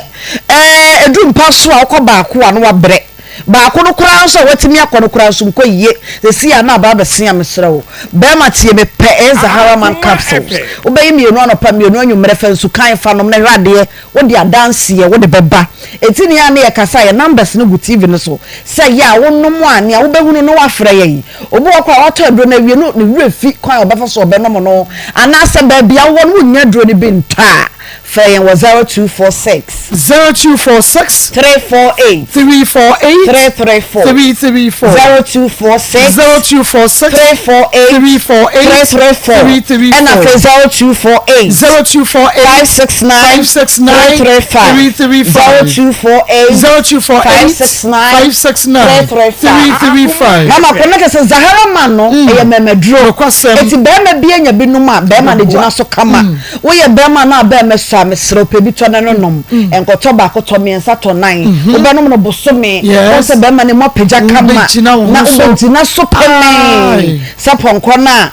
Speaker 9: Ɛɛ, ɛduru mpa so a, wokɔ baako a, na wabrɛ. Baako no koraa nso a watumi akɔ no koraa nso, nkɔ yie. Seesei a na aba abɛse a, mesrɛ wo. Barima tie me pɛ, ɛyɛ Zahara Man capsules. Wobɛyi mmienu anɔpa, mmienu anwummerɛ, fa nsukan fa nom na hwɛ adeɛ. Wode adanseɛ wode bɛba. Enti nea a ne yɛkasa a, yɛn numbers no gu TV no so. Sɛ ɛyɛ a wonom a, nea wobɛhunu no woafrɛ yɛn. Obi wɔ hɔ koraa a, watɔ aduro no awie no, ne werɛ fi kwan a ɔbɛfa so ɔbɛnom no. Anaasɛ baabi a wowɔ no wonnya aduro no bi ntɔ a. Frɛ yɛn wɔ 0246.
Speaker 3: 0246.
Speaker 9: 348.
Speaker 3: 348.
Speaker 9: 334.
Speaker 3: 334.
Speaker 9: 0246.
Speaker 3: 0246.
Speaker 9: 348.
Speaker 3: 348.
Speaker 9: 334.
Speaker 3: 334.
Speaker 9: Ɛna afei 0248.
Speaker 3: 0248.
Speaker 9: 569.
Speaker 3: 569.
Speaker 9: 335.
Speaker 3: 335.
Speaker 9: 0248.
Speaker 3: 0248.
Speaker 9: 569.
Speaker 3: 569.
Speaker 9: 335.
Speaker 3: 335.
Speaker 9: Mama kɔ na kyerɛ sɛ Zahara man no ɛyɛ mɛmɛduro.
Speaker 3: Nokwasɛm.
Speaker 9: Eti bɛrima bi anya bi nom a bɛrima no gyina so kama. Woyɛ bɛrima na abɛn mɛsɔ a, mesrɛ wo pɛ bi tɔ na no nom. Nkɔtɔ baako, tɔ mmiɛnsa, tɔ nan. Wobɛnom no bosome. Wohu sɛ bɛrima no mu apagya kama. Na wobɛgyina so penee sɛ pɔnkɔ no a.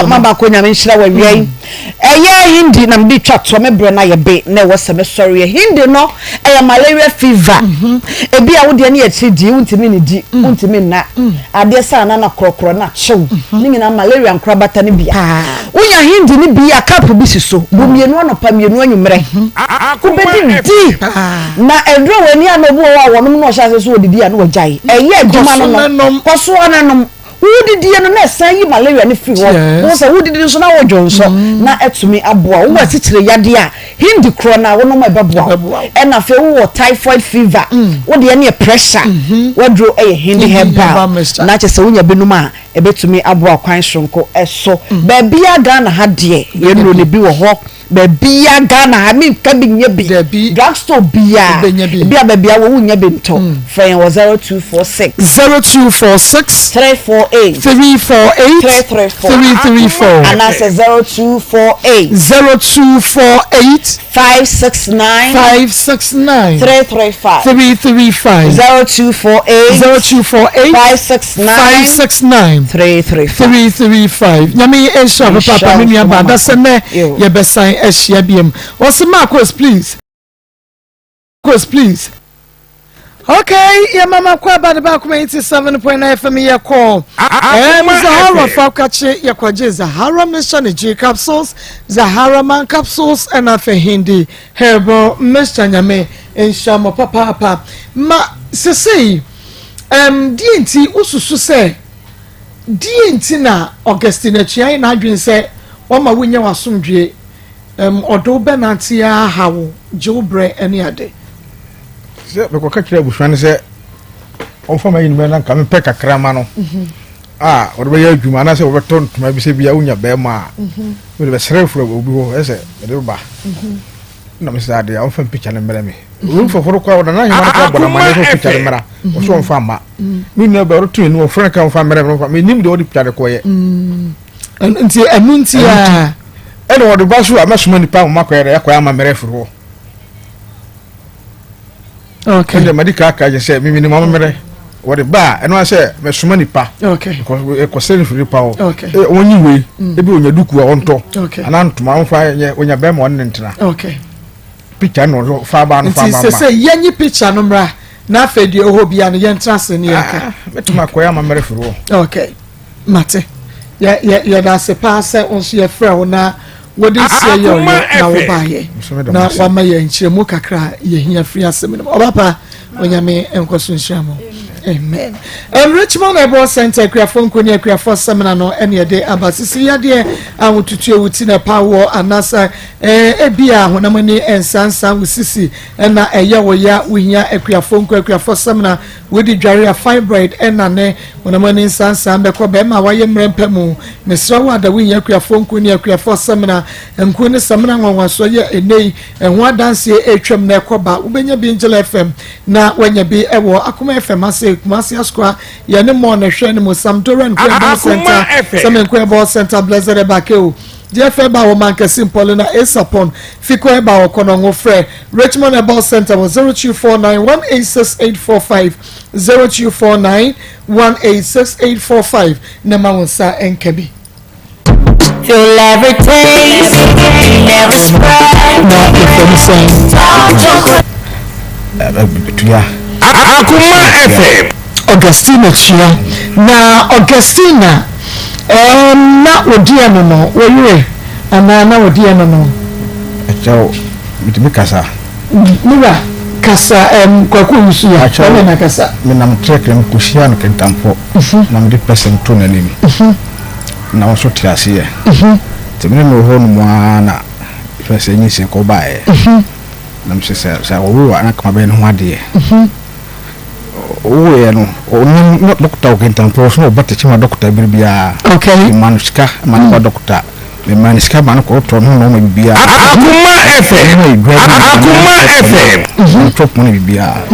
Speaker 9: Mo ma baako Nyame nhyira wo awia yi. Ɛyɛ Hindi na mede twa toɔ, me berɛ no ayɛ be na ɛwɔ sɛ mesɔreɛ. Hindi no ɛyɛ malaria fever. Ebi a wo deɛ no yɛ akyiri wontumi nnidi, wontumi nna. Adeɛ sa a na na korɔkorɔ na akyew. Ne nyinaa malaria nkorabata no bi a. Wonya Hindi no bi a, cup bi si so. Bu mmienu anɔpa, mmienu anwummerɛ. Wobɛdidi. Na ɛduru w'ani a na obi wɔ hɔ a wɔnom na ɔhyɛ aseɛ sɛ ɔdidi a na wagyae. Ɛyɛ adwuma no no. Kɔ so ara nom. Wodidie no na ɛsan yi malaria no firi hɔ. Wohu sɛ wodidi nso na wodwo nsɔ na atumi aboa wo. Wowɔ asikyire yadeɛ a, Hindi korɔ no a wonom a ɛbɛboa wo. Ɛna afei wowɔ typhoid fever, wo deɛ no yɛ pressure, w'aduro yɛ Hindi herbal. Na kyerɛ sɛ wonya binom a, Ɛbɛtumi aboa kwan soronko so. Baabiara Ghana ha deɛ yɛn nnuro no bi wɔ hɔ. Baabiara Ghana ha menka bi nyɛ bi. Drug store biara ebi a baabi a wɔ wonnya bi ntɔ. Frɛ yɛn wɔ 0246.
Speaker 3: 0246.
Speaker 9: 348.
Speaker 3: 348.
Speaker 9: 334.
Speaker 3: 334.
Speaker 9: Anaasɛ 0248.
Speaker 3: 0248.
Speaker 9: 569.
Speaker 3: 569.
Speaker 9: 335.
Speaker 3: 335.
Speaker 9: 0248.
Speaker 3: 0248.
Speaker 9: 569.
Speaker 3: 569.
Speaker 9: 335.
Speaker 3: 335. Nyame nhyira wo papaapa me nua baa dasɛ nɛ yɛbɛsan ahyia biam. Ɔse Marcos please. Marcos please. Okay, yɛ mama kɔ aba de baako ma 87.9 FM yɛ kɔ. Um, Zahara Fabkache yɛ kɔgye Zahara Mixture ne G capsules, Zahara Man capsules ɛna afɛ Hindi herbal mixture nyame nhyira mo papaapa. Ma sesei um, deɛ nti wosusu sɛ deɛ nti na Augustine Atua yɛ n'adwene sɛ wɔma wonya w'asomdwie um, ɔde wo bɛnante aha wo gye wo berɛ ne ade.
Speaker 7: Sɛ mekɔka kyerɛ abusua no sɛ ɔmfa ma yinumɛ na nka mepɛ kakra ma no mhm. a wɔde bɛyɛ adwuma anaasɛ wɔbɛtɔ ntoma bi sɛ bia wonya bɛrima a mhm. mede bɛsrɛ fura obi hɔ ɛsɛ mede ba mhm. na mesɛ adeɛ a ɔmfa mpikya no mmerɛ me obi fɔforo kɔ ɔnana ahema no kɔ abɔ namane sɛ ɔpikya no mmra ɔsɛ ɔmfa mma me nua bɛ ɔreto ani ɔfrɛ no ka ɔmfa mmerɛ me ɔmfa menim deɛ ɔde pikya no kɔyɛ
Speaker 3: nti ɛno nti a
Speaker 7: ɛna wɔde ba so a mɛsoma nipa ma makɔyɛ dɛ akɔyɛ ama mmerɛ firi hɔ
Speaker 3: Okay.
Speaker 7: Ɛnna madi kan aka kyerɛ sɛ mimi ne mo amammerɛ wɔde ba a ɛno sɛ mɛsoma nipa.
Speaker 3: Okay.
Speaker 7: Ɛkɔsɛ no firi nipa hɔ.
Speaker 3: Okay.
Speaker 7: Wɔnyi wei mm. ebi onya duku a ɔntɔ.
Speaker 3: Okay.
Speaker 7: Anaa ntoma ɔnfa nyɛ onya bɛrima ɔne ne ntena.
Speaker 3: Okay.
Speaker 7: Picture no ɔhwɛ fa ba no fa ma ma.
Speaker 3: Nti sɛ sɛ yɛnyi picture no mmra na afei deɛ ɔhɔ bia no yɛntena ase ne yɛnka.
Speaker 7: Ah, mɛtumi akɔyɛ amammerɛ firi hɔ.
Speaker 3: Okay. Mate. Yɛ yɛ yɛda ase paa sɛ wo nso yɛfrɛ wo na wode sie yɛ ɔyɛ na wobaayɛ na wama yɛ nkyerɛmu kakra a yɛhia firi asɛm no mu. Ɔba pa, Onyame nkɔ so nhyira mo. Amen. Um, Richmond Herbal Center, Akuafoɔ Nko ne Akuafoɔ Seminar no ɛne ɛde aba sisi yadeɛ a wotutu ewu ti na ɛpa wɔ anasa eh, ebi a honam ani nsansan wo sisi ɛna ɛyɛ wo ya wohia Akuafoɔ Nko Akuafoɔ Seminar Wodi dware a fibroid ɛna ne honam ani nsansan bɛkɔ bɛɛma a wayɛ mmerɛ mpa mu. Mesrɛ wo ada wohia akuafoɔ nku ne akuafoɔ samina. Nku ne samina nwanwasoɔ yɛ ɛnɛ yi ɛho adanseɛ ɛretwam na ɛkɔ ba. Wobɛnya bi Angel FM na wanya bi ɛwɔ Akoma FM ase Kumasi Askoa yɛne mall na ɛhwɛ no mu Sam Doran Nkuɛbɔ Center Sɛmɛ Nkuɛbɔ Center Blessed Ɛbakeo Deɛ fɛ ba wɔ Mankasi Mpɔle na Esapɔn Fikɔ ɛba wɔ Kɔnɔngo frɛ Richmond Herbal Centre wɔ 0249 186845 0249 186845 na ma wo nsa nka bi.
Speaker 10: Feel every taste, every spread.
Speaker 3: Na yɛfrɛ no sɛn?
Speaker 7: Tua.
Speaker 5: Akoma FM.
Speaker 3: Augustina Kyia. Na Augustina ɛɛm na wodi ɛno no wo yere anaa na wodi ɛno no?
Speaker 7: Ɛkyɛw metumi kasa.
Speaker 3: Me wura kasa ɛɛm Kwaku Owusu ya ɔne na kasa.
Speaker 7: Me nam trek na me kɔ hyia no Kintampo na me de pɛsɛm to n'anim na ɔnso te aseɛ nti me ne no wɔ hɔ nom ara na. Fɛ sɛ nyinsɛn kɔ baeɛ. Na mesɛ sɛ sɛ ɔwo a na kama bɛyɛ ne ho adeɛ. Ɔwoeɛ no ɔnim na dɔkota wɔ Kintampo so na ɔba tɛkyɛ ma dɔkota bere biara.
Speaker 3: Okay.
Speaker 7: Mema no sika ma no ba dɔkota. Mema no sika ma no kɔtɔ ne ho nneɛma biribiara.
Speaker 5: Akoma FM. Akoma FM.
Speaker 7: Ɔtɔ pon ne biribiara.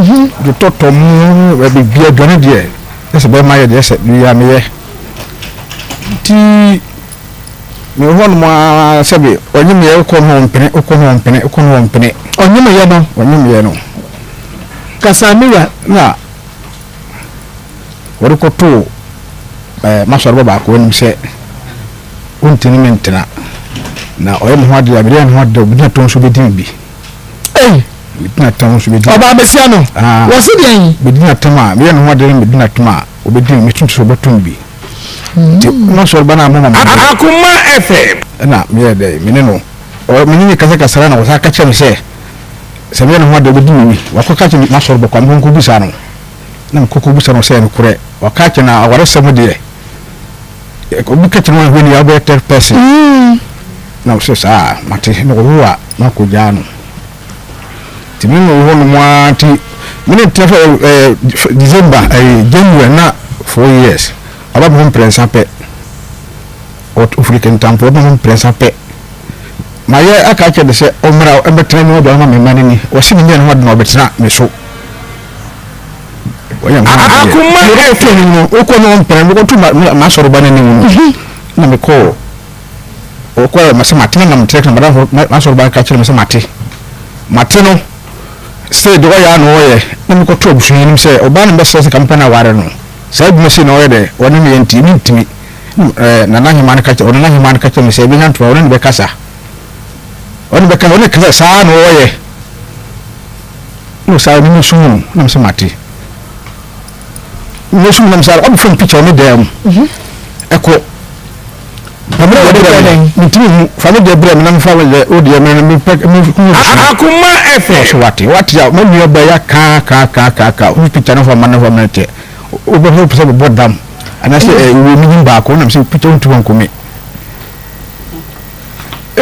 Speaker 7: De tɔtɔ mu biribiara aduane deɛ ɛsɛ bɛrima yɛ deɛ ɛsɛ biribiara meyɛ. Nti mewɔ hɔnom ara sɛbe ɔnye me yɛ wokɔ no ɔmpene wokɔ no ɔmpene wokɔ no ɔmpene.
Speaker 3: Ɔnye me yɛ no.
Speaker 7: Ɔnye me yɛ no.
Speaker 3: Kasa me wura.
Speaker 7: Na wɔde kɔtoo ɛɛ m'asɔreba baako anim sɛ ɔntumi ne me ntena na ɔyɛ me ho adeɛ a mede yɛ ne ho adeɛ a obi gyina tɔn so bɛdi me bi.
Speaker 3: Ei!
Speaker 7: Medi n'atam nso bɛdi me.
Speaker 3: Ɔbaa bɛsia no.
Speaker 7: Ah.
Speaker 3: Wɔse deɛn?
Speaker 7: Medi n'atam a meyɛ ne ho adeɛ na medi n'atam a ɔbɛdi me metum sɛ ɔbɛto me bi. Nti m'asɔreba no ammɔ me amanneɛ.
Speaker 5: Akoma FM.
Speaker 7: Ɛna meyɛɛ dɛn me ne no me ne no kasakasa na ɔsan ka kyerɛ me sɛ sɛ meyɛ ne ho adeɛ ɔbɛdi me ni. Wakɔka akyerɛ m'asɔreba kɔ a menkɔ nkɔbisa no. Na mekɔ kɔbisa no sɛ ɛyɛ nokorɛ. Waka akyerɛ no awaresɛm deɛ obi ka kyerɛ no wanhwɛ ni a wobɛyɛ third person. Na ɔsɛ saa mate na ɔwo a makɔgyaa no. Nti me ne no wɔ hɔ nom ara nti me ne no tena fɛ ɛɛ December ɛɛ January na 4 years ɔba me ho mprɛnsa pɛ. Ɔfiri Kintampo ɔba me ho mprɛnsa pɛ. Mayɛ aka akyerɛ no sɛ ɔmmra ɔmmɛtena me hɔ ama me mma no ni. Ɔse menyɛ ne ho ade na ɔbɛtena me so. Ɔyɛ me ho adeɛ.
Speaker 5: Akoma
Speaker 7: Mekɔto anim no, wokɔ no ɔmpene, mekɔto m'asɔreba no anim no, na mekɔɔ ɔkɔɛ ma sɛ mate na nam trɛk na madamfo m'asɔreba no ka kyerɛ me sɛ mate. Mate no sɛ deɛ ɔyɛ a na ɔyɛ na mekɔto abusua anim sɛ ɔbaa no mbɛsrɛ sɛ ka mepɛ no aware no. Saa adwuma sei na ɔyɛ dɛ ɔne me yɛ nti mentumi. Nana Hemaa no ka kyerɛ Ɔnana Hemaa no ka kyerɛ me sɛ ebenya ntoma ɔne no bɛkasa. Ɔne bɛka ɔne kasa saa na ɔyɛ. Na ɔsaa ɔne me sum no na me sɛ mate. Me sum na me sɛ ɔbɛfa me picture me dan mu. Ɛkɔ. Fa me deɛ brɛ me. Mentumi hu. Fa me deɛ brɛ me na mefa me deɛ wo deɛ me me pɛ me hu.
Speaker 5: Akoma FM.
Speaker 7: Ɔsɛ wate wate a ma nua bɛyɛ kaa kaa kaa kaa kaa wo picture no fa ma no fa ma no kyɛ. Wobɛhwɛ wopɛ sɛ bɛbɔ dam anaasɛ ɛwɔ mi nim baako nam sɛ picture wontumi nkome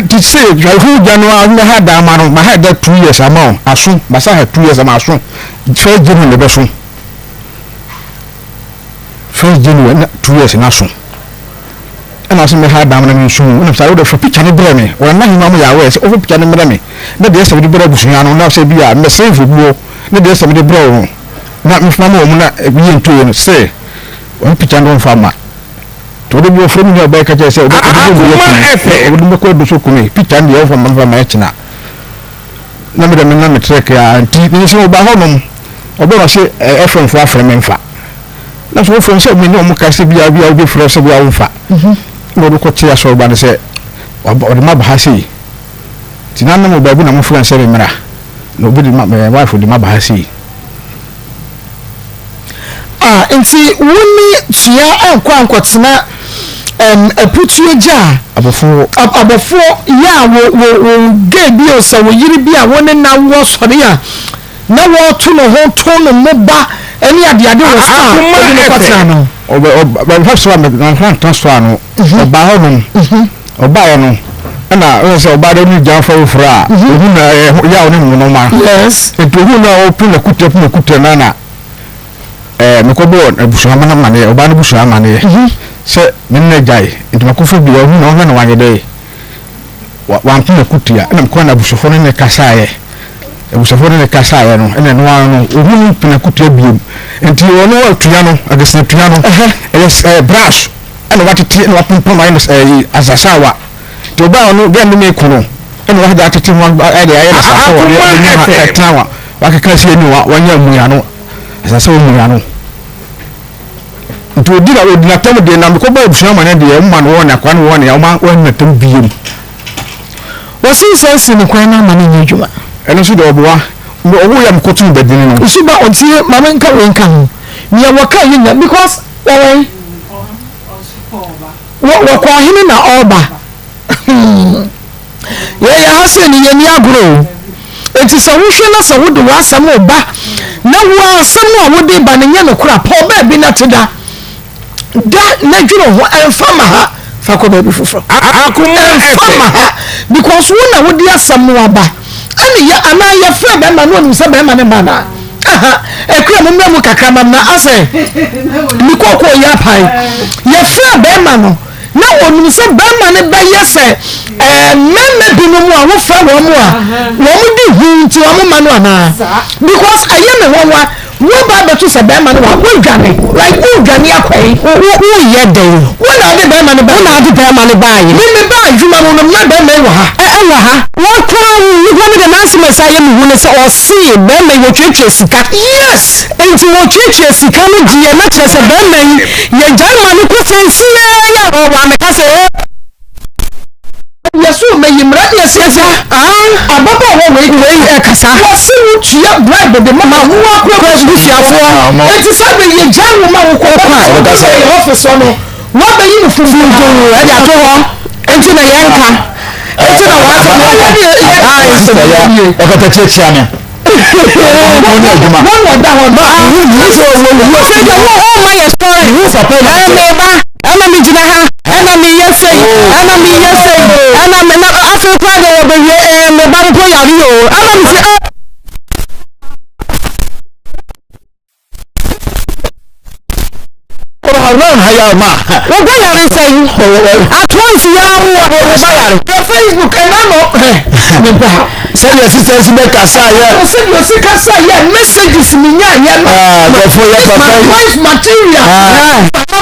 Speaker 7: ti sɛ ho gya no a mɛha da ama no maha da 2 years ama wo aso masa ha 2 years ama aso first January na ɛbɛso first January na 2 years na aso ɛna sɛ mɛha da ama no menso mu ɛna sɛ wode hwɛ picture no brɛ me wɔn na hema mo yɛ awɛ sɛ wofa picture no mmerɛ me na deɛ sɛ mede brɛ abusua no na sɛ bi a mɛsɛ mfo bi hɔ na deɛ sɛ mede brɛ wo no na mefoma ma wɔn na yɛ ntoe no sɛ wɔn picture no mfa ma nti wɔde bi wɔfrɛ me nua ɔbɛyɛ ka kyerɛ sɛ wɔde bi wɔde bɛkɔ adu so kumi picture no deɛ wɔfa ma mfa ma ɛkyena na mede me na me trek a nti ne sɛ ɔba hɔ nom ɔbɛ na ɔse FM fo afrɛ me mfa na so wɔfrɛ sɛ me ne ɔmo ka sɛ bia bia wobɛfrɛ sɛ bia womfa na wɔde kɔte asɔreba no sɛ ɔde ma ba ha sei nti na nam baabi na mofrɛ sɛ me mmra na obi de ma wife de ma ba ha sei.
Speaker 3: Ah, nti wo ne Tua ankɔ ankɔtena ɛm aputuo gya a.
Speaker 7: Abɔfoɔ.
Speaker 3: Abɔfoɔ yɛ a wo wo wo gay bi o sɛ wo yere bi a wo ne na wɔ sɔre a na wɔto ne ho to no mo ba ɛne adeade wɔ so a wode no kɔtena no.
Speaker 7: Ɔbɛ ɔba ɔbɛfa so a mɛfa ntena so ano ɔbaa hɔ nom ɔbaeɛ no ɛna ɔyɛ sɛ ɔbaa dɛ ne gya fa foforɔ a ohun na ɛyɛ yaw ne nneɛma.
Speaker 3: Yes.
Speaker 7: Nti ohun na ɔpem na kuta pem na kuta na na ɛɛ mekɔbɔɔ abusua ma no amaneɛ ɔbaa no busua amaneɛ sɛ me ne no agyae nti makɔfa bi ohun na ɔhwɛ na wanyɛ dɛ wampem na kuta ɛna mekɔɔ na abusuafoɔ no ne kasaeɛ abusuafoɔ no ne kasaeɛ no ɛna ɛno ara no ohun no pem na kuta biem nti ɔno atua no agesena atua no ɛyɛ ɛɛ brush ɛna watete ɛna wapompam ayɛ no ɛɛ asasawa nti ɔbaa ɔno gɛn ne me ko no ɛna wahada atete ho ɛde ayɛ no asasawa ɔde ɔde ha ɛtena wa wakeka si ani wa wanya mua no asasawa mua no nti odi na odi n'atam deɛ na mekɔ bɔ abusua ama no deɛ ɔma no wɔn akwa no wɔn a ɔma wɔn n'atam biem.
Speaker 3: Wɔsi si ne kwan na ama no nyɛ adwuma.
Speaker 7: Ɛno nso deɛ ɔboa ɔwo yɛ mkoto bɛdini no.
Speaker 3: Nso ba ɔtie maame nka wei nka ho nea wɔka yɛ nya because wɔwɛn wɔkɔ ɔhene na ɔreba yɛyɛ ha sɛ ne yɛni agorɔ o eti sɛ wohwɛ na sɛ wode w'asɛm ba na wo asɛm no a wode ba no nyɛ no kora pɔ baabi na te da da na dwene ho ɛmfa ma ha fa kɔ baabi foforɔ ɛmfa ma ha. Because wo na wode asɛm no aba. Ɛne yɛ anaa yɛfrɛ bɛrima no onim sɛ bɛrima ne mma anaa? Aha, akua mo mmra mu kakra ma na asɛ me kookoo yɛ apae. Yɛfrɛ bɛrima no na onim sɛ bɛrima no bɛyɛ sɛ ɛɛ mmarima binom a wofrɛ wɔn a wɔn di hu nti wɔn ma no anaa? Because ɛyɛ me nwanwa. Wo ba bɛto sɛ bɛrima no wa wo dwane like wo dwane akɔ yi.
Speaker 4: Wo wo wo yɛ dɛn.
Speaker 3: Wo na ɔde bɛrima no ba.
Speaker 4: Wo na ɔde bɛrima no baa yi.
Speaker 3: Me me ba adwuma mu no na bɛrima yi wɔ ha.
Speaker 4: Ɛ ɛwɔ ha. Wo nko ara wo nipa no deɛ n'asɛm a ɛsɛ ayɛ me hu ne sɛ ɔsee bɛrima yi wɔtuatua sika.
Speaker 3: Yes.
Speaker 4: Nti wɔtuatua sika no deɛ na kyerɛ sɛ bɛrima yi yɛgyae ma no kɔ sɛnsiaa yi a ɔwɔ ameka sɛ oo.
Speaker 3: Yɛ so mɛyi mmara ne asiesie ababaawa wei
Speaker 4: wei ɛkasa.
Speaker 3: Wɔsi wo tua bribe de ma wo akora busuafoɔ. Eti sɛ bɛ yɛ gya wo ma wo kɔ kɔ a ɔbɛ yɛ ɔfis hɔ no wabɛyi no funfun
Speaker 4: ɛde ato hɔ eti na yɛn nka eti na wɔn asɛm yɛn nka.
Speaker 6: Ɔkata kyiakyia me.
Speaker 3: Wɔn wɔ da hɔ no.
Speaker 4: Sɛ deɛ wo wo ma yɛ story. Ɛmɛ ba ɛna mi gyina ha ɛna mi yɛ sɛyi ɛna mi yɛ sɛyi ɛna mi na afei kura deɛ wɔ bɛ wie ɛɛ mi ba mpo yare o ɛna mi si ɛ. Wo ba yare sɛn? At once yi ara wo wo ba yare.
Speaker 3: Hwɛ Facebook ɛna no me ba.
Speaker 6: Sɛdeɛ sista si bɛ kasa yɛ.
Speaker 3: Sɛdeɛ osi kasa yɛ messages mi nya yɛ no.
Speaker 6: Nkurɔfoɔ yɛ papa
Speaker 3: yi. My wife material.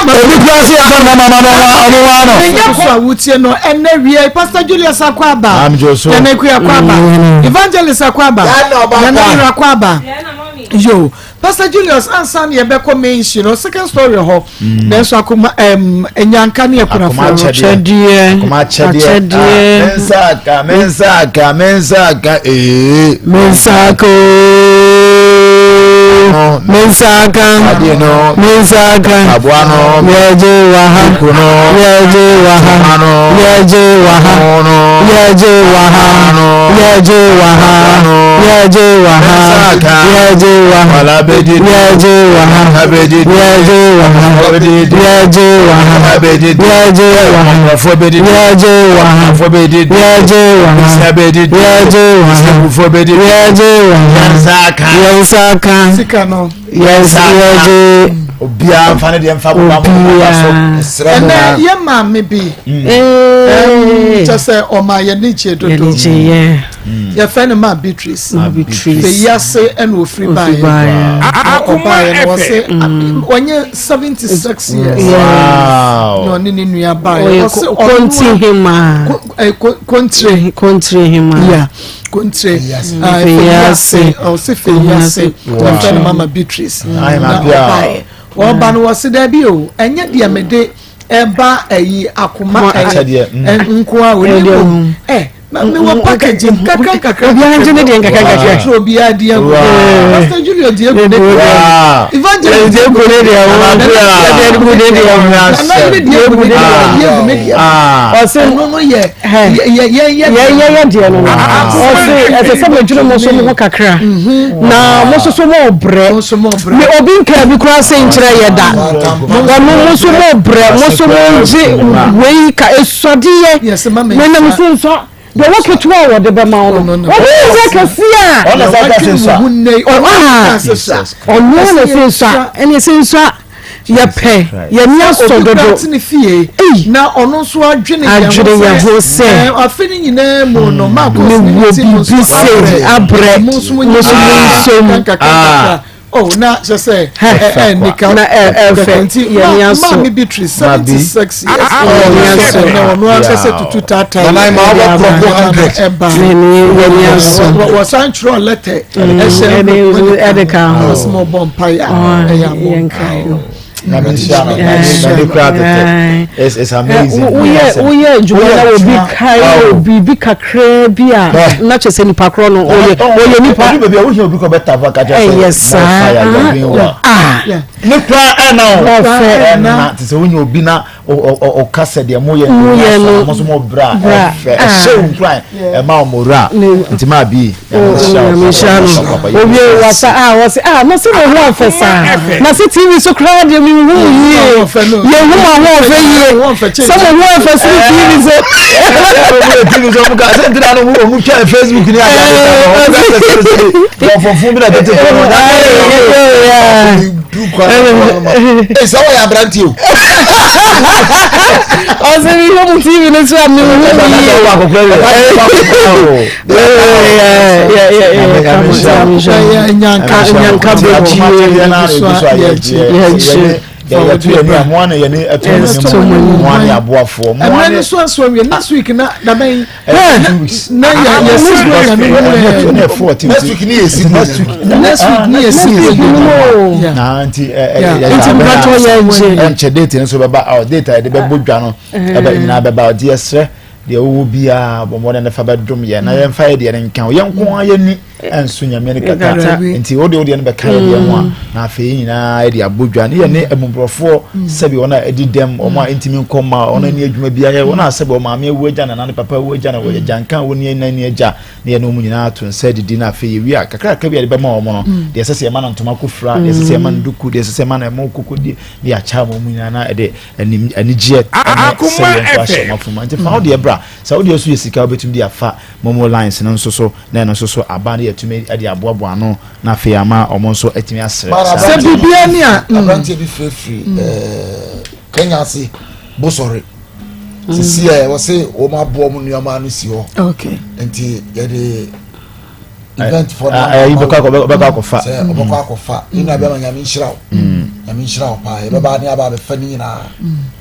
Speaker 6: Obi kura se yɛ fɛn na mama no ɔmo wa no.
Speaker 3: Menya kɔ a wotie no ɛnɛ wie Pastor Julius Akwaaba. Nana Akua Akwaaba. Evangelist Akwaaba. Nana Yere Akwaaba. Yo. Pastor Julius ansa na yɛbɛkɔ main issue no second story hɔ mm. nanso akoma ɛm nyanka ne akunafo
Speaker 6: no
Speaker 4: akyɛdeɛ
Speaker 6: akoma akyɛdeɛ ah, me nsa aka me nsa aka me nsa aka ee
Speaker 4: me nsa aka ooo me nsa aka
Speaker 6: adeɛ no
Speaker 4: me nsa aka
Speaker 6: aboa no
Speaker 4: yɛgye wɔ ha
Speaker 6: kuku no
Speaker 4: yɛgye wɔ ha
Speaker 6: toma no
Speaker 4: yɛgye wɔ ha
Speaker 6: no
Speaker 4: yɛgye wɔ ha
Speaker 6: no
Speaker 4: yɛgye wɔ ha yɛgye wɔ ha yɛgye wɔ ha yɛgye wɔ ha yɛgye wɔ ha yɛgye wɔ ha yɛgye wɔ ha yɛgye wɔ ha yɛgye wɔ ha yɛgye wɔ ha yɛgye wɔ ha yɛnsa ka
Speaker 3: sika no
Speaker 4: yɛnsa yɛgye
Speaker 6: obiara nfa ne deɛ nfa bɔ ba mo ba so
Speaker 3: ɛsrɛ mo ɛnɛ yɛ maame bi kyɛ sɛ ɔma yɛ ne gye dodo yɛfrɛ no ma Beatrice fɛyi ase ɛna ofiri baeɛ ɔbaeɛ no wɔse ɔnyɛ 76 years na ɔne ne nua baeɛ wɔse
Speaker 4: ɔno
Speaker 3: kontire
Speaker 4: kontire hema
Speaker 3: yeah kontire fɛyi ase ɔse fɛyi ase yɛfrɛ no mama Beatrice na ɔbaeɛ ɔba no wɔse daabi o ɛnyɛ deɛ mede ɛba ɛyi akoma ɛyi nkoa o ɛ mi wɔ package nkakra nkakra
Speaker 4: obiara ngye ne deɛ nkakra nkakra
Speaker 3: twerɛ obiara di agu pastor julio di agu ne deɛ evangelist di agu
Speaker 4: ne deɛ
Speaker 3: nana gu ne deɛ nana yere di agu ne deɛ di agu ne deɛ
Speaker 4: ɔsɛ
Speaker 3: ɛno no yɛ yɛ yɛ
Speaker 4: yɛ yɛ yɛ deɛ no no ɔsɛ ɛsɛ sɛ mo dwene mo so mo ho kakra na mo nso so mo brɛ me obi nka bi koraa sɛ nkyerɛ yɛ da ɔno mo nso mo brɛ mo nso mo gye wei ka esuadeɛ menam so nsɔ deɛ wɔ ketewa a wɔde bɛma wo no wɔde sɛ kɛseɛ a
Speaker 6: ɔno
Speaker 4: na sɛ nsua ɛne sɛ nsua yɛpɛ yɛni asɔ dodo
Speaker 3: na ɔno nso adwene
Speaker 4: adwene yɛn ho sɛ
Speaker 3: afe no nyinaa mu no maakɔ
Speaker 4: mewɔ biribi sɛ abrɛ mo nso mo nsom
Speaker 3: Oh, na kyerɛ sɛ ɛ nika
Speaker 4: na ɛ ɛfɛ
Speaker 3: nti
Speaker 4: yɛn ni aso
Speaker 3: maame Beatrice 76 years
Speaker 4: yɛn ni aso
Speaker 3: ɛnɛ ɔno ankasa tutu taataa
Speaker 2: nana ma ɔbɛ kɔkɔ 100
Speaker 3: ɛba
Speaker 4: yɛn ni aso
Speaker 3: wɔsan twerɛ lɛtɛ ɛhyɛ
Speaker 4: ɛde ka ho
Speaker 3: ɔsɛ mo bɔ mpaeɛ a ɛyɛ abɔ mpaeɛ
Speaker 4: woyɛ woyɛ adwuma na obi kae biribi kakraa bi a na kyerɛ sɛ nipa korɔ no ɔyɛ ɔyɛ nipa ɛyɛ saa
Speaker 6: ne kura ɛna o ɛna te sɛ wonya obi na ɔka sɛ deɛ moyɛ no mo so mo bra ɛfɛ ɛhyɛ wo nkuran ɛma wo mora nti maa bi
Speaker 4: nyame nhyira no owie wasa a wɔse a na sɛ mo ho afɛ saa na sɛ tv so koraa deɛ me menhu yie yɛhu mo ahoɔfɛ yie sɛ mo ho ɛfɛ sene tv so
Speaker 6: tv so ɔmo ka sɛ ntina no ɔmo twa facebook ni ade ade sa ɔmo ka sɛ sɛ sɛ wɔfɔfo bi na tete fɔ no
Speaker 2: Ee sɛ wɔyɛ aberante o.
Speaker 4: Ɔsɛ mi hwɛ mu TV no so a mi hu
Speaker 3: yie. Nyanka nyanka
Speaker 6: bɛ yɛto yɛn ni a mo ana yɛn ni ɛto mo anim mo ana aboafoɔ mo
Speaker 3: ana. Ɛmɛ ni so aso awie next week na dabɛn na yɛ yɛ si do yɛ no mu
Speaker 6: yɛ
Speaker 2: next week ni yɛ si
Speaker 6: next week
Speaker 3: next week ni yɛ si
Speaker 6: do na nti ɛ ɛ yɛ yɛ nkyɛ date nso bɛba ɔ date a yɛde bɛbɔ dwa no ɛbɛ nyinaa bɛba ɔdi ɛsrɛ deɛ ɔwɔ biara bɔ mmɔden ne fa bɛdom yɛ na yɛmfa yɛ deɛ ne nka ho yɛn nko ara yɛ ni ɛnso nyame no kata nti wode wodeɛ no bɛka yɛ deɛ ho a na afei yɛn nyinaa yɛde abɔ dwa ne yɛne amuborɔfoɔ sɛbi wɔn a ɛdi dɛm wɔn a ɛntumi nkɔ ma wɔn ani adwuma bi ayɛ wɔn a sɛbi wɔn maame awu agya nana ne papa awu agya na wɔyɛ gyanka wɔn ni nani agya ne yɛne wɔn nyinaa to nsa didi na afei yɛwie a kakrakra bi a yɛde bɛma wɔn no deɛ ɛsɛ sɛ yɛma no ntoma kofira deɛ ɛsɛ sɛ yɛma no duku deɛ ɛsɛ sɛ yɛma no ɛmo koko die ne yɛakyɛ wɔn nyinaa na ɛde anigyeɛ ɛne sɛ yɛn nso ahyɛ wɔn afoma nti fa wo deɛ bra sɛ wo deɛ so yɛ sika wobɛtumi de afa momo lines no nso so na ɛno nso so aba no yɛtumi de aboaboa ano na afei ama wɔn nso atumi asrɛ saa.
Speaker 3: Sɛ biribiara ni a.
Speaker 2: Mm. Aberanteɛ bi firifiri mm. eh, Kenya ase Bosɔre mm. sisi ɛ wɔse wɔn aboɔ wɔn nneɛma ano si hɔ nti yɛde event fɔ na
Speaker 6: ɛyi bɛkɔ akɔ bɛkɔ akɔfa
Speaker 2: sɛ ɔbɛkɔ akɔfa yɛn nua bɛma nyame nhyira wo nyame nhyira wo paa yɛbɛba ne aba abɛfa ne nyinaa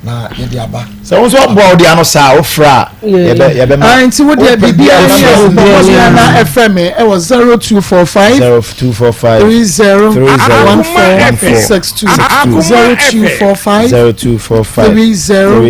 Speaker 2: na yɛde aba.
Speaker 6: Sɛ wo nso aboa wo de ano saa a wofrɛ a yɛbɛ yɛbɛma.
Speaker 3: Ah, nti wo deɛ biribiara ni a bɔ mmɔden ara na ɛfrɛ me ɛwɔ 0245
Speaker 6: 0245
Speaker 3: 30
Speaker 6: 30
Speaker 3: 14 62 0245
Speaker 6: 0245
Speaker 3: 30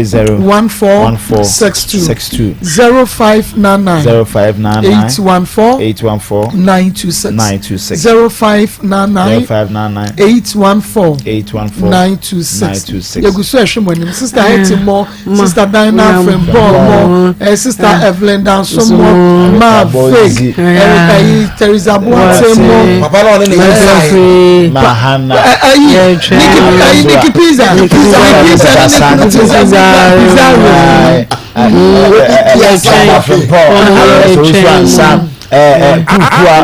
Speaker 6: 30
Speaker 3: 14
Speaker 6: 14
Speaker 3: 62
Speaker 6: 62
Speaker 3: 0599
Speaker 6: 0599
Speaker 3: 814
Speaker 6: 814
Speaker 3: 926
Speaker 6: 926
Speaker 3: 0599
Speaker 6: 0599
Speaker 3: 814
Speaker 6: 814
Speaker 3: 926
Speaker 6: 926
Speaker 3: yɛgu so ɛhwɛ mo anim sister Hetty mo sister Diana Frimpong mo eh, sister Evelyn Danso mo ma Fake Erica yi Teresa Boateng mo
Speaker 2: papa na ɔne ne yere sae
Speaker 6: Mahana
Speaker 3: ayi Nikki ayi Nikki Pizza Nikki Pizza ne ne kunu Pizza Pizza
Speaker 6: Kukua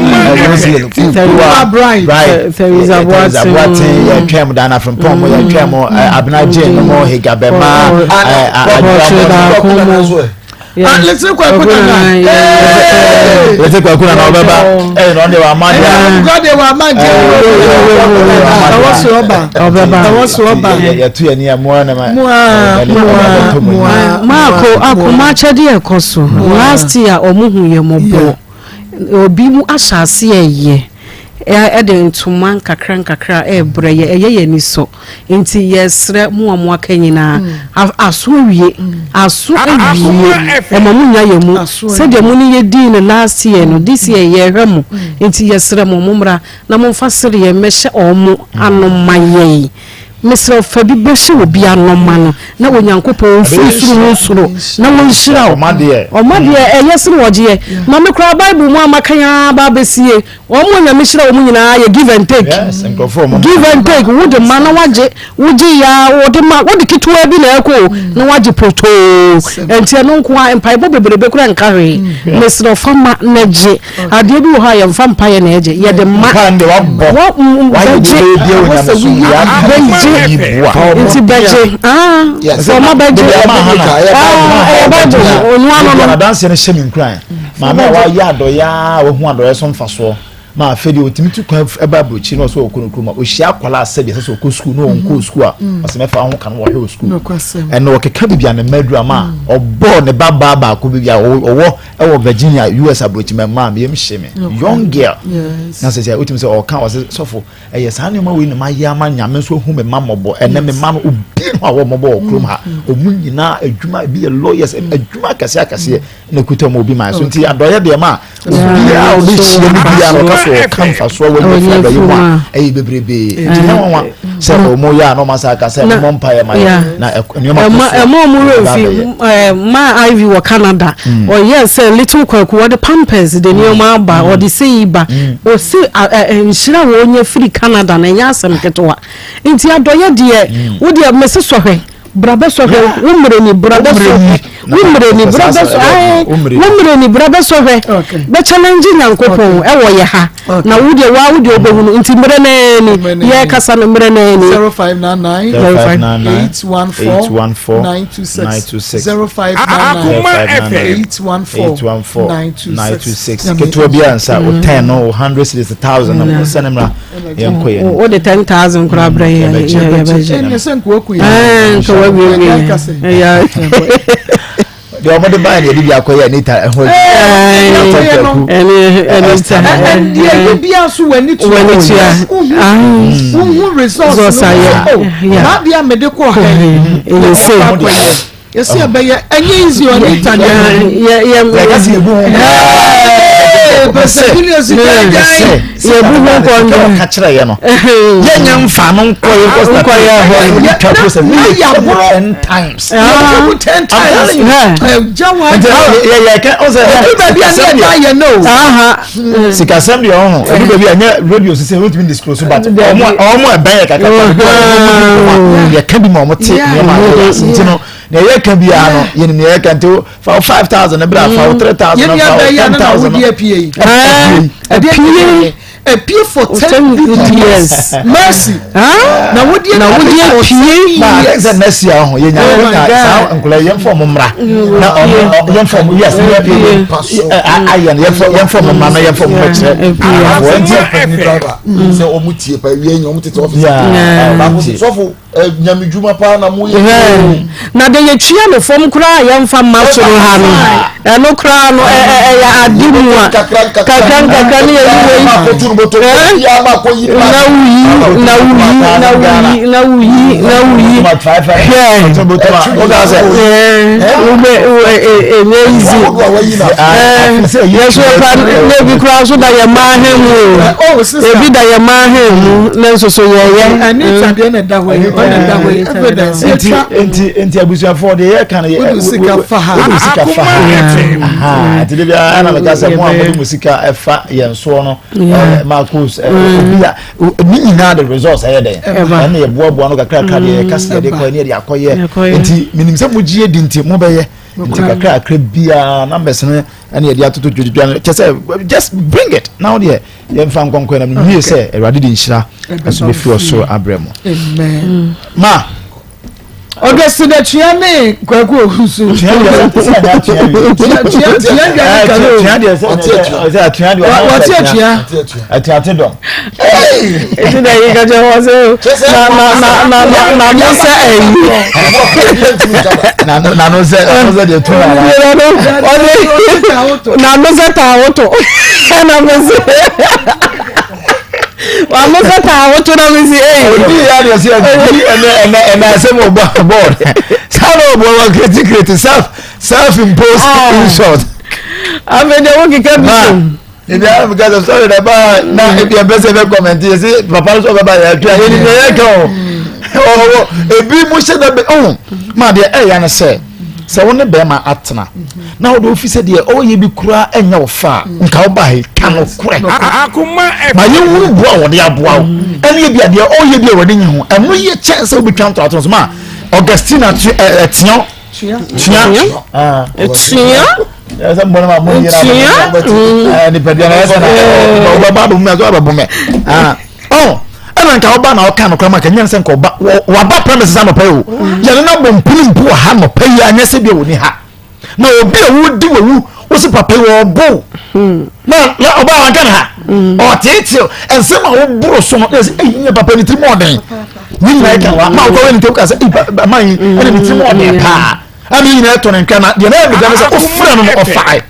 Speaker 6: Roslyn Kukua
Speaker 3: Bright
Speaker 6: Teresa Boateng yɛtwɛn mu Diana Frimpong mo yɛtwɛn mu Abena Jane mo Hegabema
Speaker 3: Adwoa Lete kwaku nana
Speaker 6: Lete kwaku nana ɔbɛba ɛyɛ na ɔde wa ama deɛ
Speaker 3: ɔkura deɛ wa ama deɛ ɛwɔ so ɔba ɛwɔ so ɔba
Speaker 6: yɛto yɛ ni mua na ma
Speaker 3: mua mua mua
Speaker 4: maako akoma akyɛdeɛ ɛkɔ so last year ɔmo hu yɛ mɔbɔ obi mu ahyɛ ase ɛyɛ ɛde ntoma nkakra nkakra ɛɛbrɛ yɛ ɛyɛ yɛ ani sɔ nti yɛsrɛ mo a mo aka nyinaa aso awie aso awie ɛma mo nya yɛ mu sɛdeɛ mo ne yɛ dii no last year no this year yɛhwɛ mo nti yɛsrɛ mo mo mmra na mo mfa sereɛ mmɛhyɛ ɔmo ano ma yɛn mesrɛ wo fa bi bɛhyɛ obi ano ma no na Onyankopɔn mfiri soro mu soro na wɔnhyira wo
Speaker 6: Ɔma deɛ.
Speaker 4: Ɔma deɛ ɛyɛ sene ɔgyeɛ ma me koraa Bible mu a makan ara ba abɛsie wɔn a Onyame hyira wɔn nyinaa yɛ give and take
Speaker 6: Yes, nkurɔfoɔ ɔmo
Speaker 4: give and take wode ma na wagye wogye ya wode ma wode ketewa bi na ɛkɔ o na wagye potoo ɛnti ɛno nko a mpaebɔ bebrebe koraa nka hwee mesrɛ fa ma na gye Adeɛ bi wɔ hɔ a yɛmfa mpaeɛ na ɛgye, yɛde ma.
Speaker 6: Mpaeɛ no deɛ wabɔ, wayɛ deɛ wobɛyɛ biara wɔ nyamesom deɛ aka no
Speaker 4: Bɛgye,
Speaker 6: yi boa.
Speaker 4: nti bɛgye, ah, sɛ ɔma bɛgye, ah, ɛyɛ Bible, ɔno ano no.
Speaker 6: Adanseɛ no hyɛ me nkuran. Maame a wayɛ adɔeɛ a wahu adɔeɛ so mfasoɔ ma afei deɛ ɔtumi tu kwan ba aburokyiri na ɔsɛ ɔkɔ ne kurom a ɔhyia akwadaa sɛ deɛ ɛsɛ sɛ ɔkɔ sukuu na ɔnkɔɔ sukuu a ɔsɛ mɛfa ho ka no wɔhwɛ wɔ sukuu ɛna ɔkeka biribi a ne mma aduru ama a ɔbɔɔ ne ba baa baako biribi a ɔwɔ ɛwɔ Virginia US aburokyima maa mi yam hye me young girl na sɛ sɛ wotumi sɛ ɔka ɔsɛ sɔfo ɛyɛ saa nneɛma wei na ma yɛ ama nyame nso ehu me ma mmɔbɔ ɛnɛ me ma no obi no a wɔ mmɔbɔ wɔ kurom ha mm. ɔmu nyinaa adwuma ebi yɛ lawyers mm. adwuma akɛseɛ akɛseɛ na ekuta mu obi maa so nti adɔyɛ deɛ ma obiara a ɔbɛhyia mu biara ɔka so ɔka mfasoɔ wɔ nyɛ fi adɔyɛ mu a ɛyɛ bebrebe nti nyɛ nwanwa. Sɛ ɔmo yɛ a na ɔmo asa aka sɛ ɔmo mpa yɛ ma yɛ na nneɛma
Speaker 4: kɔ so. Ɛma ɔmo werɛ fi ma Ivy wɔ Canada ɔyɛ sɛ little kwaku ɔde pampers de nneɛma aba ɔde seyi ba ɔsi nhyira wɔ ɔnya firi Canada na ɛnyɛ asɛm ketewa nti adɔyɛ deɛ wo deɛ mese sɔhwɛ. Bra bɛsɔ hwɛ, wo mmerɛ ni, bra bɛsɔ hwɛ, wo mmerɛ ni, bra bɛsɔ ae, wo mmerɛ ni, bra bɛsɔ hwɛ, bɛ challenge Nyankopɔn ɛwɔ yɛ ha, na wo deɛ waa wo deɛ wobɛhunu, nti mmerɛ naa ni, yɛ kasa no mmerɛ naa ni.
Speaker 3: 0599 814 926 0599 814 926
Speaker 6: ketewa bi ansa o 10 no o 100 cedis 1000 no sɛne mmra yɛnkɔ yɛn
Speaker 4: wo de 10,000 koraa brɛ yɛn yɛbɛgye
Speaker 3: ɛnɛ sɛ nka waku
Speaker 4: yɛn nka wawie wie
Speaker 6: deɛ wɔde baa deɛ de bi akɔyɛ anita ɛho
Speaker 3: adwuma ɛdeɛ yɛ bia so w'ani tua
Speaker 4: w'ani tua
Speaker 3: wohu results no oh n'adeɛ a mede kɔ ha yi
Speaker 4: ɛyɛ sɛ
Speaker 3: Yɛsi ɛbɛyɛ ɛnyɛ easy o Anita deɛ.
Speaker 4: Yɛ yɛ
Speaker 6: yɛ kasi ebu ho.
Speaker 3: Pɛsɛ billions gyaagyae.
Speaker 4: Yɛ bu ho nkɔ
Speaker 6: ndɛ. Ɔka kyerɛ yɛ no. Yɛ nyɛ nfa no nkɔ yɛ nkɔ
Speaker 4: nkɔ yɛ hɔ.
Speaker 6: Yɛ twa process mi yɛ twa mu ten times.
Speaker 3: Yɛ twa mu ten times. Gya wa.
Speaker 6: Nti yɛ yɛ kɛ ɔsɛ.
Speaker 3: Ebi baabi a ne yɛ da yɛ no.
Speaker 6: Sikasɛm deɛ ɔho ebi baabi a nyɛ radio sisi ɛwɔ disclose but ɔmo ɔmo ɛbɛn yɛ kakra yɛ ka bi ma ɔmo te nneɛma a yɛ ase nti no nea yɛ ka biara no yɛ nim nea yɛ ka nti fa wo 5000 ebira fa wo 3000 fa wo 10,000.
Speaker 3: Yɛ apie apie for 10 good years mercy na wodi
Speaker 4: na wodi apie
Speaker 6: na ade sɛ mercy a ɔho yɛ nya yɛ nya saa nkɔla yɛn fɔ ɔmo mmra na ɔmo yɛn fɔ ɔmo yes yɛ ayɛ no yɛn fɔ yɛn fɔ ɔmo mmra na yɛn fɔ ɔmo bɛkyerɛ
Speaker 2: wɔn ti ɛni driver sɛ ɔmo tie pa ewia nyɛ ɔmo tete ɔfisi baako sɔfo nyamidwuma paa na mo yɛ.
Speaker 4: Na de yɛtua no fam koraa a yɛmfa mma soro ha no, ɛno koraa no ɛyɛ ade mu a kakra nkakra ne yɛyi wei na woyi na woyi na woyi na woyi na woyi hwɛ wobɛ ɛnyɛ easy yɛso yɛkora na ebi koraa nso da yɛ mmaa he mu o ebi da yɛ mmaa he mu na nso so yɛyɛ.
Speaker 3: ɛda hɔ yi ɔna ɛda hɔ yi evidence
Speaker 6: nti nti nti abusuafoɔ deɛ yɛ kan yɛ
Speaker 3: wode sika fa ha
Speaker 6: wode sika fa ha nti de biara ɛna meka sɛ mo a mode mo sika ɛfa yɛn soɔ no Marcus obi a ne nyinaa de results ɛyɛ dɛn ɛna yɛboaboa no kakrakra deɛ yɛka sɛ yɛde kɔ ne yɛde akɔyɛ nti menim sɛ mogye di nti mobɛyɛ nti kakrakra biara numbers no ɛna yɛde atoto dwadwa no kyɛ sɛ just bring it na wo deɛ yɛmfa nkɔnkɔ na mewie sɛ awurade de nhyira ɛso bɛfiri ɔsoro abrɛ mu ma
Speaker 3: Augustine Atua ne Kwaku Owusu. Tua
Speaker 6: deɛ
Speaker 3: Wɔte atua.
Speaker 6: Atua te dɔm.
Speaker 4: Eti na yi kakyɛ wɔ sɛ na na na na na na mo sɛ ɛyi.
Speaker 6: Na no na no sɛ na no sɛ deɛ tu na na.
Speaker 4: Ɔde na no sɛ taa woto ɛna mo sɛ. Wàá sɛ taa woto na mi si eyi.
Speaker 6: Odi ya deɛ sɛ ɛdi ɛnɛ ɛnɛ ɛnɛ asɛm wɔ bɔɔd. Sáà na ɔbɔ wa kireti kireti self self imposed insult.
Speaker 4: Afei deɛ wo keka bi so.
Speaker 6: Ebi ara mi ka sɛ sɔre na ba na ebi ɛbɛ sɛ ɛbɛ kɔmɛnti yɛ sɛ papa nso ɔbɛba yɛ atwa yɛ ni yɛ kɛ o. Ɔwɔ ebi mo hyɛ dɛ bɛ ɔn maa deɛ ɛyɛ no sɛ sɛ wo ne bɛrima atena na wode ofi sɛ deɛ ɔyɛ bi koraa ɛnyɛ wo fa a nka wo ba he ka no korɛ ma yɛhunu boa a wɔde aboa wo ɛne ebi a deɛ ɔyɛ bi a wɔde nyi ho ɛno yɛ kyɛn sɛ wobɛtwa ntoato so ma Augustina tia
Speaker 4: tua
Speaker 6: tua ɛsɛ mbɔ ne ma mo yira mo nipadua na ɛsɛ na ɔbɛba abɔ mu ɛsɛ ɔbɛbɔ mɛ ɔn ɛna nka ɔba na ɔka nokora ma nka nyɛ sɛ nka ɔba waba premises anɔpa yi o yɛne no abɔ mpini mpo wɔ ha nɔpa yi anyɛ sɛ bi a wɔni ha na obi a wodi wawu wosi papa yi ɔbo na na ɔba a wanka ne ha ɔteetee nsɛm a woboro so no na ɛsɛ ɛyi nyɛ papa ne tirim ɔden ne nyinaa ɛka wa ma wokɔ wɛ ne tirim ka sɛ ɛyi ma yi ɛna ne tirim ɔden paa ɛna ne nyinaa ɛtɔ ne nkwa na deɛ na ɛyɛ medan sɛ ɔfrɛ no no ɔfae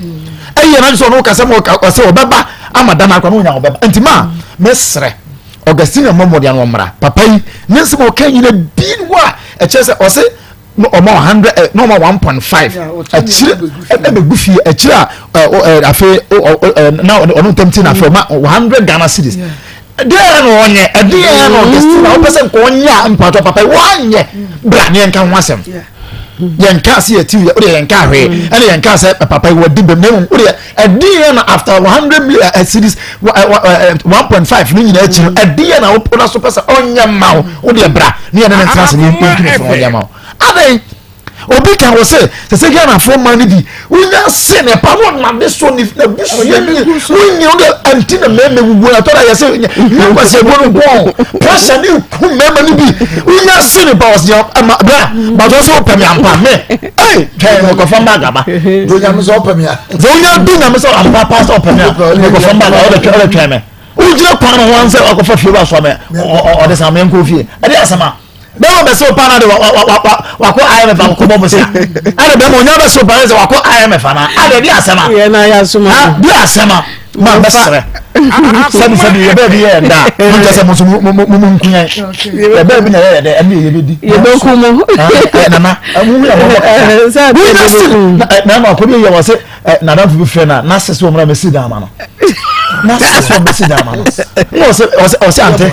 Speaker 6: ɛyɛ na sɛ ɔno kasa mu ɔsɛ ɔbɛba ama dan akɔ na ɔnya ɔbɛba nti ma mɛsrɛ Augustine mmɔmmɔden ano ɔmmra papa yi ne nsɛm a ɔka nyina bi wɔ a ɛkyerɛ sɛ ɔsɛ na ɔma 100 eh, na ɔma 1.5 akyire ɛbɛgu fie akyire a afei na ɔno ntam ti na afei ɔma 100 Ghana cedis. Deɛ na ɔnyɛ ɛdeɛ na Augustina wopɛ sɛ nka ɔnyɛ a mpatɔ papa wanyɛ bra ne yɛnka ho asɛm yɛnka sɛ yɛti yɛ wode yɛnka hwee mm. ɛne yɛnka sɛ papa yi wɔdi bɛm na mmom wode ɛdeɛ na after 100 million eh, series 1.5 ne nyinaa akyi no ɛdeɛ na wopona so pɛ sɛ ɔnyɛ ma wo wode bra ne yɛne ne ntena ase ne yɛntumi fo ɔnyɛ ma wo adɛn Obi ka wɔ sɛ sɛ sɛ Ghanafoɔ man no bi wonya se ne pa no ɔnade so ne n'abusua ni wonyi wo de ɛnti na mmarima wuwu na tɔda yɛ sɛ nyɛ kwasi ebu no nkɔn pressure ne ku mmarima no bi wonya se ne pa ɔsi ɛma bra bàtɔ sɛ ɔpɛ mi ampa mɛ ɛy twɛn mekɔfa mba agaba
Speaker 2: do nyame sɛ ɔpɛ mi a
Speaker 6: sɛ wonya do nyame sɛ ampa pa sɛ ɔpɛ mi a mekɔfa mba agaba ɔde twɛn ɔde twɛn mɛ wogyina kwan no ho ansɛ ɔkɔfa fie ba so amɛ ɔde san mɛ nkɔ fie ɛde asɛm a bɛrima bɛ sew paa na de wakɔ imf akɔkɔ bɔ bosia ɛna bɛrima onya bɛ sew paa na sɛ wakɔ imf ana ada di asɛm a
Speaker 4: yɛ na yɛ asoma
Speaker 6: di asɛm a ma bɛ srɛ sɛbi sɛbi yɛ bɛɛ bi yɛ ɛda mo nkyɛ sɛ mo nso mo mo mo nkunya yɛ bɛɛ bi na yɛ yɛ dɛ ɛna yɛ bɛ di
Speaker 4: yɛ bɛ ku mo
Speaker 6: ɛ nana ɛmu yɛ mo bɔ kasa wọ́n yɛ si na na akɔ bi yɛ wɔ sɛ ɛ nadamfo bi frɛ na n'asɛ sɛ wɔn mɛ si dan ama no n'asɛ sɛ wɔn mɛ si dan ama no ɔsɛ ɔsɛ ɔsɛ ante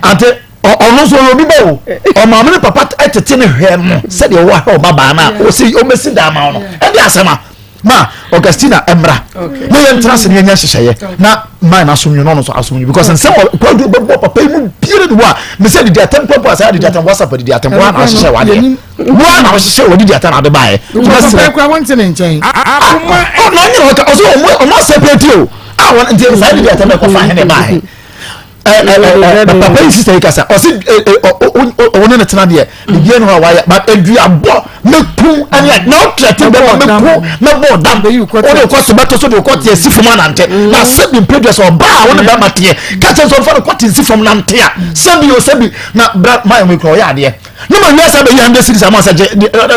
Speaker 6: ante. Ɔno nso ɔyɛ obi ba o. Ɔmaame ne papa tete ne hwɛ no sɛdeɛ ɔwɔ ahwɛ ɔba baa no a ɔsi ɔmɛsi dan ma no. Ɛde asɛm a ma Augustina mmra na yɛn tena ase na yɛnyɛ nhyehyɛeɛ na man no asomdwe na ɔno nso asomdwe because nsɛm kwadu bɛbɔ papa yi mu biara ni hɔ a mesɛ didi atɛm kwan po asɛ didi atɛm whatsapp didi atɛm wɔn a na ahyehyɛ wadeɛ wɔn a na ahyehyɛ wɔn didi atɛm ade baayɛ.
Speaker 3: Papa kura wɔn ti ne nkyɛn.
Speaker 6: Ɔno ɔnyɛ ɔka ɔsɛ ɔmo asɛpɛti o a wɔn nti saa didi atɛm ɛkɔfa hene baayɛ. Papa yi sista yi kasa ɔsi ɔne ne tena deɛ biribi ɛni hɔ a wayɛ but eduabɔ mɛku ɛne na ɔtɛ te bɛma mɛku mɛbɔ ɔdam ɔde kɔ te bɛtɔ so de kɔ te esi fam anante na sɛbi mpɛdua sɛ ɔbaa a ɔne bɛma teɛ kakyɛ sɛ ɔnfa no kɔ te nsi fam nante a sɛbi o sɛbi na bra maa ɛwɔ ekura ɔyɛ adeɛ ne ma wiase abɛyi hundred series ama sɛ gye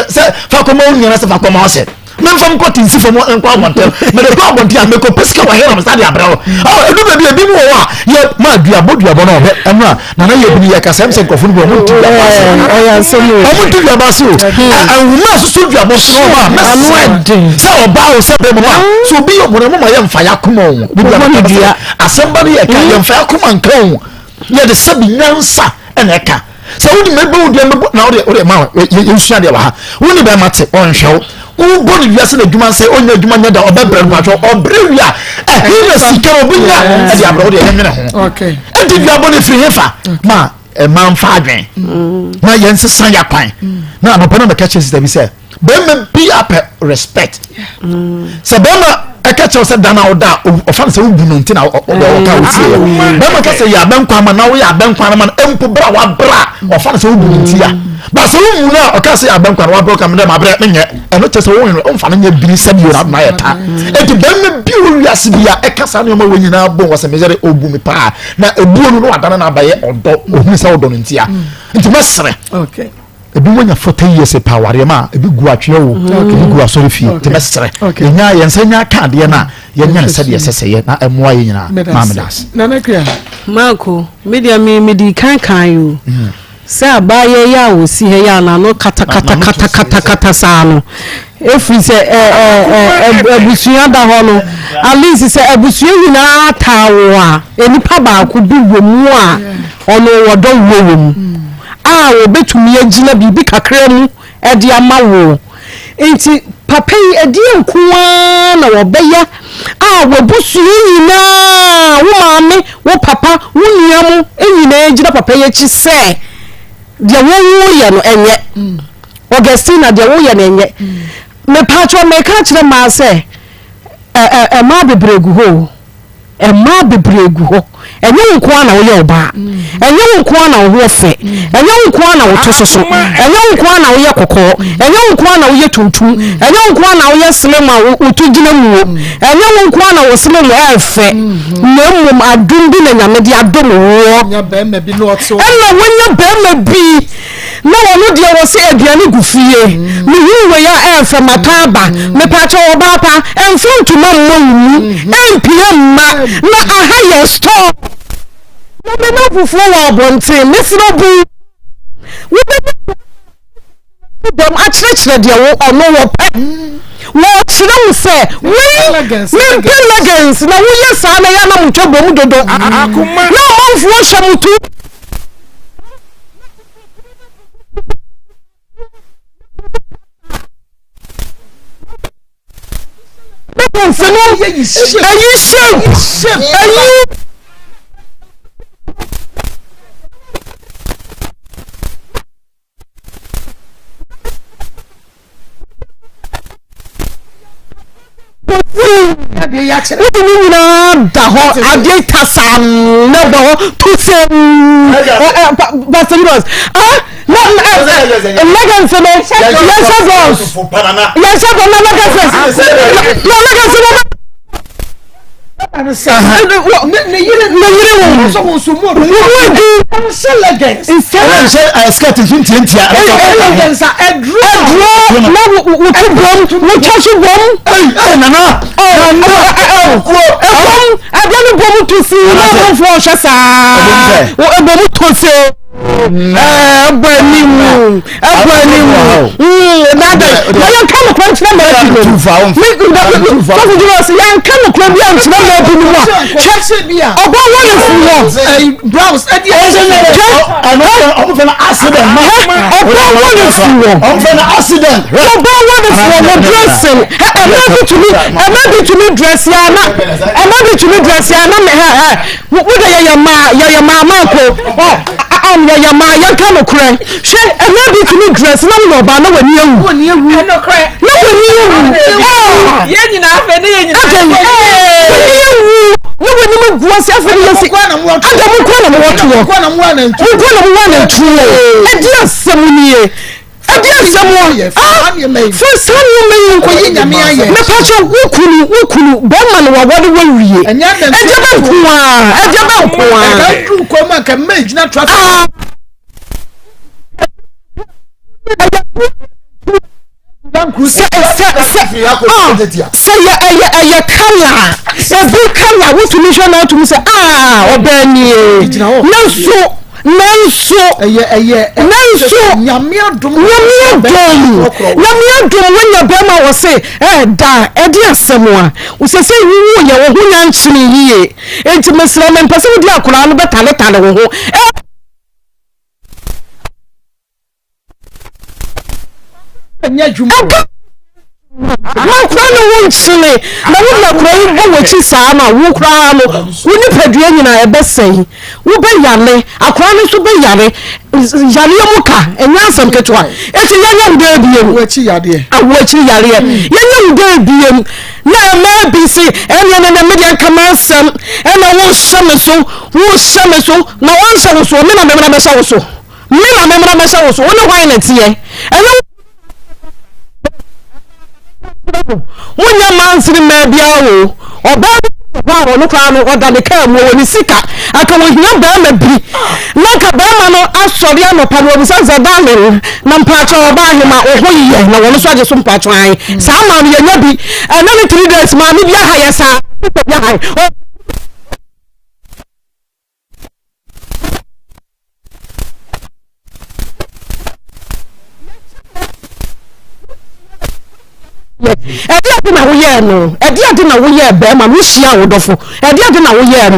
Speaker 6: sɛ fa kɔma wo nua na sɛ fa kɔma ɔsɛ. Memfa nkɔ te nsi fam nkɔ abɔnten mede kɔ abɔnten a mekɔ pɛ sika wɔ hɛn na de abrɛ wo ɔ ɛdu baabi ebi mu wɔ hɔ a yɛ ma duabɔ duabɔ no ɔhwɛ ɛno a nana yɛ bi yɛ kasa ɛm sɛ nkurɔfo no bi ɔmo nti duabɔ ase ɔmo nti duabɔ ase o nhoma a soso duabɔ so no a mɛsɛ sɛ ɔbaa o sɛ bɛrima ma so obi yɛ ɔbɔn mo ma yɛ mfa yɛ akoma o asɛm ba no yɛ ka yɛ mfa yɛ akoma nka o yɛde sɛbi nyansa ɛna ɛka sɛ wode mɛbɛ wo deɛ mɛbɔ na wode wode ma yɛnsua deɛ wɔ ha wo ne bɛrima te ɔnhwɛ wo wobɔ ne wiase na adwuma nsɛ ɔnyɛ adwuma nyɛ da ɔbɛbrɛ no patwɔ ɔbrɛ wie a ɛhe na sika no ɔbɛnya ɛde abrɛ wo deɛ yɛnwene ho ɛde duabɔ no firi hefa ma ɛma mfa adwen mm. na yɛnsesa yɛ akwan mm. na anɔpa no mɛka kyerɛ sista bi sɛ bɛrima bi apɛ respect sɛ bɛrima ɛka kyerɛ sɛ dan a ɔda a ɔfa no sɛ wobu no nti na ɔka wo tie bɛrima ka sɛ yɛ abɛnkwa ama na woyɛ abɛnkwa no ma no mpo berɛ a wabrɛ a ɔfa no sɛ wobu no nti a ba sɛ womu no a ɔka sɛ yɛ abɛnkwa no wabrɛ ɔka medɛ mabrɛ menyɛ ɛno kyerɛ sɛ wohwɛ ɔmfa no nyɛ bini sɛ bio na adoma yɛ ta ɛnti bɛrima bi wɔ wiase bi a ɛka saa nneɛma wɔ nyinaa bɔ wɔ sɛ meyɛre ɔbu me paa na ɛbuo no na wadane no abayɛ ɔdɔ ɔhunu sɛ wodɔ no nti a nti mɛserɛ Ebi mo nya 40 years pa awareɛ ma ebi gu atweɛ o ebi gu asɔre fie nti mɛsrɛ yɛnya yɛn nsa nya ka adeɛ no a yɛnya no sɛdeɛ ɛsɛ sɛ yɛ na ɛmmoa yɛ nyinaa maa meda ase.
Speaker 3: Nana Kua.
Speaker 4: Marko, me deɛ me medi kan kan o mm. sɛ abaayɛ yi a wɔsi ha yi a n'ano katakatakatakata saa no ɛfiri sɛ abusua da hɔ no at least sɛ abusua nyinaa taa wo a nnipa baako bi wɔ mu a ɔno wɔdɔ wuo wɔ mu a wɔbɛtumi agyina biribi kakra mu de ama wo. Nti papa yi, ɛdeɛn nko ara na wɔbɛyɛ a w'abusua nyinaa, wo maame, wo papa, wo nua mo nyinaa gyina papa yi akyi sɛ deɛ woyɛ no ɛnyɛ. Augustina deɛ woyɛ no ɛnyɛ. Mepatwɔ meka kyerɛ mmaa sɛ mmaa bebree gu hɔ o. Mmaa bebree gu hɔ. Ɛnyɛ wo nko ara na woyɛ ɔbaa. Ɛnyɛ wo nko ara na wo ho yɛ fɛ. Ɛnyɛ wo nko ara na wo to soso. Ɛnyɛ wo nko ara na woyɛ kɔkɔɔ. Ɛnyɛ wo nko ara na woyɛ tuntum. Ɛnyɛ wo nko ara na woyɛ slim a wo to gyina mu o. Ɛnyɛ wo nko ara na wo slim ɛyɛ fɛ. Na mmom adom bi na Nyame de adom woɔ. Ɛna wonya barima bi. Na ɔno deɛ wɔse aduane gu fie mehunu wei a ɛnfɛ matɔ aba mepaakyɛw ɔbaa pa ɛnfa ntoma mmɔ wo mu ɛmpia mma na aha yɛ store na me namfofoɔ wɔ abɔnten mesrɛ bu wobɛnya dɛm akyerɛkyerɛ deɛ wo ɔno wɔpɛ wɔkyerɛ wo. wo sɛ wei mempɛ leggings na woyɛ saa na yɛ na motwa bɔ mu dodo na amanfoɔ hyɛ mo tu. Leggings no ɛyi shape ɛyi. Wode ne nyinaa da hɔ adeɛ tasaa na da hɔ tusɛm Pastor Julius ah na leggings no yɛnhyɛ dɔns yɛnhyɛ dɔn na leggings na leggings no ne yere wo wo di
Speaker 3: nhyɛ leggings
Speaker 6: nhyɛ skirt nso ntiantia
Speaker 3: leggings a ɛduro
Speaker 4: ɛduro na wotu bom wotwa so bom
Speaker 6: nana
Speaker 4: nana ɛbom ɛdeɛ no bom to si na amanfoɔ ɔhwɛ saa ɛbom to si ɛbɔ anim ɛbɔ anim nada na yɛnka nokora nkyerɛ mmaa bi nom sɔfo gyina ɔsɛ yɛnka nokora bi ankyerɛ mmaa bi nom a hwɛ ɔbɔ wɔ ne fu hɔ ɔbɔ wɔ ne fu hɔ ɔbɔ wɔ ne fu hɔ wɔ dressing ɛma bi tumi ɛma bi tumi dress ya na ɛma bi tumi dress ya na mɛ hɛ hɛ Wo de yɛyɛ mmaa, yɛyɛ mmaa maako. Ɔ am yɛyɛ mmaa, yɛnka nokorɛ. Hwɛ, mmaa bi tumi dress na woyɛ ɔbaa na w'ani awu.
Speaker 3: W'ani awu.
Speaker 11: Ɛnokorɛ.
Speaker 4: Na w'ani awu. Ah!
Speaker 11: Yɛn nyinaa afei ne yɛn nyinaa.
Speaker 4: Adɛn? W'ani awu. Na w'anim agu ase afei ne yɛsi.
Speaker 2: Mo nkoa na mo wɔ toɔ.
Speaker 4: Adɛn mo nkoa na mo wɔ toɔ.
Speaker 2: Mo nkoa na mo wɔ anantwie.
Speaker 4: Mo nkoa na mo wɔ anantwie. Ɛdeɛ asɛm nie. Ɛde asɛm a ah fa saa nneɛma yi
Speaker 3: nkɔyi nyame ayɛ.
Speaker 4: Mepakyɛ wo kunu wo kunu bɛrima no waware wawie. Ɛdeɛ bɛ nko a ɛdeɛ bɛ nko a.
Speaker 3: Ɛka duru kwan mu a nka mma gyina traffic.
Speaker 4: Ah. Sɛ sɛ sɛ ah sɛ yɛ ɛyɛ ɛyɛ kala ebi kala wotumi hwɛ na wotumi sɛ ah ɔbɛn nie nanso. Nanso,
Speaker 3: ɛyɛ ɛyɛ
Speaker 4: nanso,
Speaker 3: nyame adom
Speaker 4: nyame adom, nyame adom, wonya bɛrima wɔ se ɛda ɛde asɛm a wosɛ sɛ wowu yɛ wo ho nya nkyene yie enti mesrɛ mempɛ sɛ wode akoraa no bɛtaletale wo ho
Speaker 3: ɛnyɛ adwuma
Speaker 4: ɛka wakora ne wo nkyene na wode akora yi bɔ w'akyi saa no a wo koraa no wo nipadua nyinaa ɛbɛsɛe wobɛyare akora no nso bɛyare yareɛ mu ka ɛnyɛ asɛm ketewa ɛti yɛnyɛ wo dɛ biem
Speaker 3: awo akyi yadeɛ
Speaker 4: awo akyi yareɛ yɛnyɛ wo dɛ biem na ɛma bi se ɛneɛ ne ne medeɛ nka m'asɛm ɛna wohyɛ me so wohyɛ me so na wɔnhyɛ wo so me na memena mɛhyɛ wo so Me na memmra mmɛhyɛ wo so. Wo ne hwan na ɛteɛ? Ɛnyɛ wo Monyɛ mmaa nsene mmaa biara o. Ɔbaa bi wɔ hɔ a ɔno koraa no ɔda ne kaa mu ɔwɔ ne sika. Anka wɔhia barima bi. Na anka barima no asɔre anɔpa no wabisa no sɛ darling na mpakyɛ ɔbaa hema wo ho yɛ na wɔn nso agye so mpakyɛ ae. Saa maa no yɛnya bi. Ɛnɛ ne 3 days maame bi aha yɛ saa. Bi aha yɛ. Ɛde ade na woyɛɛ no ɛde ade na woyɛɛ bɛrima no wohyia wo dɔfo ɛde ade na woyɛɛ no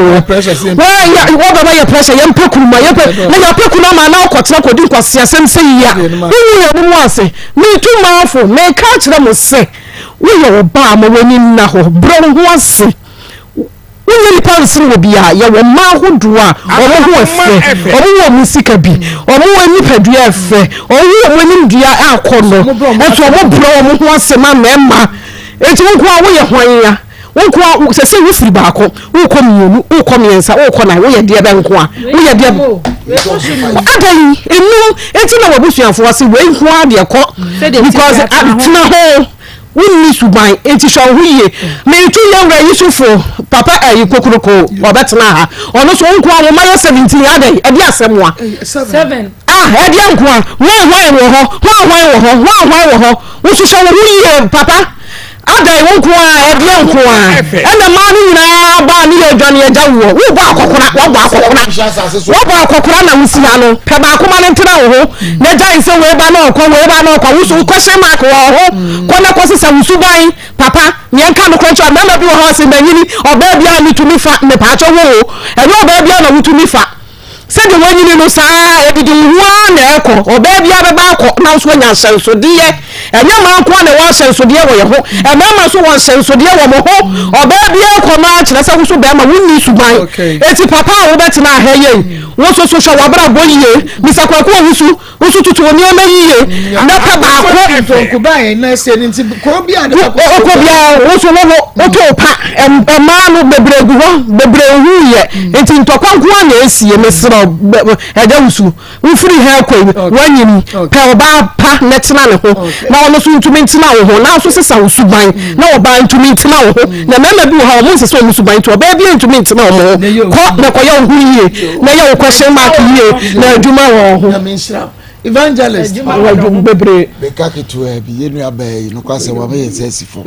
Speaker 4: wɔbɛma yɛ pressure yɛmpɛ kunu ma yɛmpɛ na yɛapɛ kunu ama na wokɔtena kɔdi nkwaseasɛm sɛ yia wowu yɛn no mu ase metu maafo meka akyerɛ mo sɛ woyɛ ɔbaa ma w'ani nna hɔ brɛ wo ho ase Wonyɛ nipa nsene obiara. Yɛwɔ mmaa ahodoɔ a wɔn ho ɛfɛ, wɔn wɔ wɔn sika bi, wɔn wɔ nipadua ɛfɛ, wɔn wɔ wɔn animdua akɔnnɔ, nso wɔn brɛ wɔn ho ase ma mmarima. Enti wo nko ara woyɛ hwan ya? Wo nko ara sɛ sɛ wofiri baako, wokɔ mmienu, wokɔ mmiɛnsa, wokɔ nan, woyɛ deɛ bɛn nko a? Woyɛ deɛ adɛn enum enti na w'abusuafoɔ se wei nko ara deɛ kɔ because tena ho. Wonni suban, enti hwɛ wo ho yie. Meretu yɛn wura yi so fo, papa ayi kokoroko, ɔbɛtena ha. Ɔno nso, wo nko ara wo mma yɛ 17, adɛn? Ɛde asɛm a. Ah, ɛdeɛ nko a. Hwan hwan wɔ hɔ? Hwan hwan wɔ hɔ? Hwan hwan wɔ hɔ? Wo nso hwɛ wo ho yie, papa. Adɛn, wo nko ara, ɛdeɛn nko ara ɛna mmaa no nyinaa baa ne yɛ adwane agya woɔ? Wobɔ akɔkora, wabɔ akɔkora, wabɔ akɔkora na wosi ha no, pɛ baako ma no ntena wo ho na gyae sɛ wei ba na ɔkɔ, wei ba na ɔkɔ, wo so question mark wɔ wo ho, kɔ na kɔsesa wo suban, papa, meɛnka nokorɛ nkyerɛ wo, mmarima bi wɔ hɔ a ɔse manyini, ɔbaa biara metumi fa, mepaakyɛw wo o, ɛnyɛ ɔbaa biara na wotumi fa. Sɛdeɛ woanyini no, saa ara ɛdidi wo ho ara na ɛrekɔ. Ɔbaa biara bɛba akɔ na wo nso woanya ahyɛnsodeɛ. Ɛnyɛ mmaa nko ara na ɛwɔ ahyɛnsodeɛ wɔ yɛn ho, mmarima nso wɔ ahyɛnsodeɛ wɔ mo ho. Ɔbaa biara kɔ no ara kyerɛ sɛ wo nso barima wonni suban. Enti papa a wobɛtena ha yei, wo nso so hwɛ w'abrabɔ yie. Mister Kwaku Owusu, Wo nso toto wo nneɛma yiye na pɛ baako. Wokɔ biara wo nso wo ho woto pa mmaa no bebree gu hɔ bebree hu yɛ nti ntɔkwa nko ara na esie mesrɛ ɛgya wusu wofiri ha kɔ yi wanyini pɛ ɔbaa pa na tena ne ho na ɔno nso ntumi ntena wo ho na nso sesa wo suban na ɔbaa ntumi ntena wo ho na mmarima bi wɔ ha wɔn nsesa wɔn suban nti ɔbaa bi ntumi ntena wɔn ho kɔ na kɔyɛ wo ho yie na yɛ wo question mark yie na adwuma wɔ ho.
Speaker 3: Evangelist
Speaker 4: wɔ adwuma bebree.
Speaker 2: Bɛka ketewa bi yɛn nua baa yi nokwa sɛ wɔn yɛn nsa asi fam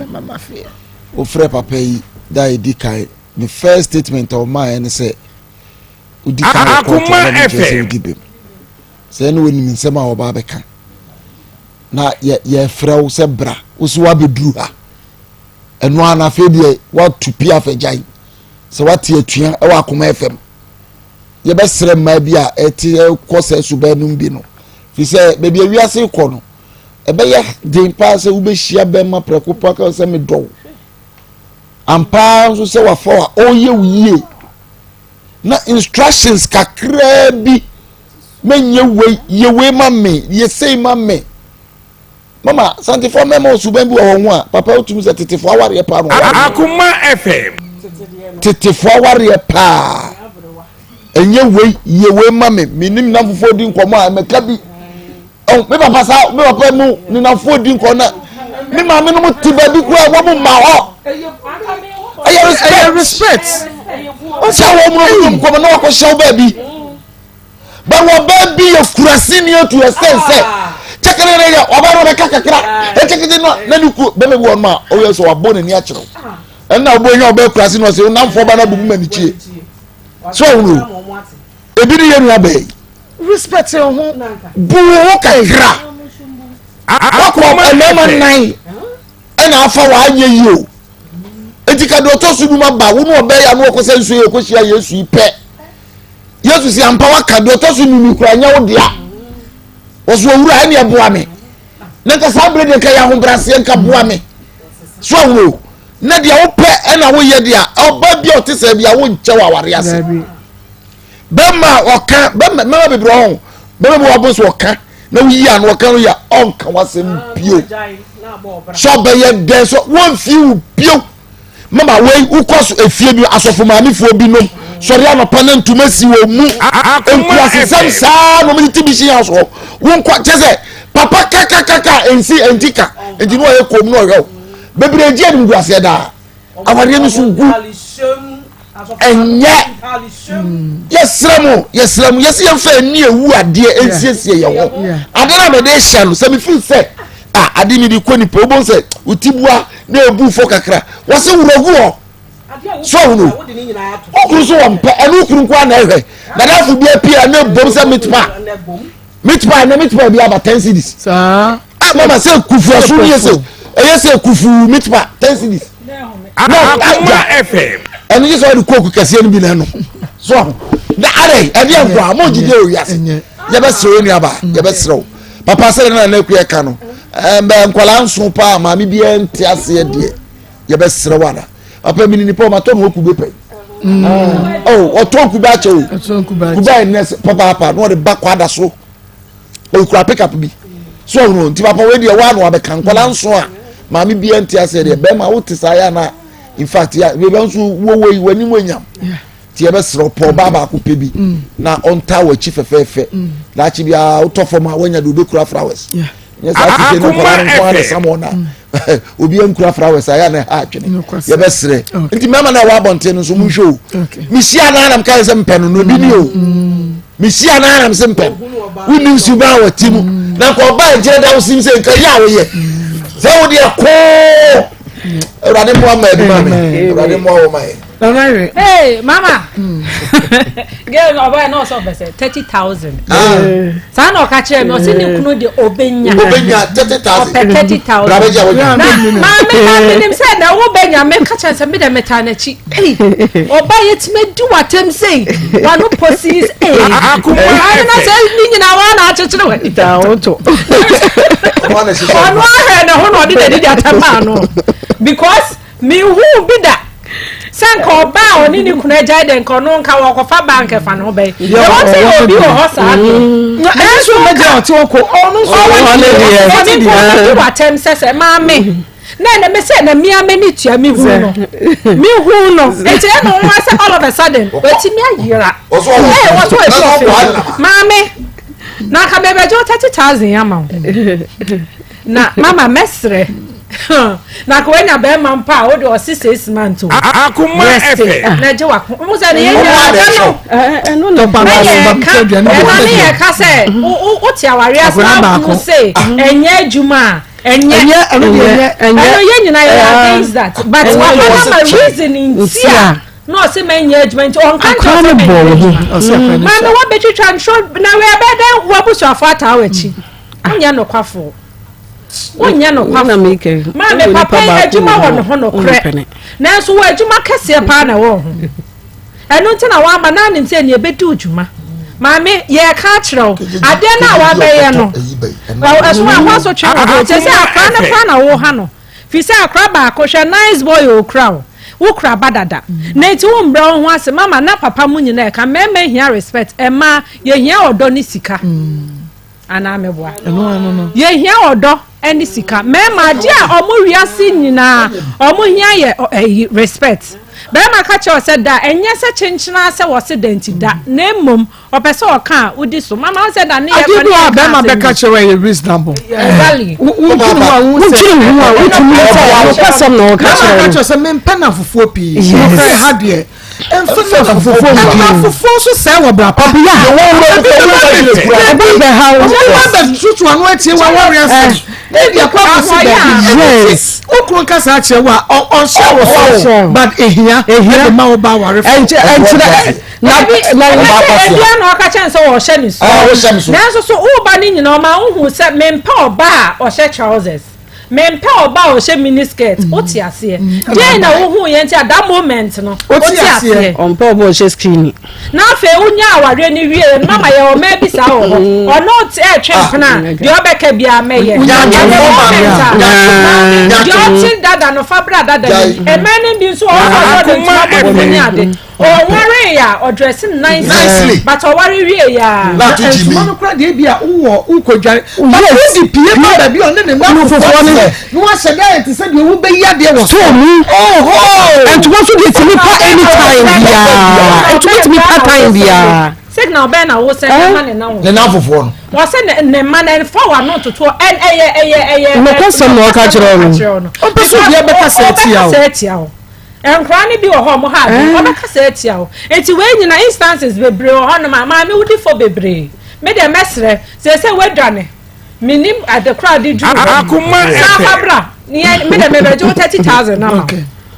Speaker 2: wofrɛ papa yi da a edi kan ne first statement a ɔmaa yɛn ne sɛ wodi kan wɔ kɔɔto a na mekyerɛ sɛ wodi bem sɛ ɛne wɔnim nsɛm a wɔba abɛka na yɛ yɛfrɛ wo sɛ bra wo so wabɛduru ha ɛno ara na afei deɛ woatu pia afɛgyan sɛ wate atua ɛwɔ akoma fam yɛbɛsrɛ mmaa bi a ɛte ɛkɔ sɛ suban no bi no fi sɛ baabi a wiase kɔ no ɛbɛyɛ den paa sɛ wobɛhyia bɛrima prɛko paa ka sɛ medɔw ampaa nso sɛ wafa a ɔreyɛ wo yie na instructions kakraa bi menyɛ wei yɛ wei ma me yɛ sei ma me mama santefoɔ mɛma osuban bi wɔ wɔn ho a papa wotumi sɛ tetefoɔ awareɛ paa na ɔware
Speaker 5: Akoma FM.
Speaker 2: Tetefoɔ awareɛ paa ɛnyɛ wei yɛ wei ma me menim namfofoɔ di nkɔmmɔ a mɛka bi ɔn me papa saa me papa mu ne namfoɔ di nkɔmmɔ na me maame no mo te baabi koraa wɔn mo ma hɔ ɛyɛ
Speaker 3: respect
Speaker 2: ɔsɛ wɔn mu no nkɔmmɔ na wɔakɔhyɛ wo baabi. But ɔbaa bi yɛ kurase ni atu ɛsɛn sɛ kyɛkɛrɛ yɛ ɔbaa no ɔbɛka kakra ɛkyɛkɛrɛ no na ne ku bɛmɛ bi wɔn a ɔyɛ sɛ wabɔ n'ani akyerɛw ɛnna ɔbɔ enya ɔbaa kurase no ɔsɛ ɔnamfo ɔbaa no abubu ma ne kyie so ɔhunu ebi ne yɛ nua bɛɛ
Speaker 3: respect ho
Speaker 2: bu ho kakra wakɔ mmarima nan ɛna afa w'anyɛ yie o eti ka deɛ ɔtɔ so num aba wo ne ɔbɛyɛ ano ɔkɔ sɛ nsuo yɛ ɔkɔ hyia yesu yi pɛ. Yesu si ampa waka deɛ ɔtɔ so num kura nyɛ wo dea. Wɔso owura ɛne ɛboa me. Na nka saa berɛ deɛ nka yɛ ahobrɛaseɛ nka boa me. So ahunu na deɛ wopɛ ɛna woyɛ deɛ ɔba bi a ɔte sɛ bi a wonkyɛ wɔ aware ase. Bɛma ɔka bɛma mɛma bebree ɔho bɛma bi wɔ so ɔka na woyi ano ɔka no yɛ ɔnka wasɛm bio. Sɛ ɔbɛyɛ dɛn so wɔmfie wo bio. Mama wei wokɔ so efie bi asɔfo maamefoɔ binom sɔre anɔpa na ntoma si wɔn mu nkurasesɛm saa na wɔn ti bi si house hɔ wonkɔ kyɛ sɛ papa kakakaka nsi nti ka nti na ɔyɛ kɔm na ɔhwɛ wo bebree gye anim gu aseɛ daa awareɛ no so gu ɛnyɛ yɛsrɛ mo yɛsrɛ mo yɛsɛ yɛmfa ani ewu adeɛ nsiesie yɛn ho ade na mede hyɛ no sɛ mefiri sɛ a ade mi de kɔ nipa wobɛhu sɛ wotiboa na ebu fo kakra wɔse worɔ gu hɔ so ɔhono wokuru so wɔn pɛ ɛno wokuru nko ana ɛhwɛ nadafo bi apia na ebom sɛ meat pie meat pie na meat pie bi aba ten cedis
Speaker 3: saa
Speaker 2: ah mama sɛ kufu aso ni yɛ sɛ ɛyɛ sɛ kufu meat pie ten cedis
Speaker 5: na agya
Speaker 2: ɛno gye sɛ ɔde kooku kɛseɛ no bi na ɛno so ɔho na adɛ ɛdeɛ nko a mo gyegye wɔ wiase yɛbɛsrɛ wo nuaba yɛbɛsrɛ wo papa sɛ ne nana akua ka no ɛɛ nkwadaa nso paa maame biara nte aseɛ deɛ yɛbɛsrɛ wo ana papa mi ni nipa ɔma tɔ no kube pɛ ɔ ɔtɔn kube akyɛ o kube ayɛ nɛs papaapa na ɔde ba kɔ ada so okura pickup bi so ɔhunu nti papa wei deɛ waa na wabɛka nkwadaa nso a maame biara nte aseɛ deɛ bɛrima wote saa yɛ ana in fact ya bɛbɛ nso wowɔ yi w'anim enyam. Nti yɛbɛsrɛ wo, pɛ ɔbaa baako pɛ bi mm. na ɔntaa w'akyi fɛfɛɛfɛ. Mm. Daakye biara wotɔ fam a woanya de wobɛkura flowers. Nyɛ saa tete no nkwadaa no nko ara na ɛsam wɔn a mm. obi ankura flowers a yɛ na ɛha adwene. Yɛbɛsrɛ. Nti mmarima no a ɛwɔ abɔnten no nso monhwɛ o. Mehyia no anam kae sɛ mpɛ no no ebi ni o. Mehyia no anam sɛ mpɛ no. Wonim suban wɔ ti mu. Na nka ɔbaa gyina da wo sim sɛ nka yɛ a woyɛ. Sɛ wo deɛ koo. Awurade mmoa ma adwuma mi. Awurade mmoa wɔ ma yɛ.
Speaker 11: Hey, mama. Girl, ɔbaa na ɔsɛ ɔbɛsɛ 30,000. Saa na ɔka kyerɛ me ɔsɛ ne kunu de ɔbɛnya.
Speaker 2: Ɔbɛnya 30,000.
Speaker 11: Ɔpɛ 30,000.
Speaker 2: Bra bɛgye a wɔnya.
Speaker 11: Na maame na menim sɛ na wo bɛnya me ka kyerɛ sɛ me dɛ metaa n'akyi. Ɔba yɛtumi adi w'atɛm sei wano pɔsi ee.
Speaker 5: Akoma
Speaker 11: Maame na sɛ ne nyinaa waa na akyekyere wɔ. Ɔno ahwɛ ne ho na ɔde n'ani de atɛm maa no because Menhuu bi da sɛ nka ɔbaa a ɔne ne kunu agyae dɛ nka ɔno nka wɔkɔfa baa nka ɛfa ne ho bɛn. Ɛwɔ sɛ yɛ obi wɔ hɔ saa deɛ.
Speaker 3: Nanso nka ɔno nso ɔwɔ ne deɛ.
Speaker 11: Ɔne mpo ɔbɛdi w'atɛm sɛ sɛ maame na ɛnɛ me sɛ na mia m'ani tua mehu no mehu no nti ɛna ɔmo asɛ all of a sudden watumi ayera ɛɛ wɔso ebi ɔfɛ maame na nka mɛbɛgye wo 30,000 ama wo. Na mama mɛsrɛ na ka wanya bɛrima mpo a wode ɔse six months o.
Speaker 5: Akoma ɛfɛ.
Speaker 11: Na gye wako mo sɛ ne yɛ nyinaa ɛno no na yɛ ka ɛna ne yɛ ka sɛ wote awareɛ ase na wokunu se ɛnyɛ adwuma a ɛnyɛ ɛno yɛ nyinaa yɛ against that but wapa na ma reason nti a na ɔse mɛnyɛ adwuma nti ɔnka nkyerɛ sɛ mɛnyɛ adwuma maame wabɛtwitwa ntwerɛ na wɛbɛdɛn wabusuafo ataa w'akyi. Wonyɛ nokwafoɔ. Wonyɛ nokwafoɔ. Maame papa yi adwuma wɔ ne ho nokorɛ. Nanso wɔ adwuma kɛseɛ paa na ɛwɔ ho. Ɛno nti na wama na anim sɛ nea ɛbɛdi wo dwuma. Maame yɛreka akyerɛ wo adeɛ no a wabɛyɛ no ɛso ɛho asotwe wɔ hɔ kyɛ sɛ akora no koraa na woha no fi sɛ akora baako hwɛ nice boy okura wo wokura ba dada na nti wo mbrɛ wo ho ase mama na papa mu nyinaa ɛka mmarima hia respect ɛmaa yɛhia ɔdɔ ne sika. Anaa meboa? Yɛhia ɔdɔ ne sika. Mmarima adeɛ a ɔmo wiase nyinaa ɔmo hia yɛ ɛyi respect. Barima ka kyerɛ wo sɛ da ɛnyɛ sɛ kyenkyena sɛ wɔse da nti da na mmom ɔpɛ sɛ ɔka a wodi so. Mama wo sɛ da ne yɛ
Speaker 3: Adeɛ
Speaker 11: kɔ
Speaker 3: bi
Speaker 11: ne
Speaker 3: wɔ
Speaker 11: yɛ
Speaker 3: a
Speaker 11: ka
Speaker 3: bɛrima
Speaker 11: asɛm
Speaker 3: bɛka
Speaker 11: bi.
Speaker 3: kyerɛ wo ɛyɛ reasonable.
Speaker 11: Exactly.
Speaker 3: Wo wo dwene ho a wo sɛ
Speaker 4: Wodwene ho a wotumi sɛ nokwasɛm na ɔka
Speaker 3: Bɛrima
Speaker 4: kyerɛ
Speaker 3: ka
Speaker 4: no.
Speaker 3: kyerɛ sɛ mempɛ nafofoɔ pii.
Speaker 4: Yes.
Speaker 3: Mefrɛ ha deɛ Mfa na fufuo mma fufuo nso sɛe wɔ bra pa.
Speaker 4: Ɔbea.
Speaker 3: Ebi
Speaker 4: bɛ ha wo.
Speaker 3: Ɔmo ba bɛ tutu ano atie wa wɔre ase. Ne deɛ kɔ akɔsi baabi.
Speaker 4: Yes.
Speaker 3: Okunu kasa akyerɛ wo a ɔnhyɛ wo so but ehia ɛde ma wo ba aware fo.
Speaker 4: Ɛnkyerɛ ɛnkyerɛ
Speaker 11: na na ebia na ɔka kyɛn sɛ ɔhyɛ ne so. Nanso so wo ba ne nyina ɔma wohu sɛ mempɛ ɔba a ɔhyɛ trousers. Mempɛ ɔbaa a ɔhyɛ mini skirt, wote aseɛ? Deɛn na wohuu yɛ nti at that moment no, wote aseɛ?
Speaker 4: Ɔmpɛ ɔbaa a ɔhyɛ skinny.
Speaker 11: Na afei wonyaa awareɛ no wieɛ no, mama yɛwɔ mmaa bi saa wɔ hɔ, ɔno ɛretwe mpena a, deɛ ɔbɛka biara mɛyɛ. At the moment a, maame, deɛ ɔte dada no, fa bra dada no mu. Mmaa no bi nso wɔ hɔ a, ɔde ntoma bɔ ne mu ne ade. Ɔnwaree a ɔdrɛse nicely but ɔware wie a.
Speaker 3: Na ntoma no kora deɛ bi a wowɔ wokɔdware but wode pie ba baabi a ɔne ne nnamfofoɔ no sɛ na wahyɛ dɛ ayɛ te sɛ deɛ wobɛyi adeɛ wɔ
Speaker 4: so mu
Speaker 3: oho
Speaker 4: ntoma nso deɛ tumi pa anytime biara ntoma tumi pa time biara.
Speaker 11: Signal bɛn na wosɛ ne ma ne na
Speaker 2: ne nnamfofoɔ no.
Speaker 11: Wɔsɛ ne ne ma na ɛfa w'ano ntotoɔ ɛn ɛyɛ ɛyɛ ɛyɛ.
Speaker 4: Nokwasɛm na ɔka kyerɛ no.
Speaker 3: Ɔmpɛ sɛ obiara bɛkasa atia wo.
Speaker 11: Ɔbɛkasa atia wo. Nkwadaa no bi wɔ hɔ a wɔn ha adwene, wɔbɛkasa atia wo. Nti wei nyina instances bebree wɔ hɔnom a maame wodi fɔ bebree. Me deɛ mɛsrɛ, seesei woadwane, mennim ade korɔ a wode duru hɔ no, san fa bra. Neɛ me deɛ mebɛgye wo 30,000 ama wo.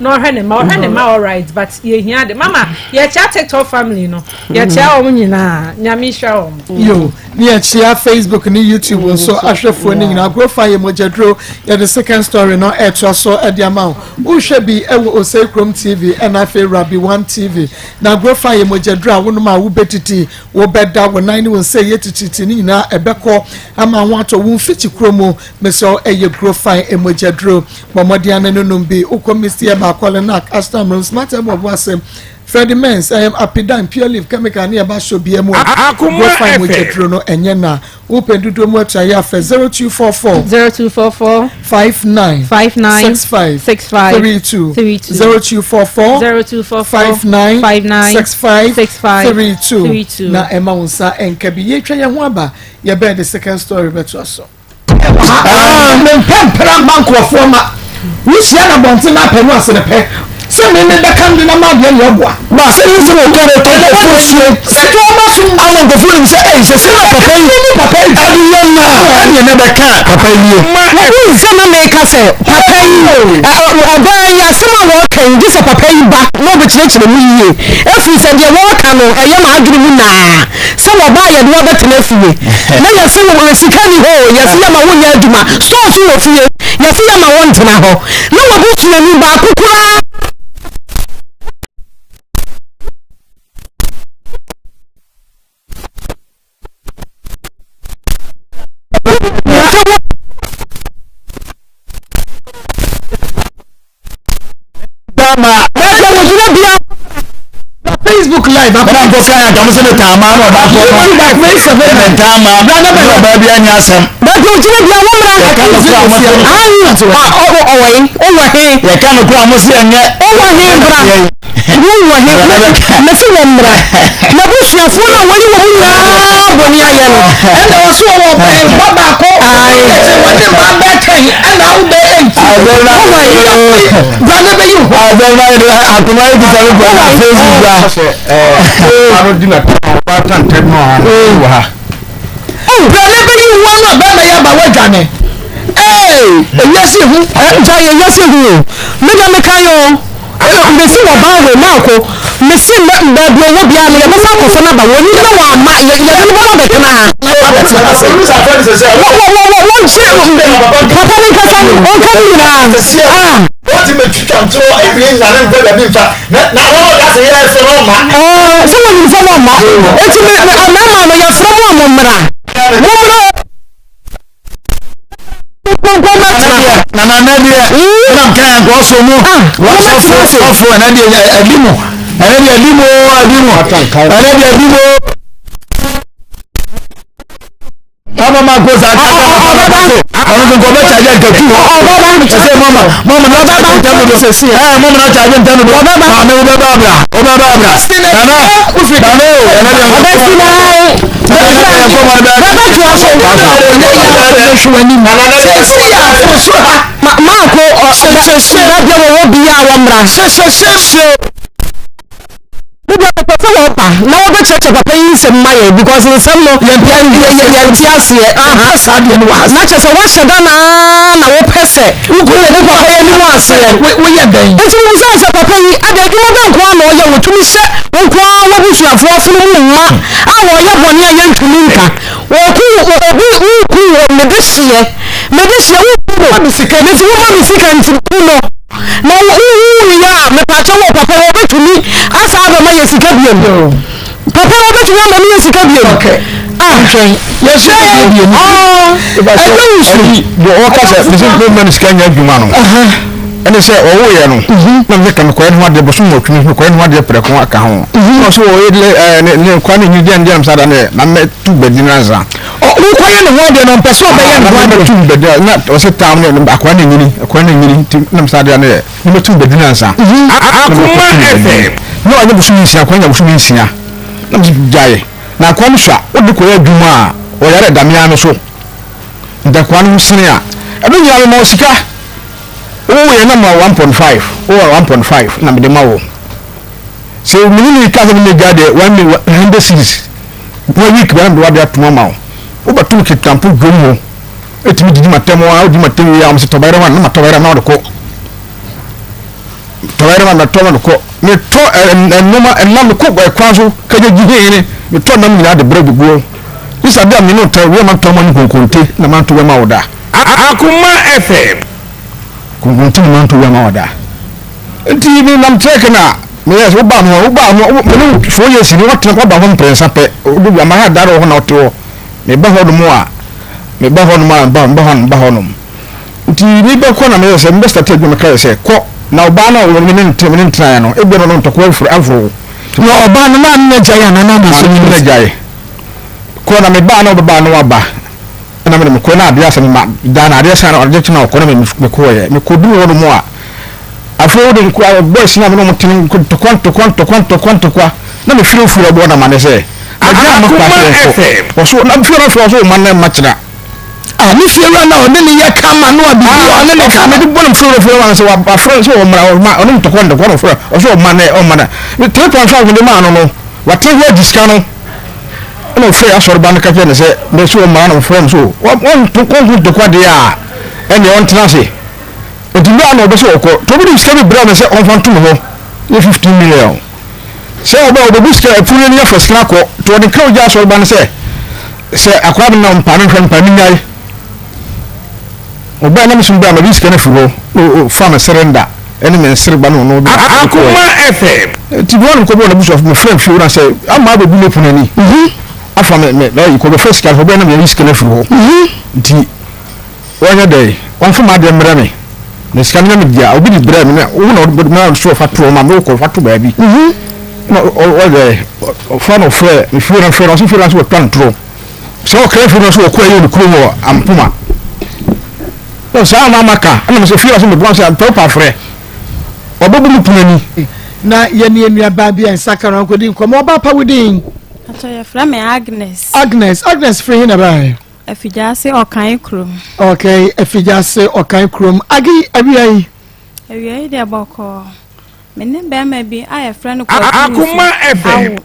Speaker 11: Na ɔhwɛ ne mma, ɔhwɛ ne mma alright but yɛhia ade. Mama, yɛkyea TikTok family no, yɛkyea wɔn nyinaa, Nyame nhyira wɔn.
Speaker 3: Yo, ne yɛkyea Facebook ne YouTube nso ahwɛfoɔ no nyinaa. Agofa yɛ mogyaduro, yɛde second story no ɛtoa so de ama wo. Wohwɛ bi wɔ Osei Krom TV ɛna afei Rabi One TV. Na Grofa yɛ mogyaduro a wonom a wobɛdidi, wobɛda, wo nan ne wo nsa ɛyɛ tititi ne nyinaa ɛbɛkɔ ama ho atɔ wo mfikyi kuro mu. Mesrɛ wo ɛyɛ Grofa mogyaduro. Bɔ mmɔden ara na nom bi. Wokɔ Misty Herbal, Kɔlenak, Ashton Room, Smart Herbal Ɔboase, Freddie Mens, ɛyɛ Apidan, Pure Leaf, Chemical ne ɛba shop biara mu a, Grofa mogyaduro no ɛnyɛ na. Wopɛ dodoɔ mu atua yɛ afɛ 0244
Speaker 11: 0244
Speaker 3: 59
Speaker 11: 59
Speaker 3: 65
Speaker 11: 65
Speaker 3: 32
Speaker 11: 32
Speaker 3: 0244
Speaker 11: 0244
Speaker 3: 59
Speaker 11: 59
Speaker 3: 65
Speaker 11: 65
Speaker 3: 32
Speaker 11: 32
Speaker 3: na ɛma wo nsa nka bi. Yɛtwa yɛn ho aba yɛbɛn de second story bɛtoa so.
Speaker 12: Ah, mempɛ mpena mma nkurɔfoɔ ma wohyia no abɔnten na apɛ no ase no pɛ.
Speaker 3: Sɛ me me bɛka no de na ma deɛ na ɛboa.
Speaker 12: Ba sɛ ne nsɛm a ɔka no ɛtɔ nkurɔfoɔ sie.
Speaker 3: Ɛtɔ ɔma so.
Speaker 12: Ama nkurɔfoɔ nim sɛ ɛyi sɛ sɛ na papa yi
Speaker 3: ne papa yi
Speaker 12: ɛde yɛ no a ɛneɛ na bɛka papa yi yie.
Speaker 4: Wohu sɛ na meka sɛ papa yi ɔbaa yi asɛm a wɔreka yi gye sɛ papa yi ba na ɔbɛkyerɛkyerɛ mu yie ɛfiri sɛ deɛ wɔreka no ɛyɛ m'adwene mu naa sɛ wɔbaa yɛde wo abɛtena fie na yɛse wo sika ni hɔ o yɛse yɛma wonyɛ adwuma store so wɔ fie yɛse yɛma wontena hɔ na w'abusuani baako koraa
Speaker 3: Facebook live.
Speaker 6: Ɛna nkɔ kan yɛ nkamu sɛ ne taama na ɔba kɔ no. Ne taama na ɔba bi anya asɛm.
Speaker 4: Baabi ogyina bia wo mmra.
Speaker 6: Yɛka no kura mo se.
Speaker 4: Ayi ɔwɔ he ɔwɔ he.
Speaker 6: Yɛka no kura mo se ɛnyɛ.
Speaker 4: Ɔwɔ he bra. Wowɔ he mese wɔ mmra. N'abusuafoɔ no a wɔyi wɔn nyinaa bɔne ayɛ no.
Speaker 3: Ɛna ɔso ɔwɔ ba baako. Ɛsɛ wɔne mma bɛtɛn ɛna awo bɛ ɛnti.
Speaker 4: Ɔwɔ he
Speaker 3: bra na bɛyi hɔ.
Speaker 6: Abɛnba yi de akoma yi ti sɛ mi kɔ na Facebook bra.
Speaker 7: Ɔno di na ɔba tantɛm no ha wɔ ha.
Speaker 3: Bra na bɛyi wo ano a bɛrima yi aba woadwane. Ee, ewiase hu.
Speaker 4: Gya yɛ wiase hu o. Me deɛ meka yɛ o. Mesi wɔ ban ho maako. Mesi mɛ baabi ɔwɔ biara no yɛbɛsa akɔfo no aba. Wɔnim na wɔama yɛde no bɛba bɛtena ha. Wɔ wɔ wɔ wɔnkyerɛ papa no nkasa ɔnka ne nyinaa. Ah.
Speaker 2: Wọ́n ti twitwa ntoro ewie nyane nkɔ baabi nfa na na wɔn a wɔde yɛ ɛsɛ wɔn ma.
Speaker 4: Ɛɛ sɛ wɔn nim sɛ wɔn ma eti me me mmarima no yɛfrɛ mo a mo mmra mo mmra nkonko mɛtena hɔ.
Speaker 6: Nana nɛ deɛ nam kan yɛ nkɔɔ so mu wɔsɔfo sɔfo ɛnɛ deɛ ɛdi mu ɛnɛ deɛ ɛdi mu ɛdi mu ɛnɛ deɛ ɛdi mu. Mama ma ko sa kata na papa ko so. Ɔno nso nkɔbɛ charge nkatu hɔ. Ɛsɛ mama mama na charge ntɛm dodo. Ɛɛ mama na charge ntɛm dodo. Maame wo bɛba abira wo bɛba abira. Nana nana o ɛnɛ deɛ nkɔmɔ.
Speaker 4: Ɔbɛsi na bɛbɛ to aso. Maako ɔbɛ wɔwɔ bia wɔmmra. Me deɛ mepɛ sɛ wɔba na wɔbɛkyerɛkyerɛ papa yi nsɛm ma yɛn because nsɛm no yɛnte aseɛ aha
Speaker 3: saa deɛ no wɔ ha
Speaker 4: na kyerɛ sɛ woahyɛ da naa na wopɛ sɛ wogu papa yi anim aseɛ
Speaker 3: woyɛ dɛn
Speaker 4: nti mebusa wo sɛ papa yi ada adwuma bɛ nko ara na ɔyɛ wɔtumi hyɛ wo nko ara w'abusuafoɔ afono mu mma a wɔyɛ bɔne a yɛntumi nka wɔku obi woku wɔ mede hyeɛ mede hyeɛ woku no mesi woma me sika nti ku no Na wo wo wuiɛ a mepaakyɛw wɔ papa wɔ bɛtumi asa abɛma yɛ sika biom papa wɔ bɛtumi ama me yɛ sika biom ah
Speaker 3: yɛsɛ yɛ biom
Speaker 4: ɛnyɛ wusu
Speaker 7: deɛ ɔka sɛ mesɛ mema no sika nyɛ adwuma no ɛne sɛ ɔwoyɛ no na mesɛ ka mekɔyɛ ne ho adeɛ bosom wɔtwe mekɔyɛ ne ho adeɛ prɛko aka ho na ɔsɛ wɔyɛ ne kwa ne nyini deɛ deɛ mesɛ da ne na mɛtu bɛdi no ansa
Speaker 3: Wokɔyɛ ne ho adeɛ no ɔmpɛ sɛ ɔbɛyɛ ne ho adeɛ.
Speaker 7: Tum bɛdi na ɔsɛ tam ne akoa ne nyini akoa ne nyini nti na mesa adeɛ no yɛ ne mɛtum bɛdi no ansa.
Speaker 3: Mhm.
Speaker 5: Akoma FM.
Speaker 7: Na ɔnyɛ bosom nsia akoa nya bosom nsia na mesa gyae na akoa no sua wode kɔyɛ adwuma a ɔyare damea no so nti akoa no ho sene a ɛno nyinaa mema wo sika woyɛ na ma 1.5 wowɔ 1.5 na mede ma wo sɛ mene ne ka sɛ mene gya deɛ 100 series One week bɛn na mede w'ade atom ama wo? Wobɛto me ketampo dwom hɔ. Ɛtumi didi m'atɛm a, wodi m'atɛm wie a, wɔn sɛ tɔ bayerɛ ma na matɔ bayerɛ na wɔde kɔ. Tɔ bayerɛ ma matɔ ma de kɔ. Metɔ ɛnoma ɛnam mekɔ ɛkwan so kagya gyi hene metɔ nam nyinaa de brɛ guguo. Ne sɛ ade a me ne tɔ wia mantɔ ma ne konkonte na manto wia ma wo da.
Speaker 5: Akoma FM.
Speaker 7: Konkonte na manto wia ma wo da. Nti me nam trɛk na meyɛ sɛ wobaa me hɔ wobaa me hɔ me ne four years ni watena waba hɔ mprɛnsa pɛ wode bi ama ha da hɔ na wote hɔ meba hɔ nom a meba hɔ nom a meba meba hɔ meba hɔ nom nti mebɛkɔ na meyɛ sɛ mebɛ start adwuma meka yɛ sɛ kɔ na ɔbaa no a me ne ne me ne ntenaeɛ no ebia no no ntɔkwa aforo aforo
Speaker 3: na ɔbaa no na ne n'agyae anaa na ama so
Speaker 7: ne n'agyae kɔ na mebaa na ɔbɛbaa na waba Ɛna mede mekɔɛ na adeɛ asɛ me ma da na adeɛ san na adeɛ kye na ɔkɔ na me mekɔɛ mekɔduru hɔ nom a afei wode nkɔ boys na me na ɔmo tene ntɔkwa ntɔkwa ntɔkwa ntɔkwa ntɔkwa na me firi ofiri ɔbɔ na ma ne sɛ agya ma kɔ asɛ nkɔ ɔso na firi ɔno afei ɔso ɔma na ma kyena.
Speaker 12: Ah, ne fie wura na ɔne ne yɛ kama no a biribi a ɔne ne ka.
Speaker 7: Mede bɔ no mfrɛ fie wura sɛ wafrɛ sɛ ɔmmra ɔma ɔne ntɔkwa ntɔkwa na ɔfrɛ ɔsɛ ɔma na ɔma na 3.5 mede maa no no wate ho agye sika no ɛna ɔfrɛ asɔreba no ka kyerɛ no sɛ mɛ sɛ ɔmmra na ɔfrɛ no so wɔnto kɔnko ntɔkwa deɛ a ɛneɛ ɔntena ase nti berɛ a na ɔbɛ sɛ ɔkɔ nti ɔbɛde sika bi brɛ me sɛ ɔmfa nto me hɔ yɛ 15 million sɛ ɔbɛ ɔbɛbu sika afunu no afa sika akɔ nti ɔde nka ogya asɔreba no sɛ sɛ akora no nam mpa no nhwɛ mpa no nyae ɔbɛn na mesum bɛn mɛde sika no afiri hɔ na ɔfa me serenda ɛne me nsereba no ɔno
Speaker 5: Akoma FM.
Speaker 7: Nti bi wɔn kɔbɔ n'abusuafo me frɛ fie na sɛ ama abɛbu me pono ani mhm. afa me me na kɔ bɛfa sika no ɔbɛn na meyɛ sika no afiri hɔ mhm. nti wɔnyɛ dɛ wɔmfa m'adeɛ mmerɛ me na sika no nyɛ me dea obi de brɛ me na wo na ɔde ma so ɔfa to ɔma me wokɔ fa to baabi mhm. na ɔyɛ ɔfa na ɔfrɛ me fie na frɛ na ɔso fie na so wɔtwa ntorɔ sɛ ɔkra fie na so wɔkɔ ɛyɛ ne kurom wɔ ampoma na saa na ama ka ɛna mesɛ fie na so meboa sɛ mpɛ wopa frɛ ɔbɛbu me pono ani.
Speaker 3: Na yɛne yɛn nuabaa bi a nsa ka no akɔdi nkɔmmɔ. Ɔbaa pa wo din?
Speaker 13: Atɔ yɛfrɛ me Agnes.
Speaker 3: Agnes, Agnes firi he na ɛbaeɛ?
Speaker 13: Afigyaase Ɔkan kurom.
Speaker 3: Okay, Afigyaase Ɔkan kurom. Agi, awia yi?
Speaker 13: Awia yi deɛ bɔkɔɔ. Me ne bɛrima bi a yɛfrɛ no Kwaku Wusu awo.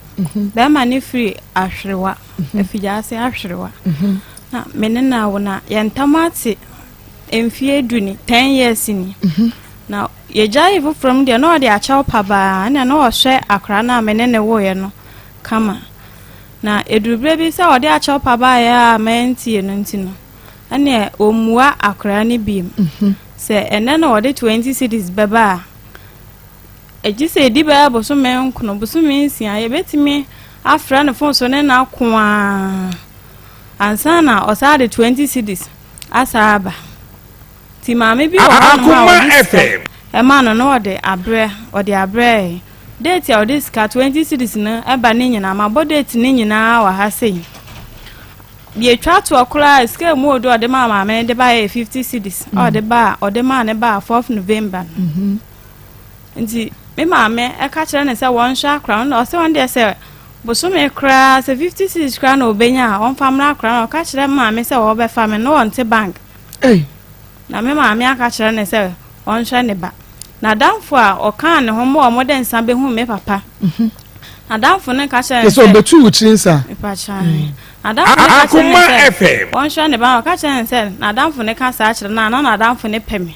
Speaker 13: Bɛrima no firi Ahwerewa, Afigyaase Ahwerewa. Na me ne no awo na yɛn ntam ate mfeɛ du ni, ten years ni. Na yɛgyaee foforɔ mu deɛ na ɔde akyɛw pa baa ɛna na ɔhwɛ akwadaa no a me ne no woeɛ no kama. Na ɛduru berɛ bi sɛ ɔde akyɛw pa baeɛ a mantie no nti no, ɛneɛ ɔmmua akwadaa no biem. Sɛ ɛnɛ na ɔde 20 cedis bɛba a, ɛgye sɛ ɛdi bɛyɛ bosome nkono, bosome nsia, yɛbɛtumi afrɛ no fon so ne no ako ara ansa na ɔsan de 20 cedis asan aba. Nti maame bi wɔ hɔnom a ɔde sika ɛma no na ɔde abrɛ, ɔde abrɛ Date a ɔde sika 20 cedis no ba ne nyinaa, mabɔ date no nyinaa wɔ ha sei. Deɛ etwa toɔ koraa sika emu odu a ɔde maa maame no de baeɛ yɛ 50 cedis a ɔde baa ɔde maa ne baa 4th November no. Mhm. Nti me maame ɛka kyerɛ ne sɛ wɔnhwɛ akora no na ɔsɛ wɔn deɛ sɛ bosome koraa sɛ 50 cedis koraa na ɔbɛnya a ɔmfa mmra akora no. Ɔka kyerɛ maame sɛ wɔbɛfa me no wɔnte bank.
Speaker 3: Hey.
Speaker 13: Na me maame aka kyerɛ no sɛ ɔnhwɛ ne ba. N'adamfo a ɔkaa ne ho ma wɔde nsa behuu me papa.
Speaker 3: Mhm.
Speaker 13: N'adamfo no ka kyerɛ no
Speaker 3: sɛ. Ɔbɛtu wo tiri nsa.
Speaker 13: Mm. N'adamfo no ka kyerɛ no sɛ ɔnhwɛ ne ba. Ɔka kyerɛ no sɛ n'adamfo no ka saa kyerɛ no a na n'adamfo no pɛ me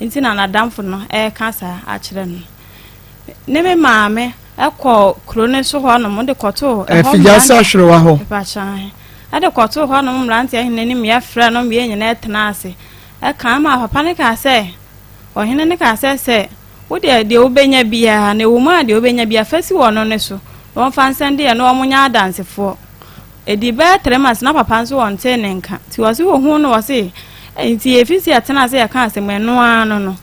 Speaker 13: nti na n'adamfo no ɛreka saa akyerɛ no. Ne me maame kɔɔ kuro no so hɔnom de kɔtoo
Speaker 3: ɛhɔ Figyase ahwerewa hɔ.
Speaker 13: Ɛde kɔtoo hɔnom mmeranteɛ hene anim yɛfrɛɛ no ma yɛn nyinaa tenaa ase ɛkaa maa papa no kaa sɛ, ɔhene no kaa sɛ, sɛ wo deɛ deɛ wobɛnya biara, na ɛwɔ mu a deɛ wobɛnya biara, fa si wɔ ɔno no so, na wɔmfa nsɛndeɛ na wɔnyɛ adansefoɔ. Ɛdii bɛyɛ 3 months na papa nso wɔntee ne nka. Nti wɔse wɔhuu no wɔse, nti yɛfi sɛ yɛtena ase yɛka asɛm ɛno ara no no,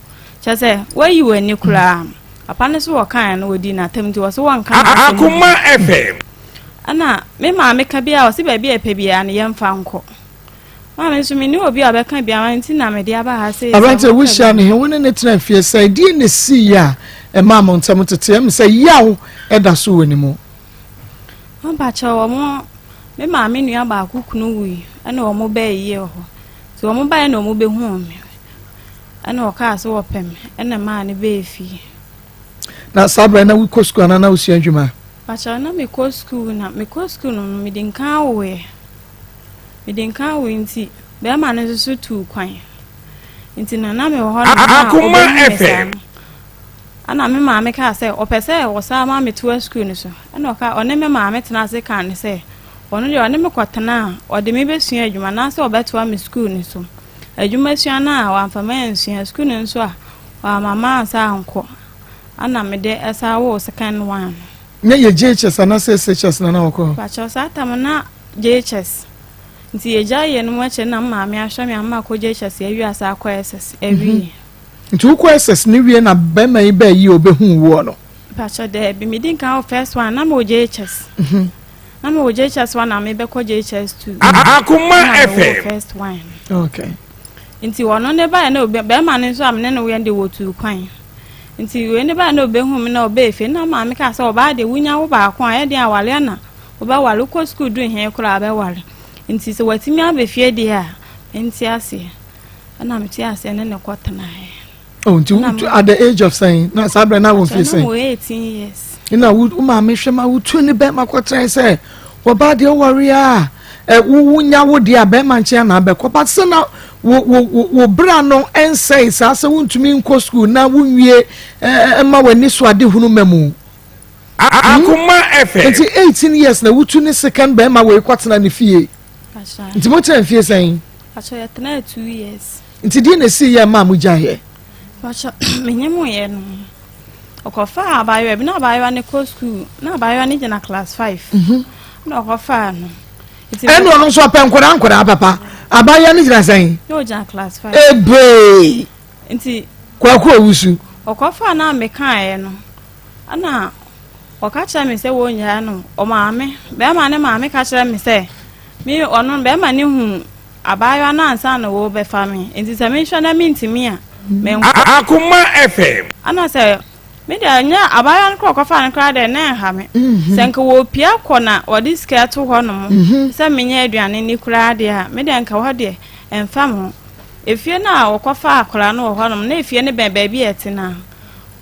Speaker 13: kyerɛ sɛ woayi w'ani koraa. Papa no nso wɔkaeɛ no wɔdii n'atam nti wɔse wɔnka n'asɛm.
Speaker 5: Akoma FM.
Speaker 13: Ɛna me maame ka biara ɔse baabi a ɛpɛ biara no yɛmfa nkɔ. Maame nso menni obi a ɔbɛka bi ama nti na mede aba ha sɛ.
Speaker 3: Aberanteɛ wohyia no he, wo ne no tena fie sɛn? Deɛn na ɛsiiɛ a ɛmaa mo ntam teteɛ? Ɛm sɛ yaw da so wɔ ne mu.
Speaker 13: Mpakyɛw wɔn me maame nua baako kunu wui ɛna wɔn baa yie wɔ hɔ. Nti wɔn baeɛ na wɔn bɛhuu me ɛna ɔkaa sɛ wɔpɛ me ɛna maa no bɛɛ fie.
Speaker 3: Na saa berɛ na wokɔ sukuu anaa na wosua adwuma?
Speaker 13: Pakyɛw na mekɔ sukuu na mekɔ sukuu no mede nkan awoeɛ. Mede nkan awoe nti bɛrima no nso so tuu kwan. Nti na na mewɔ hɔ no na ɔbɛhu me saa no. Ɛna me maame kaa sɛ ɔpɛ sɛ ɔsan ma metoa sukuu no so. Ɛna ɔka ɔne me maame tena ase kaa no sɛ ɔno deɛ ɔne me kɔtena a ɔde me bɛsua adwuma anaasɛ ɔbɛtoa me sukuu no so. Adwuma sua no a wamfa me ansua sukuu no nso a wamma mansa ankɔ. Ɛna mede ɛsan woo second one
Speaker 3: no. Na yɛ JHS anaasɛ SHS na na wɔkɔ?
Speaker 13: Pakyɛw saa tam na JHS. Nti yɛgyae yɛn mu akyire na maame ahwɛ me ama makɔ JHS awie asa akɔ SS awie.
Speaker 3: Nti wokɔ SS no wie na bɛrima yi bɛɛ yi a ɔbɛhuu woɔ no?
Speaker 13: Pakyɛw daabi, medi nkan wɔ first one na mewɔ JHS. Na mewɔ JHS one na mebɛkɔ JHS 2.
Speaker 5: Akoma
Speaker 13: Na mewɔ
Speaker 5: FM.
Speaker 13: first one.
Speaker 3: Okay.
Speaker 13: Nti ɔno ne baeɛ na obi bɛrima no nso a me ne no yɛ de wɔtuu kwan. Nti wei ne baeɛ na ɔbɛhu me na ɔbɛɛ fie na maame kaa sɛ ɔbaa deɛ wonya wo baako a ɛyɛ den aware na wobɛware wokɔ sukuu duru he koraa bɛware. Nti sɛ watumi aba fie deɛ a Nte aseɛ. Ɛna mete aseɛ ne ne kɔtenaeɛ.
Speaker 3: Oh, nti at the age of sɛn na saa berɛ na wɔ mfie sɛn?
Speaker 13: Wɔ 18 years.
Speaker 3: Na wo maame hwɛ ma wotu ne bɛrima kɔtenae sɛ wɔbaa deɛ woware a wonya wo deɛ a bɛrima nkyɛn na abɛkɔ but sɛ na wo wo wo bra no ɛnsɛe saa sɛ wontumi nkɔ sukuu na wonwie ɛma w'ani so ade hunu ma mu.
Speaker 5: Akoma FM.
Speaker 3: Nti 18 years na wotu ne second bɛrima wei kɔtena ne fie. Nti mo tena mfie sɛn?
Speaker 13: Pacho yɛ tena 2 years.
Speaker 3: Nti deɛ na esi yɛ maa mo gya yɛ?
Speaker 13: Pacho menye mo yɛ no. Ɔkɔfaa abaayewa bi na abaayewa no kɔ school na abaayewa no gyina class 5. Mhm. Na ɔkɔfaa no.
Speaker 3: Ɛna ɔno nso ɔpɛ nkwadaa nkwadaa papa. Abaayewa no gyina sɛn?
Speaker 13: Na ɔgyina class 5.
Speaker 3: Ebee.
Speaker 13: Nti.
Speaker 3: Kwaku Owusu.
Speaker 13: Ɔkɔfaa no a mekaeɛ no. Ɛna ɔka kyerɛ me sɛ wɔnnyaa no. Ɔmaame, bɛrima ne maame ka kyerɛ me sɛ me ɔno bɛrima ne hu abaayewa no ansa na wɔbɛfa me. Nti sɛ mehwɛ na mentumi a, menkɔ.
Speaker 5: Akoma FM.
Speaker 13: Ɛna sɛ me deɛ nyɛ abaayewa no koraa ɔkɔfa no koraa deɛ na ɛnha me. Sɛ nka wɔpia kɔ na wɔde sika to hɔ nom sɛ menyɛ aduane ni koraa deɛ a, me deɛ nka hɔ deɛ ɛmfa me ho. Efie no a wɔkɔfa akwadaa no wɔ hɔ nom na efie no bɛn baabi a ɛte no a.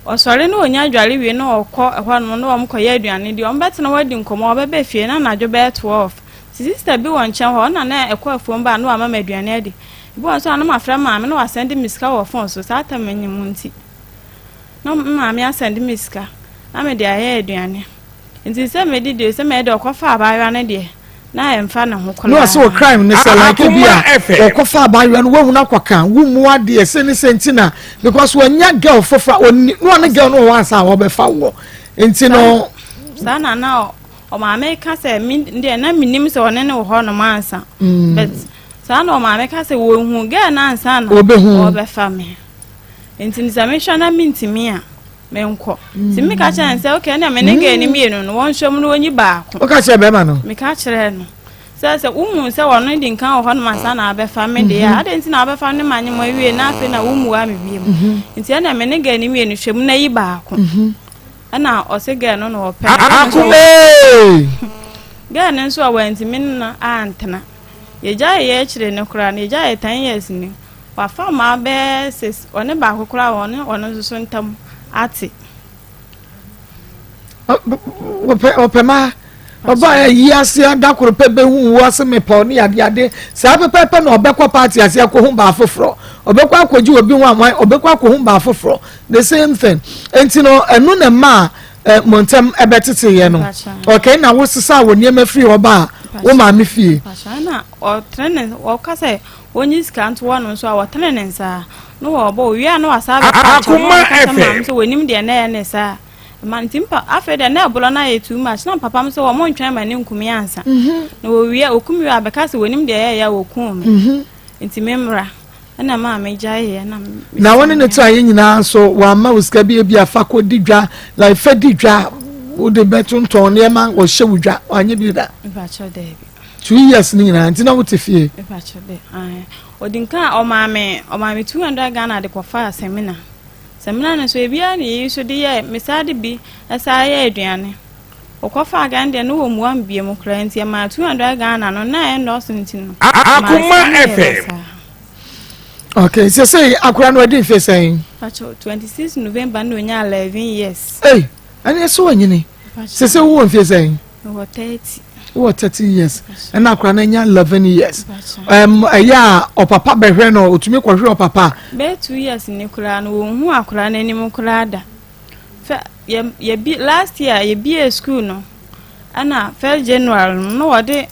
Speaker 13: Ɔsɔre na ɔnya dware wie na ɔkɔ ɛhɔ nom na wɔn kɔyɛ aduane di, wɔn bɛtena hɔ adi nkɔmmɔ, ɔbɛba fie na anadwo bɛyɛ 12. Nti sista bi wɔ nkyɛn hɔ, ɔno na na ɛkɔ afuom ba a na wama me aduane adi. Ebi wɔ hɔ nso a na mafrɛ maame na wasɛnde me sika wɔ fon so, saa tam nyim nti. Na me maame asɛnde me sika na mede ayɛ aduane. Nti sɛ medi deɛ sɛ mɛyɛ deɛ ɔkɔfa abaayewa no deɛ na ɛmfa ne ho koraa.
Speaker 3: Na ɔsɛ wɔ crime ne sɛ like bi a ɔkɔfa abaayewa no wahu no akɔka wo mu adeɛ sɛ ne sɛ nti na because wanya girl foforɔ ɔni na ɔne girl no wɔ hɔ ansa a wɔbɛfa wɔ nti no.
Speaker 13: Saa na na ɔmaame ka sɛ me deɛ na menim sɛ ɔne ne wɔ hɔ nom ansa mm. but saa na ɔmaame ka sɛ wɔhu girl no ansa na ɔbɛfa me nti sɛ mehwɛ na mentumi a menkɔ nti meka kyerɛ no sɛ okay ɛnna me ne gɛɛ no mmienu no wɔnhwɛ mu na wɔnyi baako
Speaker 3: woka kyerɛ bɛrima no
Speaker 13: meka kyerɛ no sɛ sɛ wohu sɛ wɔno di nkan wɔ hɔnom ansa na abɛfa me deɛ a mhm. adɛn nti na abɛfa ne ma nye mo awie na afei na wommua me bio mhm. nti ɛnna me ne gɛɛ no mmienu hwɛ mu na yi baako mhm. ɛnna ɔse gɛɛ no na ɔpɛ gɛɛ no nso a wantumi no antena yɛgya yɛ akyire no koraa no yɛgya yɛ 10 years ni Wafa mmaa bɛyɛ six, ɔne baako koraa ɔne ɔno nso so ntam ate.
Speaker 3: Ɔpɛ ɔpɛ maa ɔba ayi ase ada koro pɛ bɛhu wo ase mepɛ ne ade ade saa pɛpɛpɛ na ɔbɛkɔ paati ase akɔhu baa foforɔ ɔbɛkɔ akɔgye obi ho awan ɔbɛkɔ akɔhu baa foforɔ the same thing nti no ɛno na mmaa eh, mo ntɛm ɛbɛtete yɛ no ɔkɛ na wosesa wɔ nneɛma firi hɔ ba a wo maame fie.
Speaker 13: na ɔtene ne ɔka sɛ Wonyi sika nto hɔ no nso a, wɔtene ne nsa na wɔbɔ. Owie a na wasan abɛka akyerɛ wɔn.
Speaker 5: Akoma
Speaker 13: Ɔka kyerɛ maame
Speaker 5: FM.
Speaker 13: sɛ wɔnim deɛ na ɛyɛ ne saa. Ɛma nti mpa afei deɛ na ɛborɔ no ayɛ too much. Na papa m sɛ wɔn ntwɛn ma ne nkumi ansa. Na wɔwie a wɔkum wie a bɛka sɛ wɔnim deɛ ɛyɛ a wɔkum me. Nti me mmra. Ɛna maame gyaeɛ na me
Speaker 3: Na wo ne ne traeɛ nyinaa nso wamma wo sika bi ebi a fa kɔ di dwa like fa di dwa wode bɛtontɔn nneɛma wɔhyɛ wo dwa wanyɛ bi da.
Speaker 13: Mepakyɛw daabi.
Speaker 3: Two years ni nyinaa nti na wote fie.
Speaker 13: Mepakyɛ dɛ ae ɔdi nka a ɔmaa me ɔmaa me 200 Ghana de kɔfaa samina samina no nso ebiara na eyi nso de yɛ mesaa de bi ɛsaa yɛ aduane ɔkɔfaa Ghana deɛ no wɔ mua me bie mu koraa nti ɛmaa 200 Ghana no na ɛnnɔɔso nti no maa
Speaker 5: Akoma
Speaker 13: sika no yɛ
Speaker 5: FM.
Speaker 13: basaa.
Speaker 3: Okay, sɛ sɛ akora no adi mfe sɛn?
Speaker 13: Pakyɛ 26 November na onyaa 11 years.
Speaker 3: Ei, ɛne ɛsɛ wanyini. Sɛ sɛ wowɔ mfe sɛn?
Speaker 13: Mewɔ 30.
Speaker 3: Wowɔ 30 years. Ɛna akora no anya 11 years. Um, ɛyɛ a ɔpapa bɛhwɛ no, ɔtumi kɔhwɛ ɔpapa.
Speaker 13: Bɛyɛ 2 years ni koraa no, wɔnhu akora no anim koraa da. Fɛ, yɛ, yɛbi, last year yɛbie school no, ɛna first January no, na wɔde,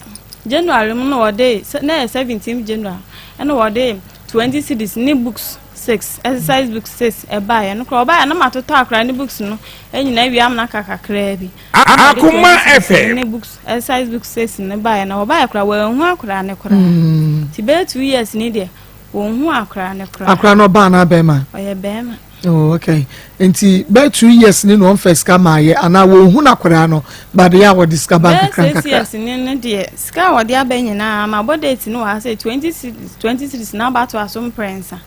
Speaker 13: January mu na wɔde, na yɛ 17 January, ɛna wɔde 20 cedis ne books 6, exercise books 6 ɛbaeɛ. No koraa ɔbaeɛ na matotɔ akora ne books no nyinaa wie amena ka kakraa bi.
Speaker 5: Akoma FM.
Speaker 13: Ne books exercise book six ne baeɛ na wɔbaeɛ koraa wɔanhu akwadaa ne koraa
Speaker 3: mm.
Speaker 13: nti bɛyɛ two years ni deɛ wɔnhu akwadaa ne koraa.
Speaker 3: Akwadaa no ɔbaa anaa bɛrima?
Speaker 13: Ɔyɛ bɛrima.
Speaker 3: Oh, okay. Nti bɛyɛ 2 years ni na wɔn fɛ sika maa yɛ anaa wɔnhu n'akwadaa no but yɛ a wɔde sika ba
Speaker 13: Bɛyɛ
Speaker 3: nkakra
Speaker 13: six
Speaker 3: nkakra.
Speaker 13: years ni no deɛ sika a wɔde aba nyinaa mabɔ date no wɔ ha sɛ 20 cedis 20 cedis na abatoa so mprɛnsa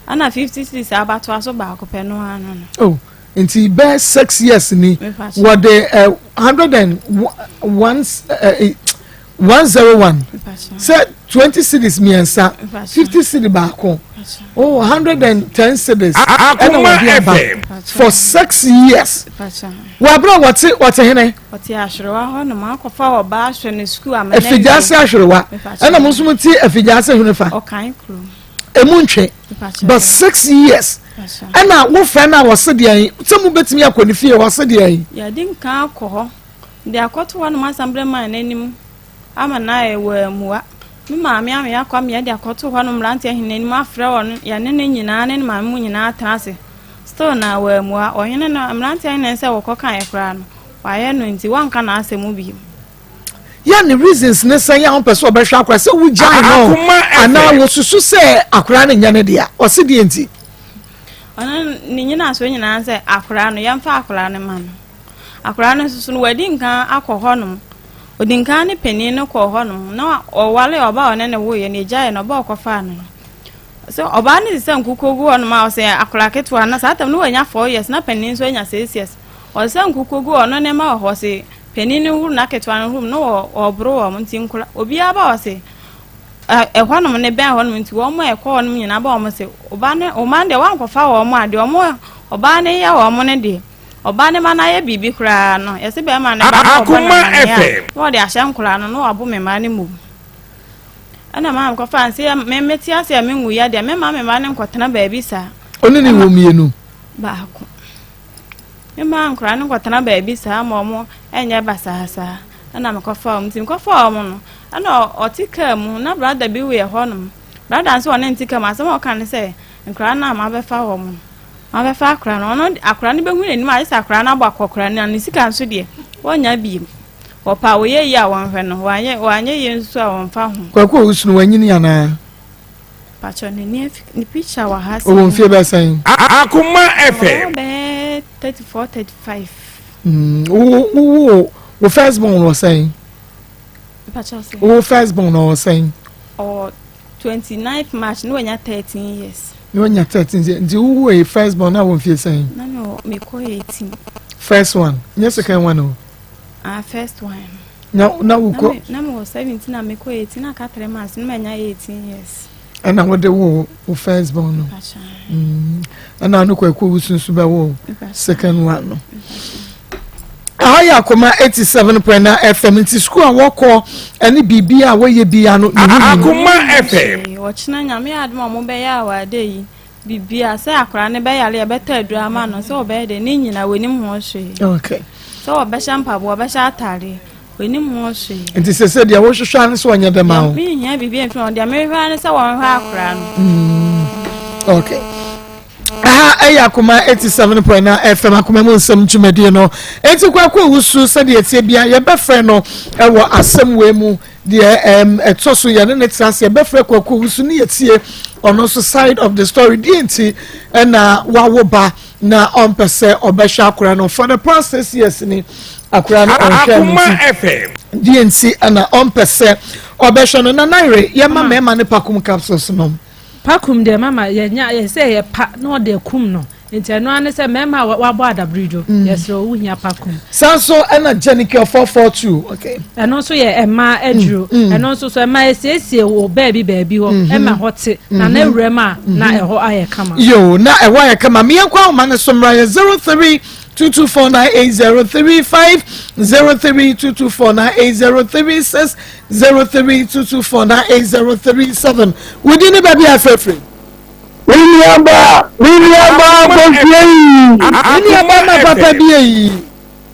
Speaker 13: ɛna 50 cedis abatoa so baako pɛ no ano no.
Speaker 3: Oh, nti bɛyɛ 6 years ni wɔde 101 101 sɛ. 20 cedis mmiɛnsa, 50 cedi baako, oh, 110 cedis ɛna wɔde aba for six years. Wɔ abere a wɔte wɔte hene.
Speaker 13: Wɔte ahwerewa hɔ nom akɔfa ɔbaa ahwɛ no sukuu ama na
Speaker 3: Afigya ase ahwerewa ɛna mo nso mo te afigya ase hene fa.
Speaker 13: Ɔkan kurom.
Speaker 3: Emu ntwe but six years ɛna wofrɛ no a wɔse deɛn sɛ mobɛtumi akɔ ne fie wɔse deɛn.
Speaker 13: Yɛde nkan akɔ hɔ de akɔto hɔ nom asan brɛ maa n'anim ama no ayɛ wɔammua. Me maame ama yɛakɔ ama yɛde akɔto hɔ nom mmeranteɛ hene anim afrɛ wɔn yɛne no nyinaa ne ne maame mu nyinaa atena ase still na wɔammua. Ɔhene no mmeranteɛ hene sɛ wɔkɔ kaeɛ koraa no wayɛ no nti wɔnka n'asɛm bio.
Speaker 3: Yɛ ne reasons ne sɛn a wɔpɛ sɛ ɔbɛhwɛ akora sɛ wogyae no anaa wɔsusu sɛ akora no nyɛ ne dea ɔse deɛ nti.
Speaker 13: Ɔno ne nyinasoɔ nyinaa sɛ akora no yɛmfa akora no ma no. Akwadaa no nso so no, wadi nkan akɔ hɔnom. Ɔdi nkan ne panin no kɔɔ hɔnom na ɔware ɔbaa a ɔne no woeɛ no, ɛgyaeɛ no, ɔbaa a ɔkɔfaa no no. So ɔbaa no te sɛ nkukuo gu hɔnom a ɔsɛ akwadaa ketewa na saa tam no wanya 4 years na panin nso anya 6 years. Ɔsɛ nkukuo gu ɔno ne ma wɔ hɔ ɔsɛ panin no huru na ketewa no huru na ɔboro wɔn nti nkora obiara ba ɔsɛ ɛhɔnom ne bɛn hɔnom nti wɔn a ɛkɔ hɔnom nyinaa ba wɔn sɛ ɔbaa no ɔman deɛ wankɔfa wɔn a deɛ wɔn ɔbaa no yɛ wɔn no deɛ Ɔbaa ne ma no ayɛ biribi koraa no, yɛse bɛrima no ba na ɔbɔ no amaneɛ a, na ɔde ahyɛ nkoraa no na wabo me mma no mmom. Ɛna maa mekɔfaa no sɛ me mete ase a menwuiɛ deɛ, memma me mma no nkɔtena baabi saa.
Speaker 3: Ɔne ne wɔ mmienu?
Speaker 13: Baako. Memma nkoraa no nkɔtena baabi saa ma ɔmo ɛnyɛ basaa saa. Ɛna mekɔfaa ɔmo. Nti mekɔfaa ɔmo no, ɛna ɔte kaa mu na brada bi wɔ hɔnom. Brada nso ɔne nte kaa mu, asɛm a ɔka ne sɛ nkoraa no a mabɛfa wɔn no, Wabɛfa akora no, ɔno akora no bɛhu n'anim a, ayɛ sɛ akora no abɔ akɔkora no, na ne sika nso deɛ, wɔnnya biem. Wɔpɛ a wɔyɛ yie a wɔnhwɛ no, wɔanyɛ wɔanyɛ yie nso a wɔmfa ho.
Speaker 3: Kwaku Owusu no wanyini anaa?
Speaker 13: Pakyɛ n'ani afi ne picture wɔ ha.
Speaker 3: Ɔwɔ mfie bɛyɛ sɛn?
Speaker 5: Akoma FM.
Speaker 13: Ɔwɔ bɛyɛ 34 35.
Speaker 3: Mm, wo wo wo first born wɔ sɛn?
Speaker 13: Pakyɛ sɛ.
Speaker 3: Wo first born wɔ sɛn?
Speaker 13: Ɔwɔ 29th March na wanya 13 years.
Speaker 3: Na wanya 13 years. Nti wo wo first born na wɔ mfie sɛn?
Speaker 13: Na me wɔ me kɔ 18.
Speaker 3: First one. Nyɛ second one o.
Speaker 13: Ah first one.
Speaker 3: Na na wo kɔ.
Speaker 13: Na me wɔ 17 na me kɔ 18 na ka 3 months na manya 18 years.
Speaker 3: Ɛna wo de wo wo first born no. Mm. Ɛna no kɔ ɛkɔ wo sunsun bɛ wo second one no. Ɛha yɛ Akoma 87.9 FM nti sukuu a wɔkɔ ɛne biribi a wɔyɛ bia no ne ho nim.
Speaker 5: Akoma FM.
Speaker 13: Ɔkyena nyame adom a ɔmo bɛyɛ awade yi bibia sɛ akora no bɛyare yɛbɛtɔ aduro ama no sɛ ɔbɛyɛ dɛ ne nyina wɔnim ho hwee.
Speaker 3: Okay.
Speaker 13: Sɛ ɔbɛhyɛ mpaboa ɔbɛhyɛ ataadeɛ wɔnim ho hwee.
Speaker 3: Nti sɛ sɛ deɛ wohwehwɛ ano sɛ ɔnyɛ dɛ ma wo.
Speaker 13: Menhia biribi mfiri wɔn deɛ mehwehwɛ ano sɛ wɔnhwɛ akora no.
Speaker 3: Okay. Aha ɛyɛ Akoma 87.9 FM Akoma mu nsɛm dwumadie no. Enti Kwaku Owusu sɛdeɛ ɛteɛ bia yɛbɛfrɛ no ɛwɔ asɛm wei mu deɛ ɛm ɛtɔ so yɛne ne tena ase yɛbɛfrɛ Kwaku Owusu ne yɛtie ɔno nso side of the story deɛ nti ɛna wawo ba na ɔmpɛ sɛ ɔbɛhwɛ akora no for the past six years ni akora no ɔnhwɛ no nti deɛ nti ɛna ɔmpɛ sɛ ɔbɛhwɛ no na nayere yɛma mmarima ne pakum capsules nom.
Speaker 11: Pa kum deɛ mama yɛnya yɛ sɛ yɛ pa na ɔde akum no nti ɛno ara ne sɛ mmarima a wabɔ adabiridwo mm. yɛsrɛ wo hia pa kum.
Speaker 3: Saa nso ɛna Jenicure 442 okay.
Speaker 11: Ɛno nso yɛ mmaa aduro mm, mm. ɛno nso so ɛma esiesie wɔ baabi baabi hɔ mm-hmm. ɛma hɔ te na na ewura mu a na mm-hmm. ɛhɔ ayɛ kama.
Speaker 3: Yoo na ɛhɔ ayɛ kama mmea nkɔ ahoma no so mmra yɛ 03 22498035 03 22498036 0322498037 Wo din ne baabi a afrɛfrɛ.
Speaker 12: Me nuabaa, me nuabaa kɔsie yi.
Speaker 3: Me nuabaa ma papa bi eyi.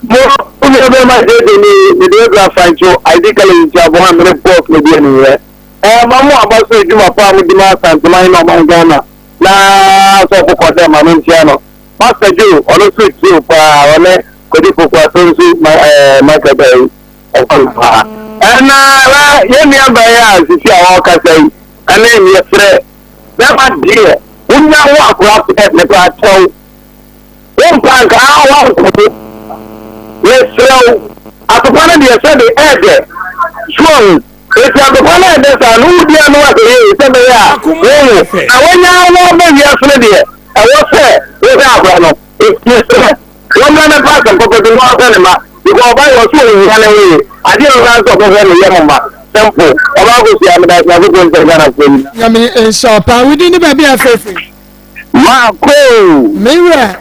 Speaker 12: Mo wo nua bɛrima sese ni mede aduru afancho ID college nti aboa mene boss me di aniyɛ. Ɛɛ ma mo aba so adwuma pa a mo di ma Asanteman ne ɔman Ghana na sɔfo kɔ dɛ ma me nkyia no. Pastor Joe ɔno nso tie wo paa ɔne Kwadu Poku ato nso ma ɛɛ Michael bɛyi. Ɔkwan Ɛna na yɛn nuabaa yi a sisi a ɔrekasa yi ɛne yɛsrɛ bɛma deɛ wonya wo akora pɛ mepa akyɛw wo mpa nka a wankoto yɛsrɛ wo atopa no deɛ sɛde ɛɛdɛ so ahu eti atopa no ɛɛdɛ saa no wodi ano ahwɛ yie sɛ bɛyɛ a wowo na wonya wo aba wiase no deɛ ɛwɔ sɛ wohwɛ akora no eti yɛsrɛ Wɔmmra mmɛfa asɛm papa bi na ɔnhwɛ ne mma because ɔba yɛ ɔso ohia ne ho ye adeɛ a ɔhwɛ ara sɛ ɔbɛhwɛ ne yam mma. Simple. Ɔbaa kosua meda ase Nyankopɔn nhyira Ghana foɔ nyinaa.
Speaker 3: Nyame nhyira wo paa. Wo din ne baabi a frɛfiri?
Speaker 12: Maako!
Speaker 3: Me wura.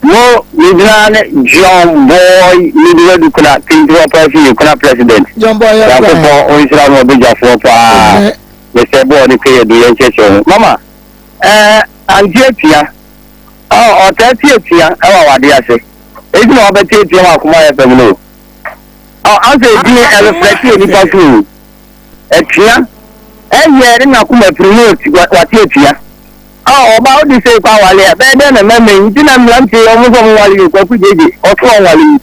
Speaker 12: Mo me gyina ne John Boy Midiwa Dukuna Kintiwa Party Kuna President.
Speaker 3: John Boy yɛ kura.
Speaker 12: Nyankopɔn ɔnhyira no ɔbɛgyafoɔ paa. Mesɛ bɔɔ ne kɛyɛ do yɛn kyɛkyɛ ho. Mama, ɛɛ ante atua. Ɔ ɔtaa ti atua ɛwɔ awade ase. Eti na ɔbɛte atua wɔ akoma FM no. Ɔ asɛ edin ɛreflɛte wɔ nipa so o. Atua ɛyɛ ne n'akoma piri mu wate atua. Ɔ ɔbaa wode sei kɔ awale a bɛyɛ dɛn na mɛma yi nti na mmeranteɛ yi ɔmo sɛ ɔmo nwale yi o Kwaku Gyegye ɔso ɔnwale yi.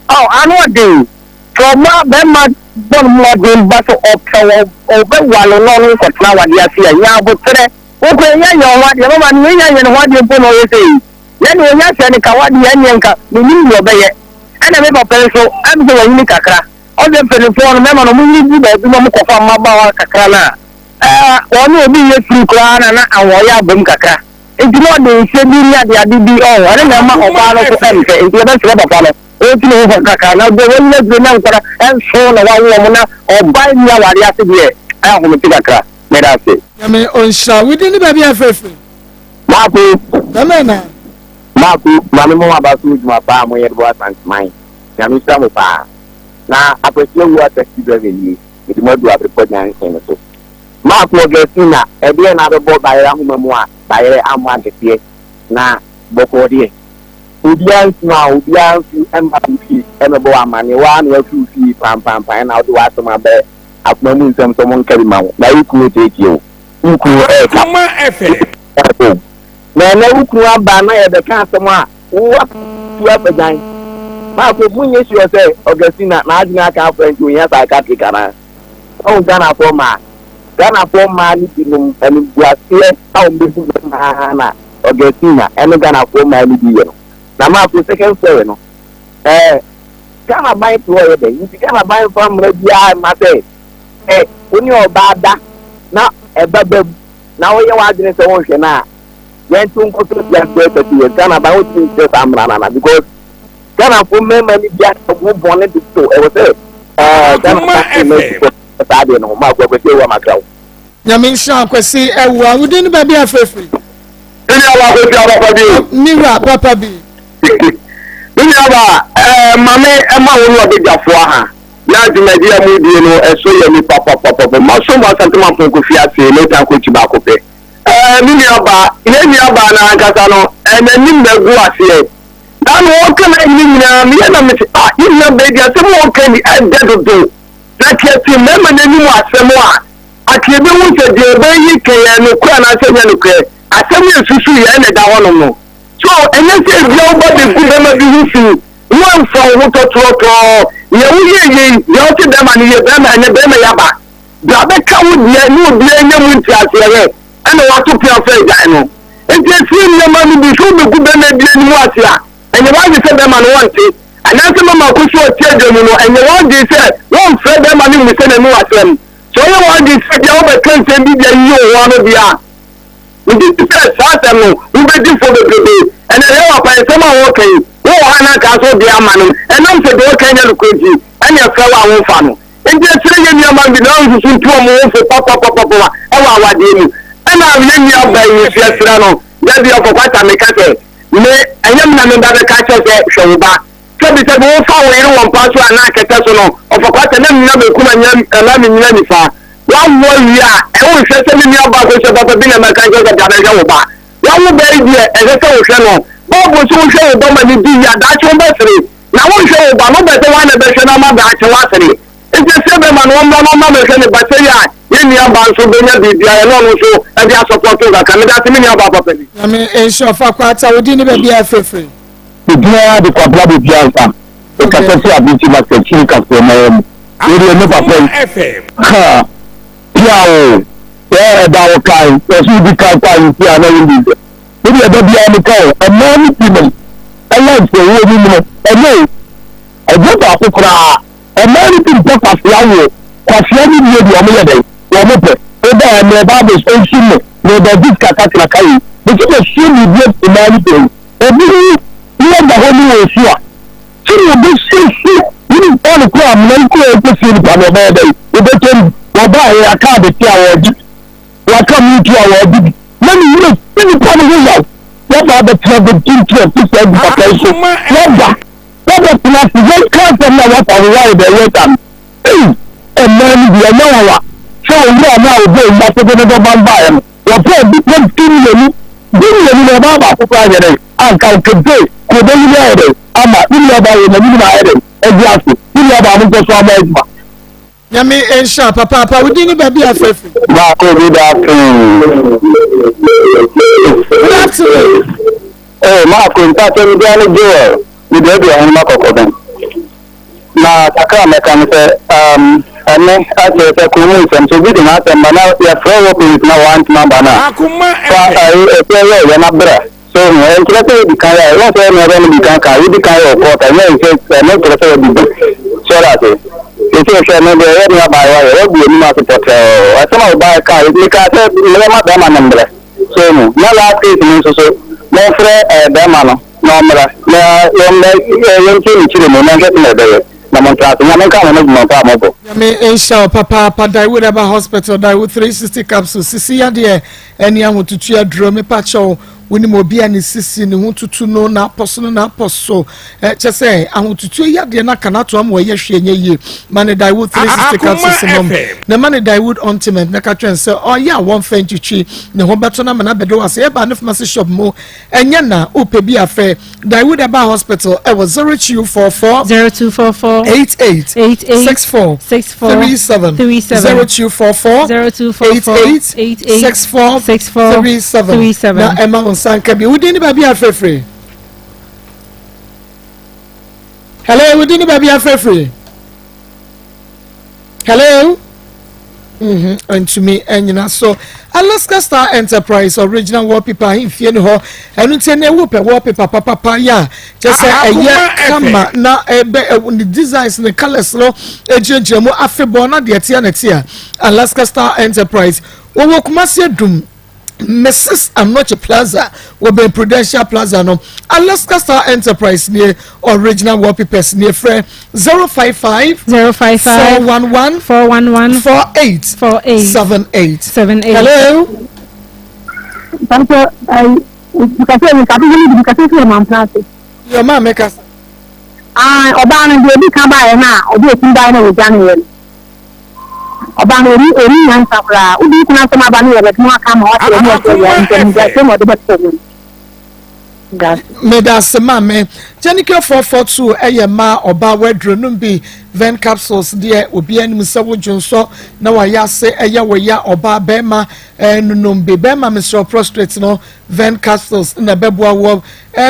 Speaker 12: Ɔ ano ɔden sɛ ɔba bɛrima bɔ ne mmɔden ba sɛ ɔpɛ wɔ ɔbɛwale no ɔno nkɔtena awadeɛ ase a nya aboterɛ. Wo koraa nya nyɛ wo ho adeɛ mama no wei nya nyɛ ne ho adeɛ mpo na ɔyɛ sei na ɛne ɔnya hyɛ no kawa deɛ ɛneɛ nka menim deɛ ɔbɛyɛ ɛna me papa yi nso ɛm sɛ wanyini kakra ɔsɛ mpanimfoɔ no mɛma no ɔmo nyini du baabi na ɔmo kɔfa mmabaawa kakra no a ɛɛ wɔne obi nyɛ firi koraa na na ahoɔyɛ abom kakra nti na ɔde nhyɛ bi ne adeade bi ɔho ɛne na ɛma ɔbaa no so ɛmfɛ nti yɛbɛsrɛ papa no ɔntu ne ho fo kakra na deɛ wanyini aduro na nkwadaa ɛnso na wawo wɔn na ɔbaa nni awareɛ ase deɛ ɛahomete kakra. Meda ase.
Speaker 3: Nyame ɔnhyira wo. Wo din ne baabi a frɛfiri?
Speaker 12: Maako.
Speaker 3: Bɛmɛ na.
Speaker 12: Maako, Maame mo aba so dwuma paa a moyɛ de boa Asanteman. Nyame nhyira mo paa. Na Akwasi Awuah taxi driver nie, mede mo adu Abrepɔ junction no so. Maako Augustina, ɛdeɛn na abɛbɔ bayerɛ ahoma mu a bayerɛ ammɔ akɛseɛ na bɔkɔɔ deɛ? Obiara nsu a obiara nsu mma wo fie mmɛbɔ wo amaneɛ, wo ara na woafiri wo fie pampaampan na wode w'asɛm abɛ Akoma mu nsɛm nso monka bi ma wo. Na wo kunu reteetee wo. Wo kunu reka.
Speaker 5: Akoma FM.
Speaker 12: Wo. Na ɛnɛ wo kunu aba na yɛbɛka asɛm a, wo atu afagyan. Maako, monyɛ sure sɛ Augustina n'adwene aka afra nti ohia psychiatric anaa? Wahu Ghanafoɔ mmaa? Ghanafoɔ mmaa no binom animguaseɛ a wɔbɛgu mmaa na Augustina ɛne Ghanafoɔ mmaa no bi yɛ no. Na Maako, second story no, ɛɛ. Ghana ban te hɔ yɛ dɛn nti Ghana ban mfa mmara biara mma sɛ sɛ wo ne ɔbaa da na ɛba ba mu na woyɛ w'adwene sɛ wonhwɛ no a yɛnto nkɔto afiase bɛyɛ 30 years Ghana ban wontumi nkyerɛ saa mmara no ana because Ghanafoɔ mmarima no bi ahyɛ ho bɔne dodo ɛwɔ sɛ ɛɛ Ghana ban mma si saa adeɛ no ho ma akwasi awua makra wo.
Speaker 3: Nyame nhyira wo Kwasi Awuah. Wo din ne baabi a frɛfiri?
Speaker 12: Me nua ba Kwasi papa bi.
Speaker 3: Me wura papa bi.
Speaker 12: Me nua ba, ɛɛ ma me ɛma wo ne ɔbadwafoɔ aha na dwumadi a modie no ɛso yɛ me papapapapa. Maso mo Asante Mampong Kofi ase ne Tanko akyi baako pɛ. Ɛɛ me nua ba, yɛn nua baa no ankasa no ɛɛ n'anim na agu aseɛ. Na no ɔka n'ayini nyinaa meyɛ na mese ah yɛn nua baa yi deɛ asɛm a ɔka ni ɛdɛ dodo. Na kɛte mmarima n'anim asɛm a aka yɛbɛhu sɛ deɛ ɔbɛyi ka yɛ nokorɛ anaasɛ ɛnyɛ nokorɛ. Asɛm yɛ susu yɛn na ɛda hɔnom no. So ɛnyɛ sɛ ebia wo ba begu bɛrima bi ho fi na wamfa wo ho tɔtorɔtɔɔ? Nea woyɛe yei, deɛ ɔse bɛrima no yɛ, bɛrima ɛnɛ bɛrima yi aba. Bra bɛka wo deɛ ne obiara nya mu nteaseɛ hwɛ, ɛna wato pea fa agyae no. Enti ɛsene nneɛma no bi, sɛ wobɛgu bɛrima bi anim ase a, ɛnyɛ w'adwene sɛ bɛrima no wɔnte, anaasɛ mama akɔsi ɔte adwa mu no, ɛnyɛ w'adwene sɛ wɔmfrɛ bɛrima no mmisa n'anim asɛm. Sɛ ɔyɛ w'adwene sɛ ebia wobɛka nsɛm bi de ayiyi wo ho ano deɛ a, Megye di sɛ saa asɛm no, wobedi fɔ bebrebe. Ɛnnɛ, Yehowa pa nsɛm a wɔreka yi, wowɔ hɔ a na anka nso wode ama no. Ɛnam sɛ deɛ ɔreka nyɛ nokorɛ nti, ɛnna ɛfrɛ wo a womfa no. Enti ɛsrɛ yɛn nuammaa bi na wɔnsusu ntu wɔn ho fo papapapapa wɔ awadeɛ mu. Ɛnna yɛn nuabaa yi nso, yɛsrɛ no, da bi ɔkɔkwata meka sɛ, Me, ɛnyɛ me na meba bɛka akyerɛ sɛ, hwɛ wo ba. Sɛbisɛbi wofa wo yere wɔ mpa so anaa kɛtɛ so no, ɔfɔkwata na mennyina benkum anaa mennyina nifa. Woawo awie a, wonhwɛ sɛ me nua baa kɔhyia papa bi na mɛka nkyerɛ sɛ bra bɛhwɛ wo ba. Woawo ba yi deɛ, ɛnsɛ sɛ wohwɛ no. Bible se wohwɛ wo ba ma no di yie a, daakye wobɛsere. Na wonhwɛ wo ba no, wobɛsɛ hwan na ɛbɛhwɛ no ama daakye woasere? Enti ɛsɛ bɛma no ɔmmra na ɔmmra mmɛhwɛ ne ba sɛi a yɛn nua baa nso bɛnya biribi ayɛ na ɔno nso de asɔpɔto kakra. Medase me nua baa papa bi.
Speaker 3: Nyame nhyira wo Fakwata, wo din ne baabi a ɛfirifiri.
Speaker 12: Obiara de kwabena bepia nsa ekasa fi abirikyi ba sɛkyiri kaseɛ mɛyɛ mu wo deɛ me papa yi haa pia oo sɛ ɛda wo kan yɛso wodi kan kɔ ahemfie a na wonim deɛ me deɛ da biara meka o ɛmaa no binom ɛlife sɛ wɔ nim no ɛnyɛ o ɛdeɛ baako koraa ɛmaa no bi mpɛ kwasea woɔ kwasea no wie deɛ ɔmo yɛ dɛn wɔn pɛ wobɛ ɛmɛ ba bɛ nsu mo na ɛbɛ di sika kakraka yi mesi mɛsua biribi afiri mmaa no pɛ Obi wu na wɔda hɔ ne wɔn su a, sɛnea obesiesie ne nipa no kura amena yi kura ekosie nipa no, ɔbɛyɛ dɛn? Obɛtɔ mu. Ɔbaeɛ yɛaka abɛte a wɔgye bi, wɔaka mintu a wɔgye bi. Na ne werɛ fi nipa no ho yaw. Wɔba abɛtena bɛdi nkyerɛ fi saa gu papa yi so. Wɔba wɔbɛtena ase yɛnka asɛm no a wɔafa ho wɔayɛ dɛ yɛda no. Ei, mmaa no bi ɛnyɛ nwanwa sɛ owura no a ɔbɔɔ wiase de ne dɔba no baeɛ no, wɔpɛɛ nnipa 12, 12 no ɔbaa baako koraa anyɛ dɛn anka wo kente ka ɔbɛyi no ayɛ dɛn ama ne nuabaa wei na ne nyinaa ayɛ dɛn adi ase ne nuabaa no nkɔ so ama adwuma.
Speaker 3: Nyame nhyira papaapa wo din ne baabi a frɛ firi.
Speaker 12: Baako good afternoon.
Speaker 3: Good afternoon.
Speaker 12: Oh, Marco, mpakyɛ me din ne Joel, mede adu ɔhene makɔkɔbɛn. Na kakra a mɛka ne sɛ, um, ɛno akyerɛ sɛ kurom nsɛm, sɛ obi de n'asɛm ba na yɛfrɛ wɔ polisi na wɔantumi aba no a, fa ɛyi ɛsɛ yɛ yɛ na bra. So ho, ɛnkyerɛ sɛ wodi kan yɛ, wɔn sɛ ɛna ɛbɛ no di kan ka, wodi kan yɛ wɔ court, ɛnyɛ sɛ ɛno nkyerɛ sɛ wadi bi. So ɔda ase. Sɛ hwɛ no deɛ ɛyɛ ne abaayewa yɛ, wagu anim ase pɔtɛɛ. Asɛm a ɔbaa ka, mekaa sɛ mɛma bɛrima no mbrɛ. So ho, na last case no nso so, momfrɛ ɛɛ bɛrima no. Na ɔmmra, na yɛmmɛ, yɛntie ne kyerɛ mu, na nhwɛ sɛnea ɛbɛyɛ, na montena ase. Nyame nka mo ho adwuma pa a mobɔ.
Speaker 3: Nyame nhyira wo papaapa Daewoo Herbal Hospital Daewoo 360 capsule sisi yadeɛ ɛne ahotutu aduro mepa kyɛw wonim obi a ne sisi ne ho tutu no na apɔ so no na apɔ so kyɛ sɛ ahotutuo yadeɛ no aka no ato ama ɔyɛ hwee nyɛ yie ma ne Daewoo 360 capsules nom na ma ne Daewoo ointment na ka twɛn sɛ ɔyɛ a wɔmfa ntwitwi ne ho bɛto no ama no abɛde wɔ ase ɛba ne pharmacy shop mu Ɛnyɛ na wopɛ bi a frɛ Daewoo Herbal Hospital ɛwɔ 0244
Speaker 11: 0244
Speaker 3: 88
Speaker 11: 88
Speaker 3: 64
Speaker 11: 64
Speaker 3: 37
Speaker 11: 37
Speaker 3: 0244
Speaker 11: 0244
Speaker 3: 88
Speaker 11: 88
Speaker 3: 64
Speaker 11: 64
Speaker 3: 37
Speaker 11: 37
Speaker 3: na ɛma wo nsa nka bi. Wo din ne baabi a frɛfrɛ? Hello, wo din ne baabi a frɛfrɛ? Hello. Mm-hmm. Ntumi nyina so. Alaska Star Enterprise original wallpaper ahemfie ne hɔ. Ɛno nti ɛna ɛwɔ pɛ wallpaper papapa yɛ a kyɛ sɛ ɛyɛ kama na ɛbɛ ne designs ne colours no egyinagyina mu afebɔɔ na deɛ ɛteɛ na ɛteɛ. Alaska Star Enterprise wɔwɔ Kumasi Adum. Mrs. Anokye Plaza wɔ bɛn Prudential Plaza no. Alaska Star Enterprise nie, original wallpapers nie frɛ 055
Speaker 11: 055
Speaker 3: 411
Speaker 11: 411
Speaker 3: 48
Speaker 11: 48
Speaker 3: 78.
Speaker 11: 78.
Speaker 3: Hello.
Speaker 14: Mpatsɔ ayi kasa mi kasa mi kasa fi ɔman plase.
Speaker 3: Yɛ ɔmaa mi kasa.
Speaker 14: Ah, ɔbaa no deɛ obi ka baayɛ no a ɔde otum baayɛ na wɔgya no yɛ no. Ɔbaa no ɔnni ɔnni nyansa koraa. Wode wo kunu asɛm aba no yɛ bɛtumi aka ama wate ɛmu ɔsɛ awia nti animguaseɛ na ɔde bɛto wo. Medase.
Speaker 3: Medase maame. Genicare 442 ɛyɛ mmaa ɔbaa waduro nom bi Ven capsules deɛ obiara nim sɛ wo dwonsɔ na wayɛ ase ɛyɛ wo ya ɔbaa bɛrima ɛɛ nonom bi bɛrima mesrɛ prostrate no Ven capsules na ɛbɛboa woɔ.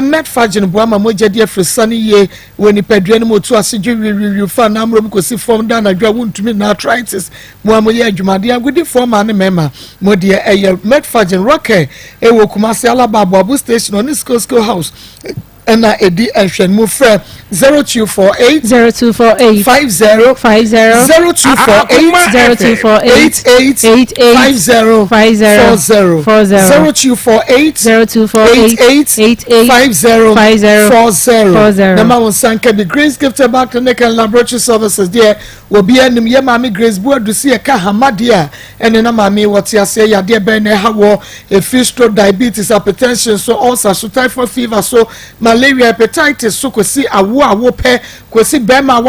Speaker 3: Metforgen boa ma mogya di afiri yie wɔ nipadua no mu, otu ase dwe wiwiwiw fa n'amrom kɔsi fam da anadwo a wontumi nna arthritis mu a moyɛ adwumaden agodifoɔ mmaa ne mmarima mo deɛ ɛyɛ Metforgen Rocker ɛwɔ Kumasi Alaba Aboabo station ɔne Skill Skill House ɛna ɛdi nhwɛnimu frɛ 0248
Speaker 11: 0248
Speaker 3: 50
Speaker 11: 50
Speaker 3: 0248
Speaker 11: 0248
Speaker 3: 88
Speaker 11: 88
Speaker 3: 50
Speaker 11: 50
Speaker 3: 40
Speaker 11: 40
Speaker 3: 0248
Speaker 11: 0248
Speaker 3: 88
Speaker 11: 88
Speaker 3: 50
Speaker 11: 50
Speaker 3: 40
Speaker 11: 40.
Speaker 3: na ma wo nsa nka bi Grace Gifted Back Clinic and Laboratory Services deɛ obi anim yɛ maame Grace Buadu si yɛka hama deɛ a ɛne na maame wɔte aseɛ yadeɛ bɛn na ɛha wɔ ɛfiri stroke diabetes hypertension so ulcer so typhoid fever so malaria hepatitis so kɔsi awo a wopɛ kɔsi bɛrima a.